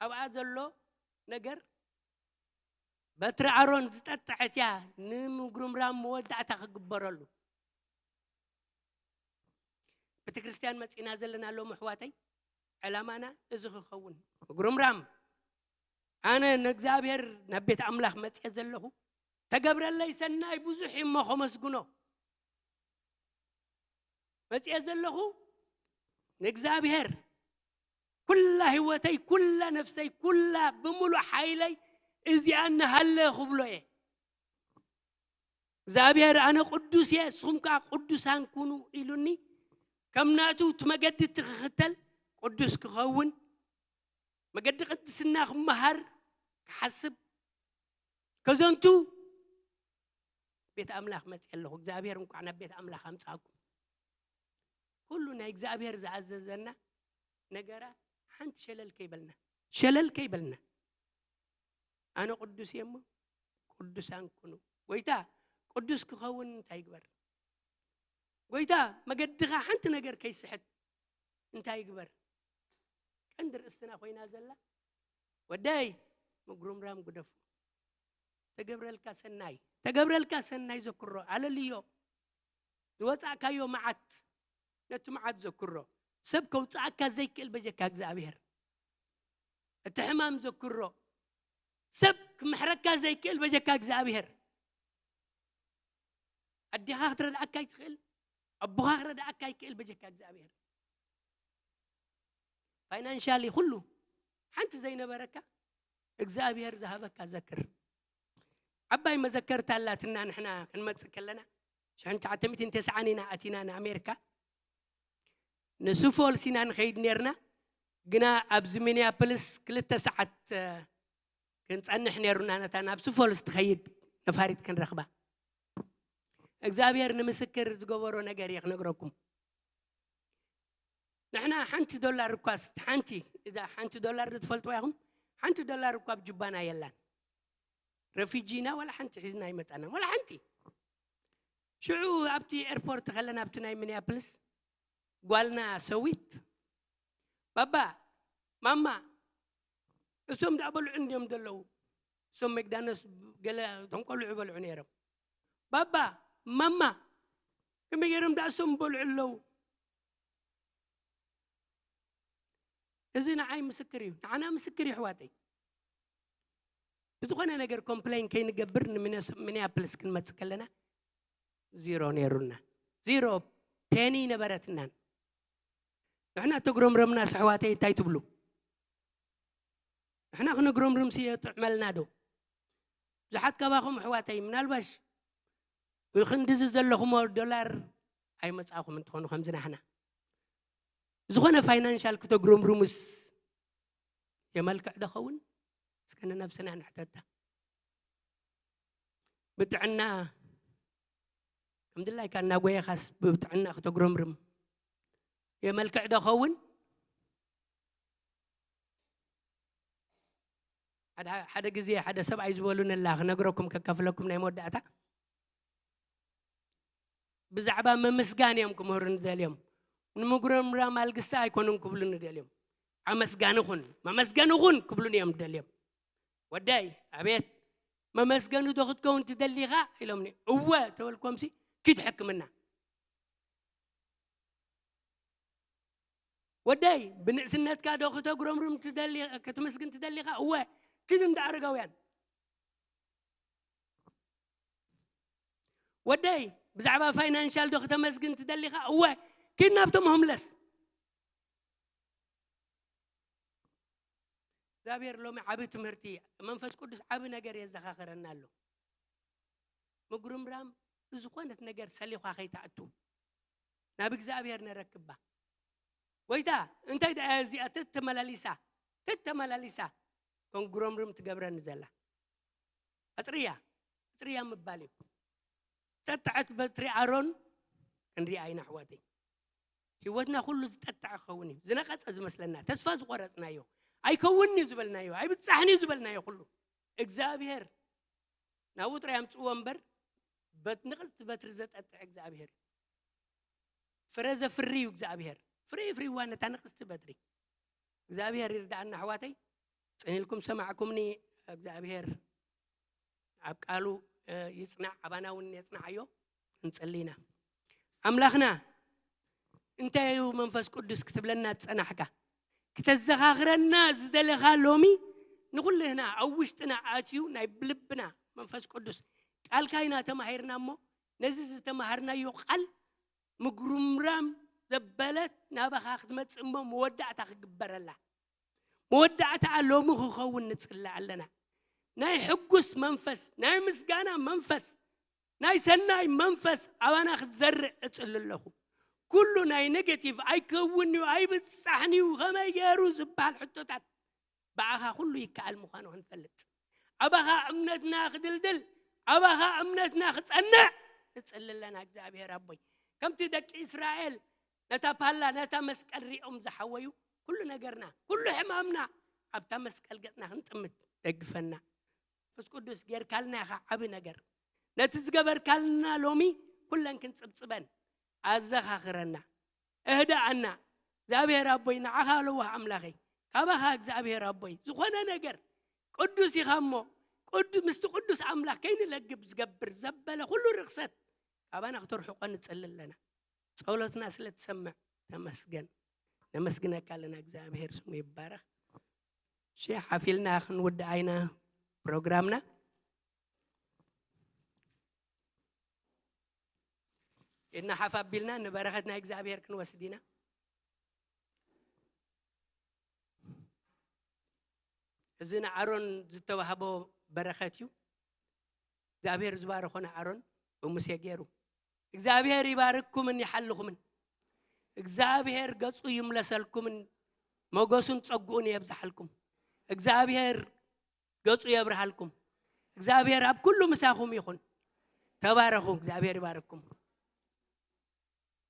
ኣብኣ ዘሎ ነገር በትሪ ኣሮን ዝጠጥዐት እያ፣ ንምጉርምራም መወዳእታ ክግበረሉ። ቤተ ክርስቲያን መጺና ዘለና ሎም ኣሕዋተይ፣ ዕላማና እዚ ክኸውን። ምጉርምራም፣ ኣነ ንእግዚኣብሔር ናብ ቤት ኣምላኽ መጽየ ዘለኹ፣ ተገብረለይ ሰናይ ብዙሕ እዩ እሞ ከመስግኖ መጽየ ዘለኹ፣ ንእግዚኣብሔር ኩላ ህይወተይ፣ ኩላ ነፍሰይ፣ ኩላ ብምሉእ ሓይለይ እዚኣ እናሃለ ክብሎ እየ። እግዚኣብሔር፣ "ኣነ ቅዱስ እየ፣ ንስኹም ከኣ ቅዱሳን ኩኑ" ኢሉኒ፣ ከም ናቱ እቲ መገዲ እቲ ክኽተል፣ ቅዱስ ክኸውን፣ መገዲ ቅድስና ክመሃር፣ ክሓስብ፣ ከዘንቱ ቤት ኣምላኽ መጽእ ኣለኹ። እግዚኣብሔር እንኳዕ ናብ ቤት ኣምላኽ ኣምጻእኩም። ኩሉ ናይ እግዚኣብሔር ዝኣዘዘና ነገራት ሓንቲ ሸለል ከይበልና፣ ሸለል ከይበልና። "ኣነ ቅዱስ እየ እሞ ቅዱሳን ኩኑ።" ጎይታ ቅዱስ ክኸውን እንታይ ይግበር? ጎይታ መገድኻ ሓንቲ ነገር ከይስሕት እንታይ ይግበር? ቀንዲ ርእስትና ኮይና ዘላ፣ ወደይ፣ ምጉርምራም ግደፎ። ተገብረልካ ሰናይ፣ ተገብረልካ ሰናይ ዘክሮ፣ ኣለልዮ። ዝወጻእካዮ መዓት፣ ነቲ መዓት ዘክሮ። ሰብ ከውጽኣካ ዘይክእል በጀካ እግዚኣብሔር። እቲ ሕማም ዘክሮ። ሰብ ክምሕረካ ዘይክእል በጀካ እግዚኣብሔር። ኣዴኻ ክትረድኣካ ኣይትኽእል፣ ኣቦኻ ክረድኣካ ኣይክእል በጀካ እግዚኣብሔር። ፋይናንሻሊ ኩሉ ሓንቲ ዘይነበረካ እግዚኣብሔር ዝሃበካ ዘክር። ዓባይ መዘከርታ ኣላትና። ንሕና ክንመጽእ ከለና ሽሕን ትሽዓተ ሚእትን ተስዓን ኢና ኣቲና ንኣሜሪካ። ንስፎልስ ኢና ንኸይድ ኔርና፣ ግና ኣብዚ ሚኒያፖሊስ ክልተ ሰዓት፣ እ፣ ክንጸንሕ ኔሩና፣ ነታ ናብ ስፎልስ ትኸይድ ነፋሪት ክንረኽባ። እግዚኣብሔር ንምስክር ዝገበሮ ነገር እየ ክነግረኩም። ንሕና ሓንቲ ዶላር እኳስ፣ ሓንቲ፣ እዛ ሓንቲ ዶላር ዶ ትፈልጥዋ ኢኹም? ሓንቲ ዶላር እኳ ኣብ ጁባና የላን። ረፊጂ ኢና፣ ዋላ ሓንቲ ሒዝና ኣይመጻናን፣ ዋላ ሓንቲ። ሽዑ ኣብቲ ኤርፖርት ከለና፣ ኣብቲ ናይ ሚኒያፖሊስ፣ ጓልና ሰዊት፣ "ባባ፣ ማማ፣ እሶም ደኣ በልዑ እንድዮም ዘለዉ። እሶም መግዳነስ ገለ እቶም ቆልዑ ይበልዑ ነይሮም። ባባ፣ ማማ፣ ከመይ ገይሮም ደኣ እሶም በልዑ ኣለዉ?" እዚ ንዓይ ምስክር እዩ፣ ንዓና ምስክር እዩ፣ ኣሕዋተይ። ብዝኾነ ነገር ኮምፕሌን ከይንገብር፣ ንሚኒስ-፣ ሚኒያፖሊስ ክንመጽእ ከለና ዚሮ ነይሩና። ዚሮ ፔኒ ነበረትናን። ንሕና ተጉረምረምናስ፣ ኣሕዋተይ፣ እንታይ ትብሉ? ንሕና ክነጉረምርምስ የጥዕመልና ዶ? ብዙሓት ካባኹም፣ ኣሕዋተይ፣ ምናልባሽ ክንድዚ ዘለኹሞ ዶላር ኣይመጻእኹም እንትኾኑ፣ ከምዚ ናሕና ዝኾነ ፋይናንሻል ክተጉረምርሙስ የመልክዕ ዶ ኸውን? እስከ ንነብስና ንሕተታ። ብጥዕና ከም ድላይካ እናጎየኻስ ብጥዕና ክተጉረምርም የመልክዕ ዶ ኸውን? ሓደ፣ ሓደ ግዜ ሓደ ሰብኣይ ዝበሉኒ ኣላ፣ ክነግረኩም፣ ከካፍለኩም ናይ መወዳእታ። ብዛዕባ ምምስጋን እዮም ክምህሩኒ ደልዮም። ንምጉረምራም ኣልግሳ ኣይኮኑን ክብሉኒ ደልዮም። ኣመስጋኒ ኩን፣ መመስገኒ ኩን ክብሉኒ እዮም ደልዮም። ወደይ፣ ኣቤት፣ መመስገኒ ዶ ክትከውን ትደሊኻ ኢሎምኒ። እወ ተበልኮምሲ፣ ኪድ ሕክምና። ወደይ፣ ብንእስነትካ ዶ ክተጉረምርም ትደሊ-፣ ክትምስግን ትደሊኻ? እወ፣ ኪድ እንዳ ኣረጋውያን። ወደይ፣ ብዛዕባ ፋይናንሻል ዶ ክተመስግን ትደሊኻ? እወ፣ ኪድ ናብቶም ሆምለስ። እግዚኣብሔር ሎሚ ዓቢ ትምህርቲ፣ መንፈስ ቅዱስ ዓቢ ነገር የዘኻኽረና ኣሎ። ምጉርምራም ብዝኾነት ነገር ሰሊኳ ከይትኣቱ፣ ናብ እግዚኣብሔር ነረክባ። ጎይታ፣ እንታይ ደኣ እዚኣ ተተመላሊሳ፣ ተተመላሊሳ፣ ከንጉረምርም ትገብረኒ ዘላ? ኣጽርያ፣ ኣጽርያ ምባል እዩ። ጠጥዐት በትሪ ኣሮን ክንሪኣ ኢና ኣሕዋተይ። ህይወትና ኩሉ ዝጠጥዐ ክኸውን እዩ። ዝነቐጸ ዝመስለና፣ ተስፋ ዝቖረጽናዮ፣ ኣይከውንን እዩ ዝበልናዮ፣ ኣይብጻሕን እዩ ዝበልናዮ ኩሉ፣ እግዚኣብሔር ናብኡ ጥራይ ኣምጽእዎ እምበር፣ በት-፣ ንቕጽቲ በትሪ ዘጠጥዕ እግዚኣብሔር እዩ። ፍረ ዘፍሪ እዩ እግዚኣብሔር። ፍረ የፍርይዋ ነታ ንቕጽቲ በትሪ። እግዚኣብሔር ይርድኣና ኣሕዋተይ። ጽን ኢልኩም ሰማዕኩምኒ። እግዚኣብሔር ኣብ ቃሉ፣ እ፣ ይጽናዕ፣ ኣባና እውን የጽንዓዮ። ክንጽሊ ኢና። ኣምላኽና፣ እንታይ እዩ መንፈስ ቅዱስ ክትብለና ዝጸናሕካ? ክተዘኻኽረና ዝደለኻ ሎሚ ንኹልህና ኣብ ውሽጥና ኣትዩ ናይ ብልብና መንፈስ ቅዱስ ቃልካ ኢና ተማሂርና እሞ ነዚ ዝተማሃርናዮ ቃል ምጉርምራም ዘበለት ናባኻ ክትመጽእ እሞ መወዳእታ ክግበረላ። መወዳእታኣ ሎሚ ክኸውን ንጽሊ ኣለና። ናይ ሕጉስ መንፈስ፣ ናይ ምስጋና መንፈስ፣ ናይ ሰናይ መንፈስ ኣባና ክትዘርእ እጽሊ ኣለኹ። ኩሉ ናይ ኔጌቲቭ ኣይከውን እዩ፣ ኣይብጻሕን እዩ፣ ከመይ ገይሩ ዝበሃል ሕቶታት ብኣኻ ኩሉ ይከኣል ምዃኑ ክንፈልጥ፣ ኣባኻ እምነትና ክድልድል፣ ኣባኻ እምነትና ክጸንዕ ንጽሊ ኣለና። እግዚኣብሔር ኣቦይ፣ ከምቲ ደቂ እስራኤል ነታ ፓላ፣ ነታ መስቀል ሪኦም ዝሓወዩ፣ ኩሉ ነገርና፣ ኩሉ ሕማምና ኣብታ መስቀል ገጽና ክንጥምት ደግፈና። መንፈስ ቅዱስ ጌርካልና ኢኻ ዓቢ ነገር። ነቲ ዝገበርካልና ሎሚ ኩለን ክንጽብጽበን ኣዘኻኽረና፣ እህድኣና። እግዚኣብሔር ኣቦይ፣ ንዓኻ ለዋህ ኣምላኸይ፣ ካባኻ እግዚኣብሔር ኣቦይ፣ ዝኾነ ነገር ቅዱስ ኢኻ እሞ፣ ቅዱ-፣ ምስቲ ቅዱስ ኣምላኽ ከይንለግብ ዝገብር ዘበለ ኩሉ ርኽሰት ካባና ክተርሕቆ ንጽሊ ኣለና። ጸሎትና ስለ ትሰምዕ ተመስገን። ነመስግነካ ኣለና። እግዚኣብሔር ስሙ ይባረኽ። እሺ፣ ሓፊልና ክንውድእ ኣይና ፕሮግራምና። ኢድና ሓፍ ኣቢልና ንበረኸት ናይ እግዚኣብሔር ክንወስድ ኢና። እዚ ንኣሮን ዝተዋህቦ በረኸት እዩ። እግዚኣብሔር ዝባረኾ ንኣሮን ብሙሴ ገይሩ። እግዚኣብሔር ይባርክኩምን ይሓልኹምን። እግዚኣብሔር ገጹ ይምለሰልኩምን ሞገሱን ጸግኡን የብዝሓልኩም። እግዚኣብሔር ገጹ የብርሃልኩም። እግዚኣብሔር ኣብ ኩሉ ምሳኹም ይኹን። ተባረኹ። እግዚኣብሔር ይባርክኩም።